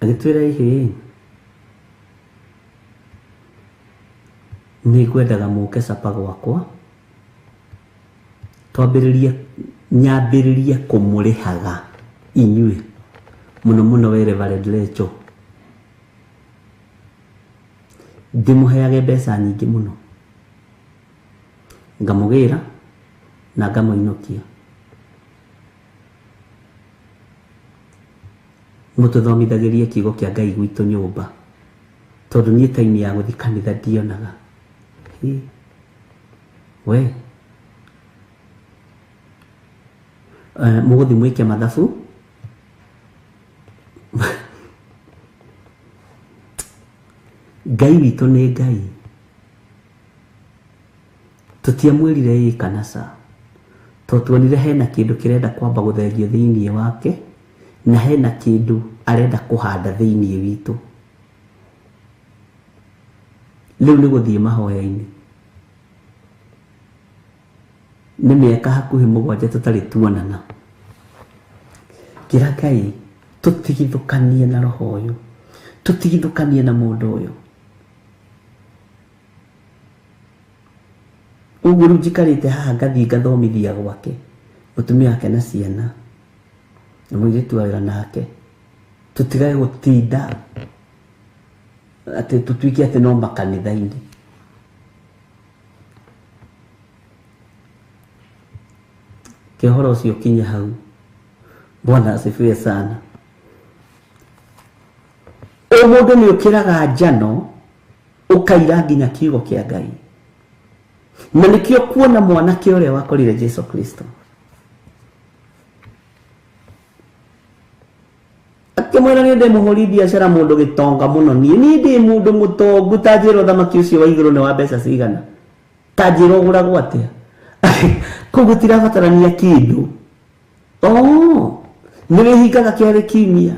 Agĩtwĩra ĩhĩ, nĩ ngwendaga mũke capa gwakwa twambĩrĩrie, nyambĩrĩrie kũmũrĩhaga inyuĩ mũno mũno we Reverend Lecho, ndĩmũheage mbeca nyingĩ mũno, ngamũgĩra na ngamũinũkia. Mũtũthomithagĩrie kiugo kĩa Ngai gwitũ nyũmba, tondũ niĩ time ya gũthiĩ kanitha ndionaga. Hĩ, we mũgũthiĩ mwĩke mathabu. Ngai witũ nĩ Ngai, tũtiamwĩrire ĩ kana ca, to tuonire hena kĩndũ kĩrenda kwamba gũthengio thĩinĩ wake na hena kĩndũ arenda kũhanda thĩinĩ witũ. Rĩu nĩ gũthiĩ mahoya-inĩ. Nĩ mĩaka hakuhĩ 7 tũtarĩ tuonana. Kĩra Ngai tũtigithũkanie na roho ũyũ, tũtigithũkanie na mũndũ ũyũ. Ũguo rĩu njikarĩte haha ngathiĩ ngathomithia gwake mũtumia wake na ciana na mũirĩtu wa wĩra nake, tũtigage gũtinda atĩ tũtuĩke atĩ no makanitha-inĩ. Ke ũhoro ũcio ũkinye hau. Bwana asifiwe sana. O mũndũ nĩ ũkĩraga njano ũkaira nginya kiugo kĩa Ngai, na nĩkĩo kuona mwanake ũrĩa wakorire Jesu Kristo akĩmwĩra niĩ ndĩ mũhũri biacara mũndũ gĩtonga mũno, niĩ ndĩ mũndũ mũtongu, ta njĩra ũthamaki ũcio wa igũrũ nĩ wa mbeca cigana, ta njĩra ũgũragwo atĩa. Kũu gũtirabatarania kĩndũ. Nĩ wĩhingaga kĩarĩ kiumia,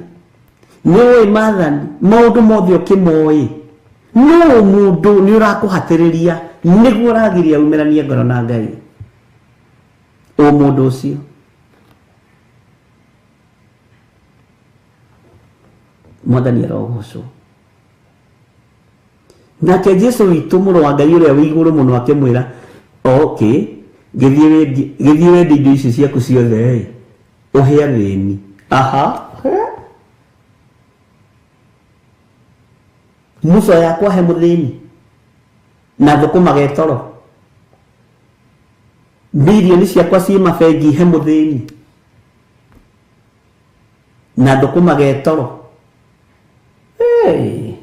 nĩ ũĩ maathani, maũndũ mothe ũkĩmoĩ, no mũndũ nĩ ũrakũhatĩrĩria nĩguo ũragiria umĩranie ngoro na Ngai. O mũndũ ũcio Mwathani arogocwo. Nake Jesu witũ mũrũ wa Ngai ũrĩa wĩ igũrũ mũno akĩmwĩra, okay, gĩthiĩ wendie indo ici ciaku ciothe ĩ, ũhe athĩni. Aha. Muco yakwa he mũthĩni na thũkũma getoro, bilioni ciakwa ciĩ mabengi he mũthĩni na thũkũma getoro. Hey.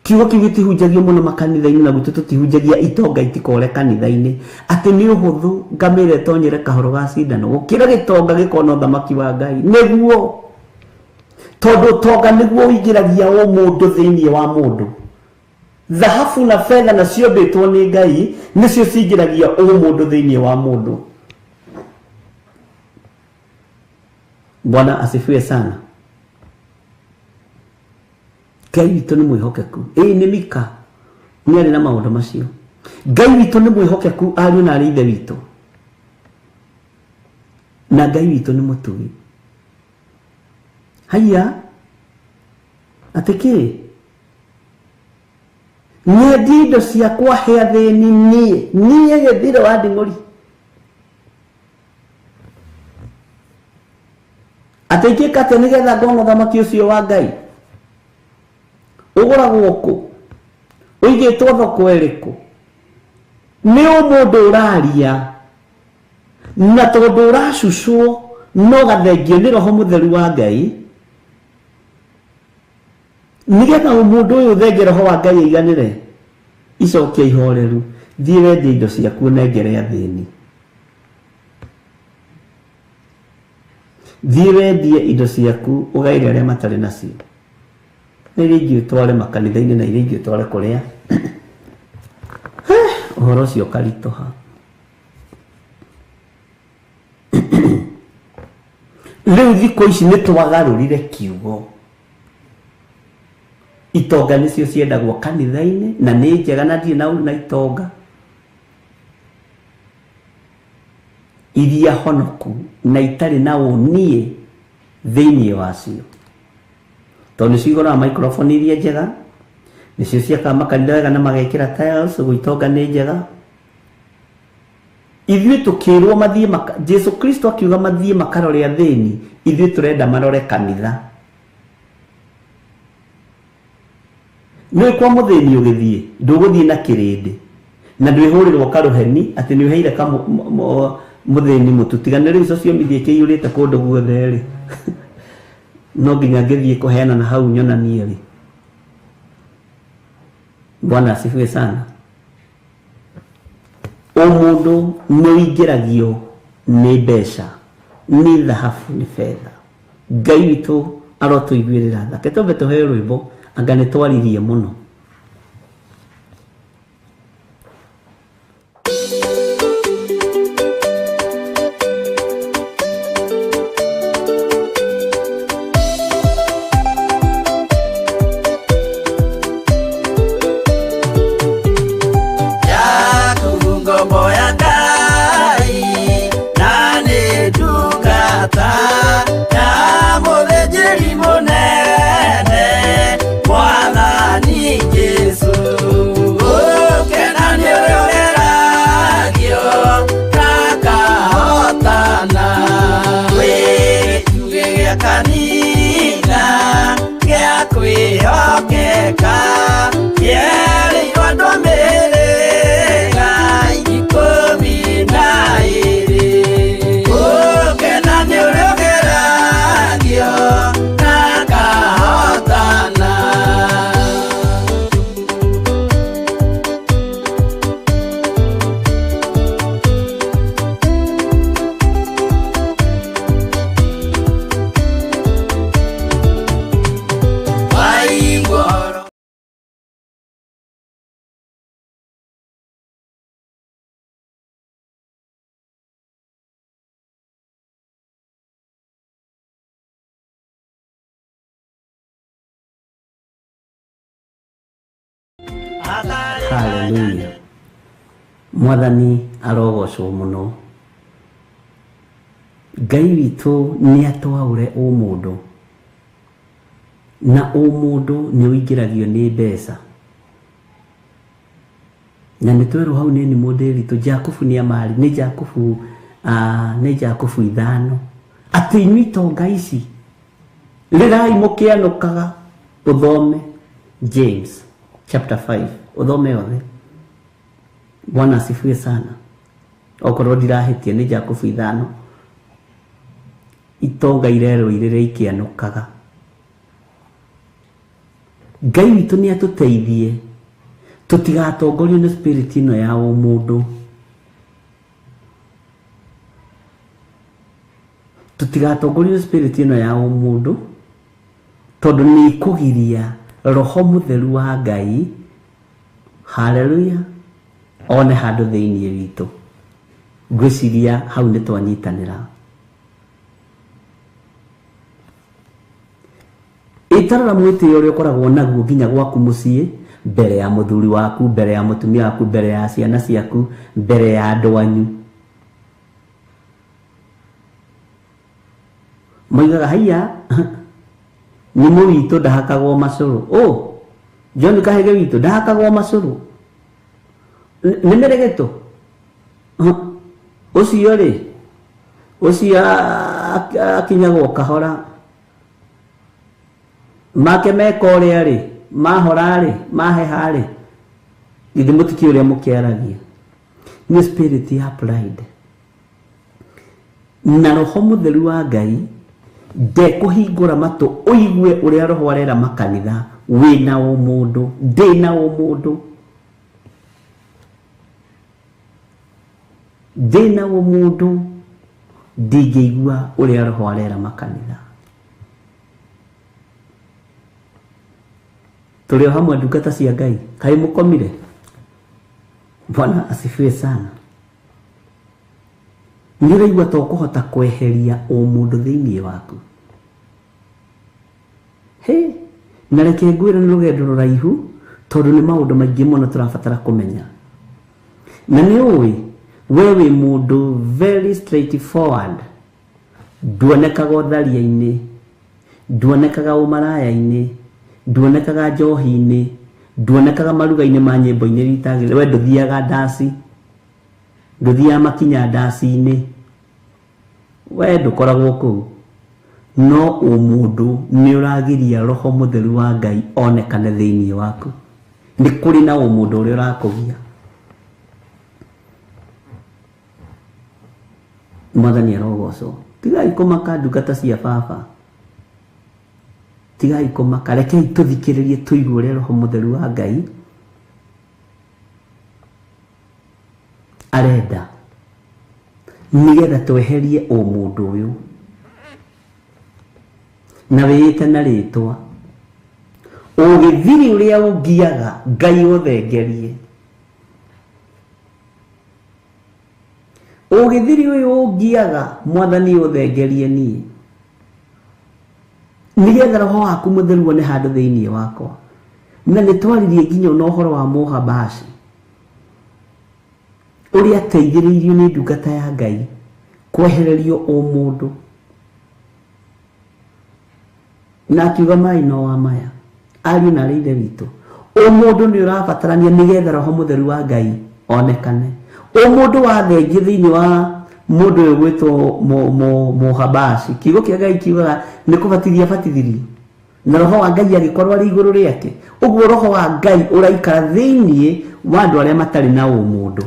Kiugo kĩu gĩtihunjagio mũno makanitha-inĩ, na gwitũ tũtihunjagia itonga itikore kanitha-inĩ, atĩ nĩ ũhũthũ ngamĩra ĩtonyere kahoro ga cindano gũkĩra gĩtonga gĩkona ũthamaki wa Ngai. Nĩguo, tondũ ũtonga nĩguo ũingĩragia ũmũndũ thĩinĩ wa mũndũ. Thahabu na betha na ciombĩtwo nĩ Ngai nĩcio cingĩragia ũmũndũ thĩinĩ wa mũndũ. Bwana asifiwe sana. Ngai witũ nĩ mwĩhokeku. Ĩĩ nĩ Mika nĩ arĩ na maũndũ macio. Ngai witũ nĩ mwĩhokeku ariũ na arĩ ithe witũ, na Ngai witũ nĩ mũtugi. Haiya, atĩ kĩ? Nyendie indo ciakwa he athĩni niĩ, niĩ Gĩthiro wa Nding'ũri. Atĩ ingĩka atĩa nĩgetha ngona ũthamaki ũcio wa Ngai? Ũgũragwo kũ? Ũigĩtwo thoko ĩrĩkũ? Nĩ ũmũndũ ũraria, na tondũ ũracucwo no gathengio nĩ Roho Mũtheru wa Ngai, nĩgetha ũmũndũ ũyũ ũthenge Roho wa Ngai aiganĩre. Icokia ihoreru, thiĩ wendie indo ciaku ũnengere athĩni. Thiĩ wendie indo ciaku ũgaĩre arĩa matarĩ nacio, na iria ingĩ ũtware makanitha-inĩ, na iria ingĩ ũtware kũrĩa. Ũhoro ũcio ũkaritũha. Rĩu thikũ ici nĩ twagarũrire kiugo. Itonga nĩcio ciendagwo kanitha-inĩ na nĩ njega na ndirĩ na itonga iria honoku na itarĩ na ũniĩ thĩinĩ wacio. Tondũ nĩcio igũraga microphone iria njega, nĩcio ciakaga makanitha wega na magekĩra tiles, ũguo itonga nĩ njega. Ithuĩ tũkĩrwo mathiĩ Jesu Kristo akiuga mathiĩ makarore athĩni, ithuĩ tũrenda marore kanitha. Nĩ kwa mũthĩni ũgĩthiĩ, ndũgũthiĩ na kĩrĩndĩ na ndwĩhũrĩrwo karũheni atĩ nĩ ũheire mũthĩni mũtu. Tiga nĩ rĩu social media ĩkĩiyũrĩte kũndũ guothe rĩ, no nginya ngĩthiĩ kũheana na hau nyonanie rĩ. Bwana asifiwe sana. Ũmũndũ nĩ ũingĩragio nĩ mbeca, nĩ thahabu, nĩ betha. Ngai witũ arotũiguĩrĩra tha. Reke twambe tũheo rwĩmbo, anga nĩ twaririe mũno. Hallelujah. Mwathani arogocwo mũno. Ngai witũ nĩ atwaũre ũmũndũ, na ũmũndũ nĩ ũingĩragio nĩ mbeca. Na nĩ twerwo hau nĩ mũndĩritũ Jakubu nĩ amari, nĩ Jakubu, nĩ Jakubu 5. Atĩ inyuĩ itonga ici rĩrai mũkĩanũkaga. Ũthome James chapter 5, ũthome yothe. Bwana asifiwe sana. Okorwo ndirahĩtia nĩ Jakubu 5. Itonga irerwo irĩrĩa ikĩanũkaga. Ngai witũ nĩ atũteithie tũtigatongorio nĩ spirit ĩno ya ũmũndũ. Tũtigatongorio nĩ spirit ĩno ya ũmũndũ, tondũ nĩ ĩkũgiria Roho Mũtheru wa Ngai, haleluya, one handũ thĩinĩ witũ. Ngwĩciria hau nĩ twanyitanĩra. Ĩtarora mwĩtĩo ũrĩa ũkoragwo naguo nginya gwaku mũciĩ, mbere ya mũthuri waku, mbere ya mũtumia waku, mbere ya ciana ciaku, mbere ya andũ anyu. Moigaga haiya, nĩ mũwitũ ndahakagwo macũrũ. Oh, John Kahege witũ ndahakagwo macũrũ. Nĩ mĩregeto. Ũcio rĩ, ũcio akinyagwo kahora. Make meka ũrĩa rĩ, mahora rĩ, maheha rĩ, githĩ mũtikĩũĩ ũrĩa mũkĩaragia. Nĩ spirit ya pride. Na Roho Mũtheru wa Ngai ndekũhingũra matũ ũigue ũrĩa Roho arera makanitha. Wĩna ũmũndũ, ndĩna ũmũndũ, ndĩna ũmũndũ, ndingĩigua ũrĩa Roho arera makanitha. Tũrĩ o hamwe ndungata cia Ngai, kaĩ mũkomire? Bwana asifiwe sana. Nĩ ũraigua ta ũkũhota kweheria ũmũndũ thĩinĩ waku? He, na reke ngwĩre nĩ rũgendo rũraihu tondũ nĩ maũndũ maingĩ mũno tũrabatara kũmenya. Na nĩ ũĩ we wĩ mũndũ very straightforward, nduonekaga ũtharia-inĩ, nduonekaga ũmaraya-inĩ, nduonekaga njohi-inĩ, nduonekaga maruga-inĩ ma nyĩmbo-inĩ iria itagĩrĩire. We ndũthiaga ndaci, ndũthiaga makinya ndaci-inĩ, we ndũkoragwo kũu. No ũmũndũ nĩ ũragiria roho mũtheru wa Ngai onekane thĩinĩ waku. Nĩ kũrĩ na ũmũndũ ũrĩa ũrakũgia. Mwathani arogocwo. Tigai kũmaka ndungata cia baba, tigai kũmaka, rekei tũthikĩrĩrie tũigue ũrĩa roho mũtheru wa Ngai arenda, nĩgetha tweherie ũmũndũ ũyũ na wĩĩte na rĩtwa ũgĩthiri ũrĩa ũngiaga Ngai ũthengerie. Ũgĩthiri ũyũ ũngiaga Mwathani ũthengerie niĩ, nĩgetha roho waku mũtheru wone handũ thĩinĩ wakwa. Na nĩ twaririe nginya ona ũhoro wa Mũhabashi ũrĩa ateithĩrĩirio nĩ ndungata ya Ngai kwehererio ũmũndũ, na akiuga mai no wa maya. Ariũ na arĩ ithe witũ, ũmũndũ nĩ ũrabatarania nĩgetha roho mũtheru wa Ngai onekane. Ũmũndũ wathengio thĩinĩ wa mũndũ ũyũ gwĩtwo Mũhabashi, kiugo kĩa Ngai kiugaga nĩ kũbatithia abatithirio na roho wa Ngai agĩkorwo arĩ igũrũ rĩake. Ũguo roho wa Ngai ũraikara thĩinĩ wa andũ arĩa matarĩ na ũmũndũ,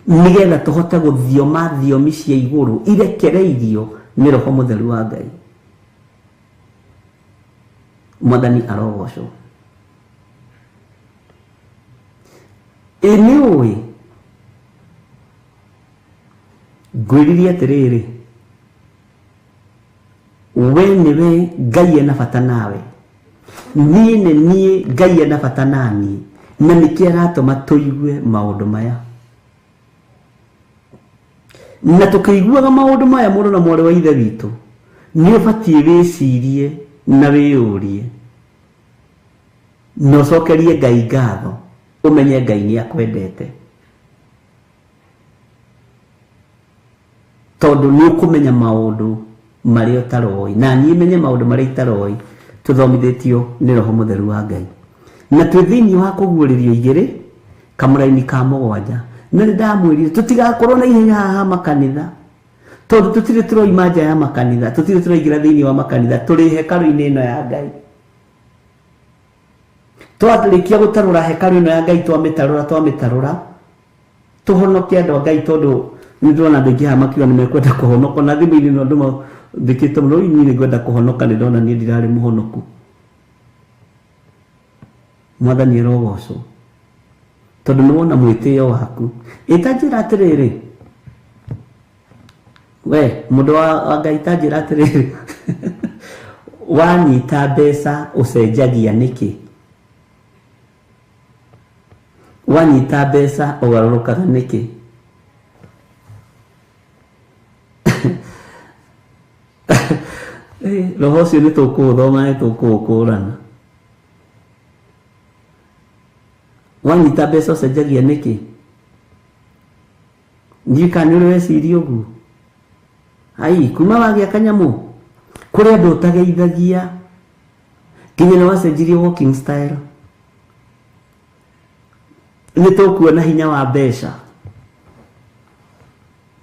nĩgetha tũhote gũthioma thiomi cia igũrũ irekereirio nĩ roho mũtheru wa Ngai. Mwathani arogocwo. Ĩ nĩ ũĩ ngwĩririe atĩrĩrĩ, we nĩwe Ngai ena bata nawe, niĩ nĩ niĩ Ngai ena bata naniĩ, na nĩkĩo aratũma tũigue maũndũ maya. Na tũkĩiguaga maũndũ maya mũrũ na mwarĩ wa ithe witũ, nĩ ũbatiĩ wĩcirie na wĩyũrie na ũcokerie Ngai ngatho, ũmenye Ngai nĩ akwendete, tondũ nĩ ũkũmenya maũndũ marĩa ũtaroĩ, na niĩ menye maũndũ marĩa itaroĩ, tũthomithĩtio nĩ roho mũtheru wa Ngai. Na twĩ thĩinĩ wa kũguũrĩrio igĩrĩ kamũraini ka mũgwanja, na nĩ ndamwĩrire tũtigakorwo na ihenya haha makanitha, tondũ tũtirĩ tũroima nja ya makanitha, tũtirĩ tũraingĩra thĩinĩ wa makanitha, tũrĩ hekarũ-inĩ ĩno ya Ngai. Twarĩkia gũtarũra hekarũ ĩno ya Ngai, twamĩtarũra tũhonoke andũ a Ngai, tondũ nĩ ndĩrona andũ aingĩ haha makiuga nĩ mekwenda kũhonoka, na thimũ-inĩ no andũ mathĩkĩte mũno, rĩu niĩ nĩngwenda kũhonoka, nĩ ndona niĩ ndirarĩ mũhonoku. Mwathani arogocwo, tondũ nĩ wona mwĩtĩo waku. Ĩ ta njĩra atĩrĩrĩ, we mũndũ wa Ngai, ta njĩra atĩrĩrĩ, wanyita mbeca ũcenjagia nĩkĩ? Wanyita mbeca ũgarũrũkaga nĩkĩ? Roho ũcio nĩ tũkũũthoma, nĩ tũkũũkũrana. Wanyita mbeca ũcenjagia nĩkĩ? Ndiũĩ kana nĩ ũrĩ weciria ũguo. Ai, kuma wagĩa kanyamũ kũrĩ andũ ũtageithagia, nginya nĩ wacenjirie walking style. Nĩ tũkuona hinya wa mbeca.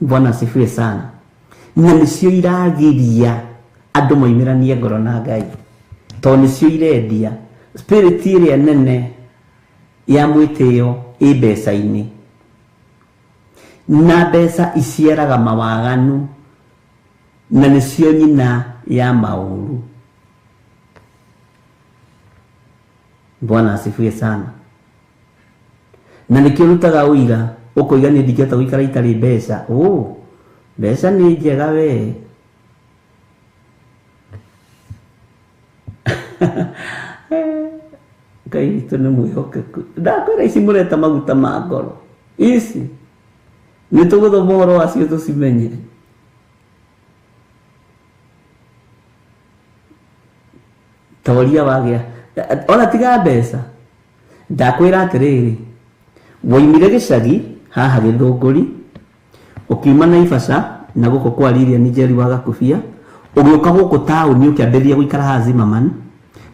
Bwana asifiwe sana. Na nĩcio iragiria andũ moimĩranie ngoro na Ngai, tondũ nĩcio irendia spirit ĩrĩa nene ya mwĩtĩo ĩ mbeca-inĩ, na mbeca iciaraga mawaganu, na nĩcio nyina ya maũru. Bwana asifiwe sana. Na nĩkĩo rutaga ũira ũkoiga niĩ ndingĩhota gũikara itarĩ mbeca. Oh, mbeca nĩ njega we. Ngai witũ nĩ mwĩhokeku. Ndakwĩra ici mũreta maguta ma ngoro ici. Nĩ tũgũthoma ũhoro wacio tũcimenye. Toria wagĩa ona tiga mbeca. Ndakwĩra atĩrĩrĩ, woimire gĩcagi haha Gĩthũngũri, ũkiuma Naivasha na gũkũ kwa Lilian Njeri wa Gakubia, ũgĩũka gũkũ taũni ũkĩambĩrĩria gũikara haha Zimmerman,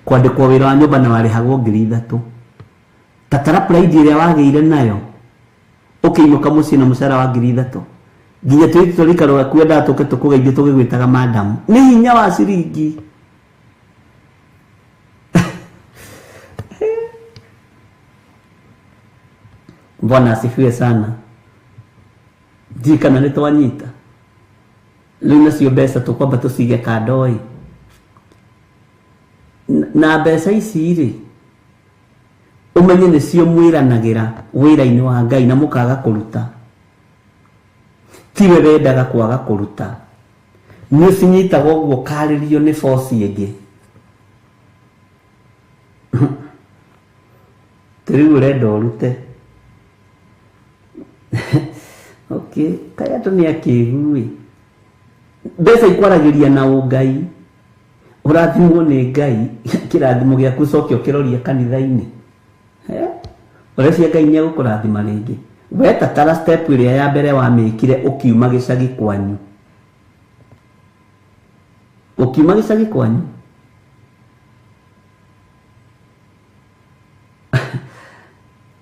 kwandĩkwo wĩra wa nyũmba na warĩhagwo 3,000. Ta tara pride ĩrĩa wagĩire nayo ũkĩinũka mũciĩ na mũcara wa 3,000. Nginya twĩ tũrĩka rwaku endaga tũke tũkũgeithie tũgĩgwĩtaga madam. Nĩ hinya wa ciringi. Bwana asifiwe sana. Ndiũĩ kana nĩ twanyita. Rĩu nacio mbeca tũkwamba tũcige kando ĩ. Na mbeca ici rĩ, ũmenye nĩcio mwĩranagĩra wĩra-inĩ wa Ngai na mũkaga kũruta. Tiwe wendaga kwaga kũruta. Nĩ ũcinyitaga ũguo ũkarĩrio nĩ boci ĩngĩ. Rĩu ũrenda ũrute. Okay, kaĩ andũ nĩ akĩgu ĩ. Mbeca ikwaragĩria na ũngai. Ũrathimwo nĩ Ngai, kĩrathimo gĩaku ũcoke ũkĩroria kanitha-inĩ. Ũreciria Ngai nĩ egũkũrathima rĩngĩ. We ta tara step ĩrĩa ya mbere wamĩkire ũkiuma gĩcagi kwanyu. Ũkiuma gĩcagi kwanyu.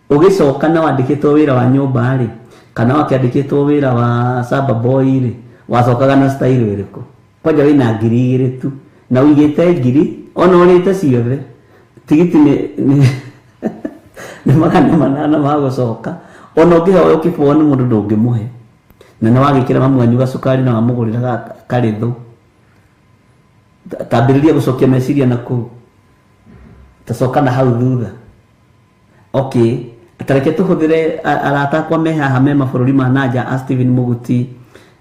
Ũgĩcoka na wandĩkĩtwo wĩra wa nyũmba rĩ, kana wakĩandĩkĩtwo wĩra wa samba boy rĩ, wacokaga na style ĩrĩkũ? Kwanja wĩna 2,000 tu na ũigĩte 1,000 ona ũrĩte ciothe. Tigiti nĩ 800 ma gũcoka. Ona ũngĩhoya ũkĩbũo nĩ mũndũ ndũngĩmũhe. Na nĩ wagĩkĩra mamu wanyu gacukari na wamũgũrĩra karĩthũ. Tambĩrĩria gũcokia meciria na kũu. Tacoka na hau thutha. Okay, tareke tũhũthĩre arata akwa me haha me mabũrũri ma nanja a Stephen Muguti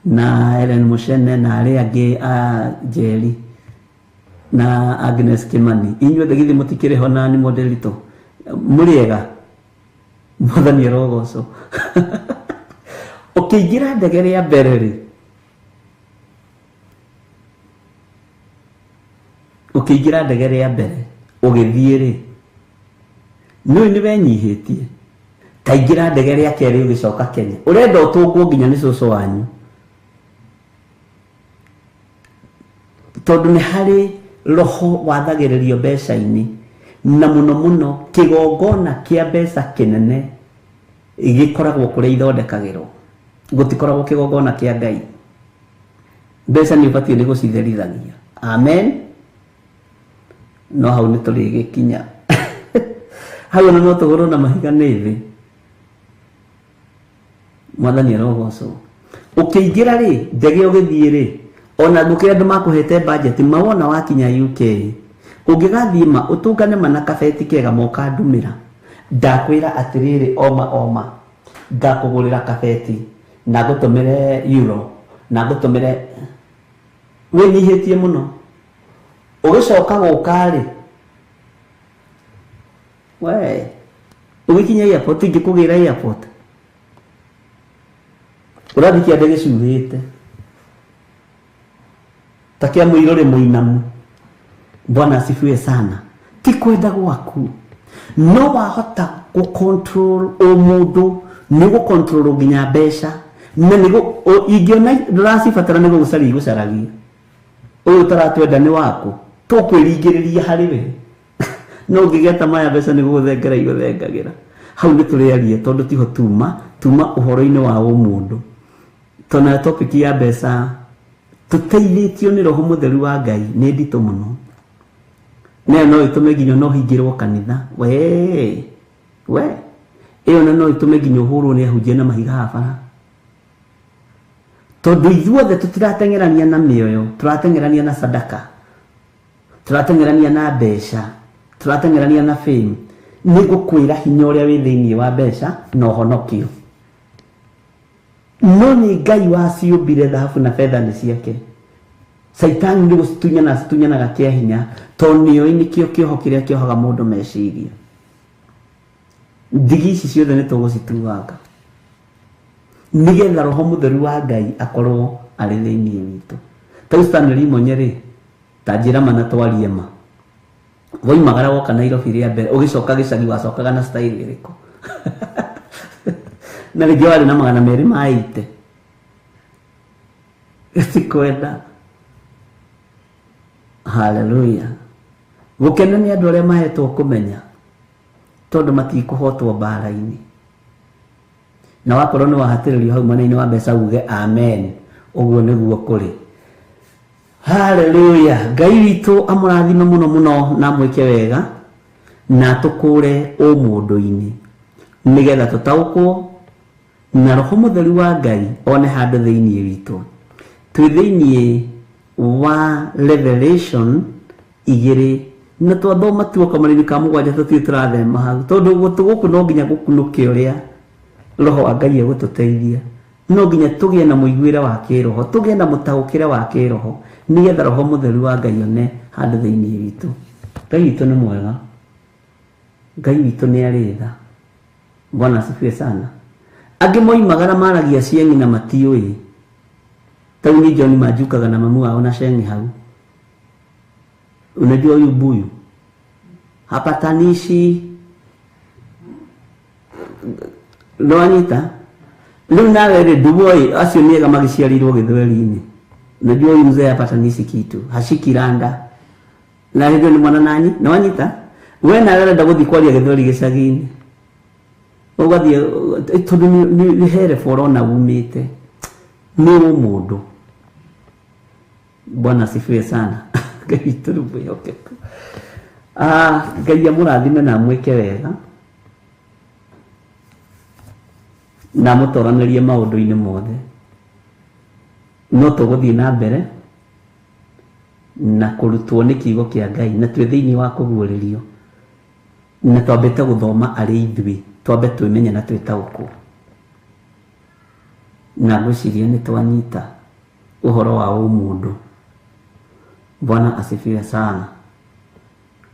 na Ellen Mushene na arĩa angĩ a Njeri na Agnes Kimani. Inyuothe githĩ mũtikĩrĩ ho na nĩ moderito. Mũrĩ ega? Mwathani arogocwo. Ũkĩingĩra ndege rĩa mbere rĩ, ũkĩingĩra ndege rĩa mbere ũgĩthiĩ rĩ, nĩũĩ nĩ wenyihĩtie. Ta ingĩra ndege rĩa kerĩ ũgĩcoka Kenya. Ũrenda ũtũngwo nginya nĩ cũcũ wanyu. Tondũ nĩ harĩ roho wathagĩrĩrio mbeca-inĩ, na mũno mũno kĩgongona kĩa mbeca kĩnene gĩkoragwo kũrĩa ithondekagĩrwo. Gũtikoragwo kĩgongona kĩa Ngai. Mbeca nĩ ũbatiĩ nĩ gũcitherithagia. Amen. No hau nĩ tũrĩgĩkinya. Hau ona no tũgũrwo na mahiga nĩ thĩ. Mwathani arogocwo. Ũkĩingĩra rĩ, ndege ũgĩthiĩ rĩ, ona ngũkĩra andũ makũhete budget, mawona wakinya UK. Ũngĩgathiĩ ma, ũtũngane ma na kabeti kega moka ndumĩra. Ndakwĩra atĩrĩrĩ, oma oma, ngakũgũrĩra kabeti, na ngũtũmĩre euro, na ngũtũmĩre wĩnyihĩtie mũno. Ũgĩcoka gũka rĩ, we, ũgĩkinya airport, ingĩkũgĩra airport. Ũrathiĩ kĩande gĩcuhĩte. Ta kĩa mũirũrĩ mũinamu. Bwana asifiwe sana. Ti kwenda gwaku. No wahota gũ-control ũmũndũ, nĩ gũ-control nginya mbeca. Na nĩ ingĩona ndũracibatara nĩ gũgũcaria igũcaragia. Ũyũ ũtaratwenda nĩ waku. Tũkwĩringĩrĩria harĩ we. No ũngĩgĩa maya mbeca nĩ gũgũthengera igũthengagĩra. Hau nĩ tũrĩaria tondũ tiho tuma, tuma ũhoro-inĩ wa ũmũndũ. Tondũ nayo topic ya mbeca tũteithĩtio nĩ Roho Mũtheru wa Ngai nĩ nditũ mũno. Nayo no ĩtũme nginya no hingĩrwo kanitha. We, we. Ĩyo na no ĩtũme nginya ũhũrwo nĩ ahunjia na mahiga haha bara. Tondũ ithuothe tũtirateng'erania na mĩoyo, tũrateng'erania na sadaka, tũrateng'erania na mbeca, tũrateng'erania na fame. Nĩ ngũkwĩra hinya ũrĩa wĩ thĩinĩ wa mbeca na ũhonokio. No nĩ Ngai waciũmbire thahabu na betha nĩ ciake. Caitani nĩ gũcitunyana acitunyanaga kĩa hinya, tondũ nĩoĩ nĩkĩo kĩoho kĩrĩa kĩohaga mũndũ meciria. Ndigi ici ciothe nĩ tũgũcituanga. Nĩgetha Roho Mũtheru wa Ngai akorwo arĩ thĩinĩ witũ. Ta rĩu Stanley Imonye rĩ, ta njĩra ma na twarie ma. Woimagara woka Nairobi rĩa mbere, ũgĩcoka gĩcagi wacokaga na style ĩrĩkũ? Na rĩngĩ warĩ na 200 ma 80. Tikwenda. Haleluya. Gũkena nĩ andũ arĩa mahetwo kũmenya, tondũ matikũhotwo mbara-inĩ. Na wakorwo nĩ wahatĩrĩrio hau mwena-inĩ wa mbeca uge amen. Ũguo nĩguo kũrĩ. Haleluya. Ngai witũ amũrathime mũno mũno na amwĩke wega na atũkũre ũmũndũ-inĩ nĩgetha tũtaũkwo na Roho Mũtheru wa Ngai one handũ thĩinĩ witũ. Twĩ thĩinĩ wa Revelation 2 na twathoma tuoka marĩni ka 7 tũtirĩ tũrathema hau, tondũ gũtũ gũkũ no nginya gũkunũke ũrĩa Roho wa Ngai egũtũteithia. No nginya tũgĩe na mũiguĩre wa kĩroho, tũgĩe na mũtaũkĩre wa kĩroho, nĩgetha Roho Mũtheru wa Ngai one handũ thĩinĩ witũ. Ngai witũ nĩ mwega, Ngai witũ nĩ arĩ tha. Bwana asifiwe sana. Angĩ moimagara maragia cieng'i na matiũĩ. Tau ni John manjukaga na mamu wao na ceng'i hau. Unajua huyu buyu hapatanishi nĩwanyita. Rĩu nawe rĩ, nduboi acio nĩ ega magĩciarĩirwo gĩthweri-inĩ. Unajua huyu mzee hapatanishi kitu, hashiki randa. Na hĩndĩ nĩ mwana nanyi, nĩwanyita? We nawe ũrenda gũthiĩ kwaria gĩthweri gĩcagi-inĩ. Ũgathiĩ, tondũ nĩ he level ũrona umĩte. Nĩ ũmũndũ. Bwana asifiwe sana. Ngai witũ nĩ mwĩhokeku. Ngai amũrathime na amwĩke wega na amũtoranĩrie maũndũ-inĩ mothe. No tũgũthiĩ na mbere na kũrutwo nĩ kiugo kĩa Ngai, na twĩ thĩinĩ wa kũguũrĩrio, na twambĩte gũthoma arĩ ithuĩ, twambe twĩmenye na twĩtaũkwo. Na ngwĩciria nĩ twanyita ũhoro wa ũmũndũ. Bwana asifiwe sana.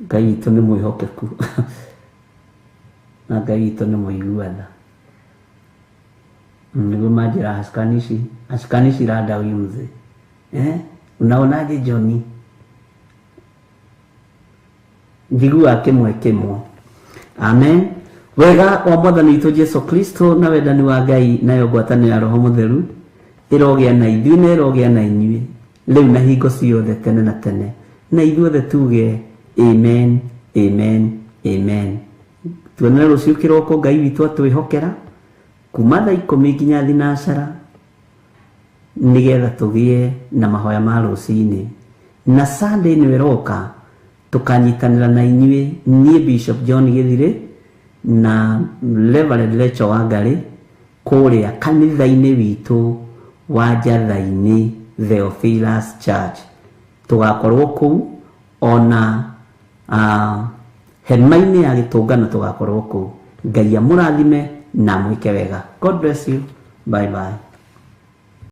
Ngai witũ nĩ mwĩhokeku na Ngai witũ nĩ mũigua tha. Nĩguo manjĩra hashikanishi randa huyu mzee. Unaonaje Johnny? Njiguaga kĩmwe kĩmwe. Amen. Wega wa Mwathani witũ Jesu Kristo na wendani wa Ngai nayo ngwatanĩro ya Roho Mũtheru ĩrogĩa na ithuĩ na ĩrogĩa na inyuĩ rĩu na hingo ciothe tene na tene. Na ithuothe tuge amen, amen, amen. Tuonane rũciũ kĩroko Ngai witũ atwĩhokera kuma thaa 10 nginya thinacara nĩgetha tũgĩe na mahoya ma rũcinĩ. Na Sunday nĩ ĩroka tũkanyitanĩra na inyuĩ, niĩ Bishop John Gĩthirĩ na Reverend Rachel Wangari kũrĩa kanitha-inĩ witũ wa Njatha-inĩ Theophilus Church. Tũgakorwo kũu ona hema-inĩ ya gĩtũngano tũgakorwo kũu. Ngai amũrathime na amwĩke wega. God bless you. Bye bye.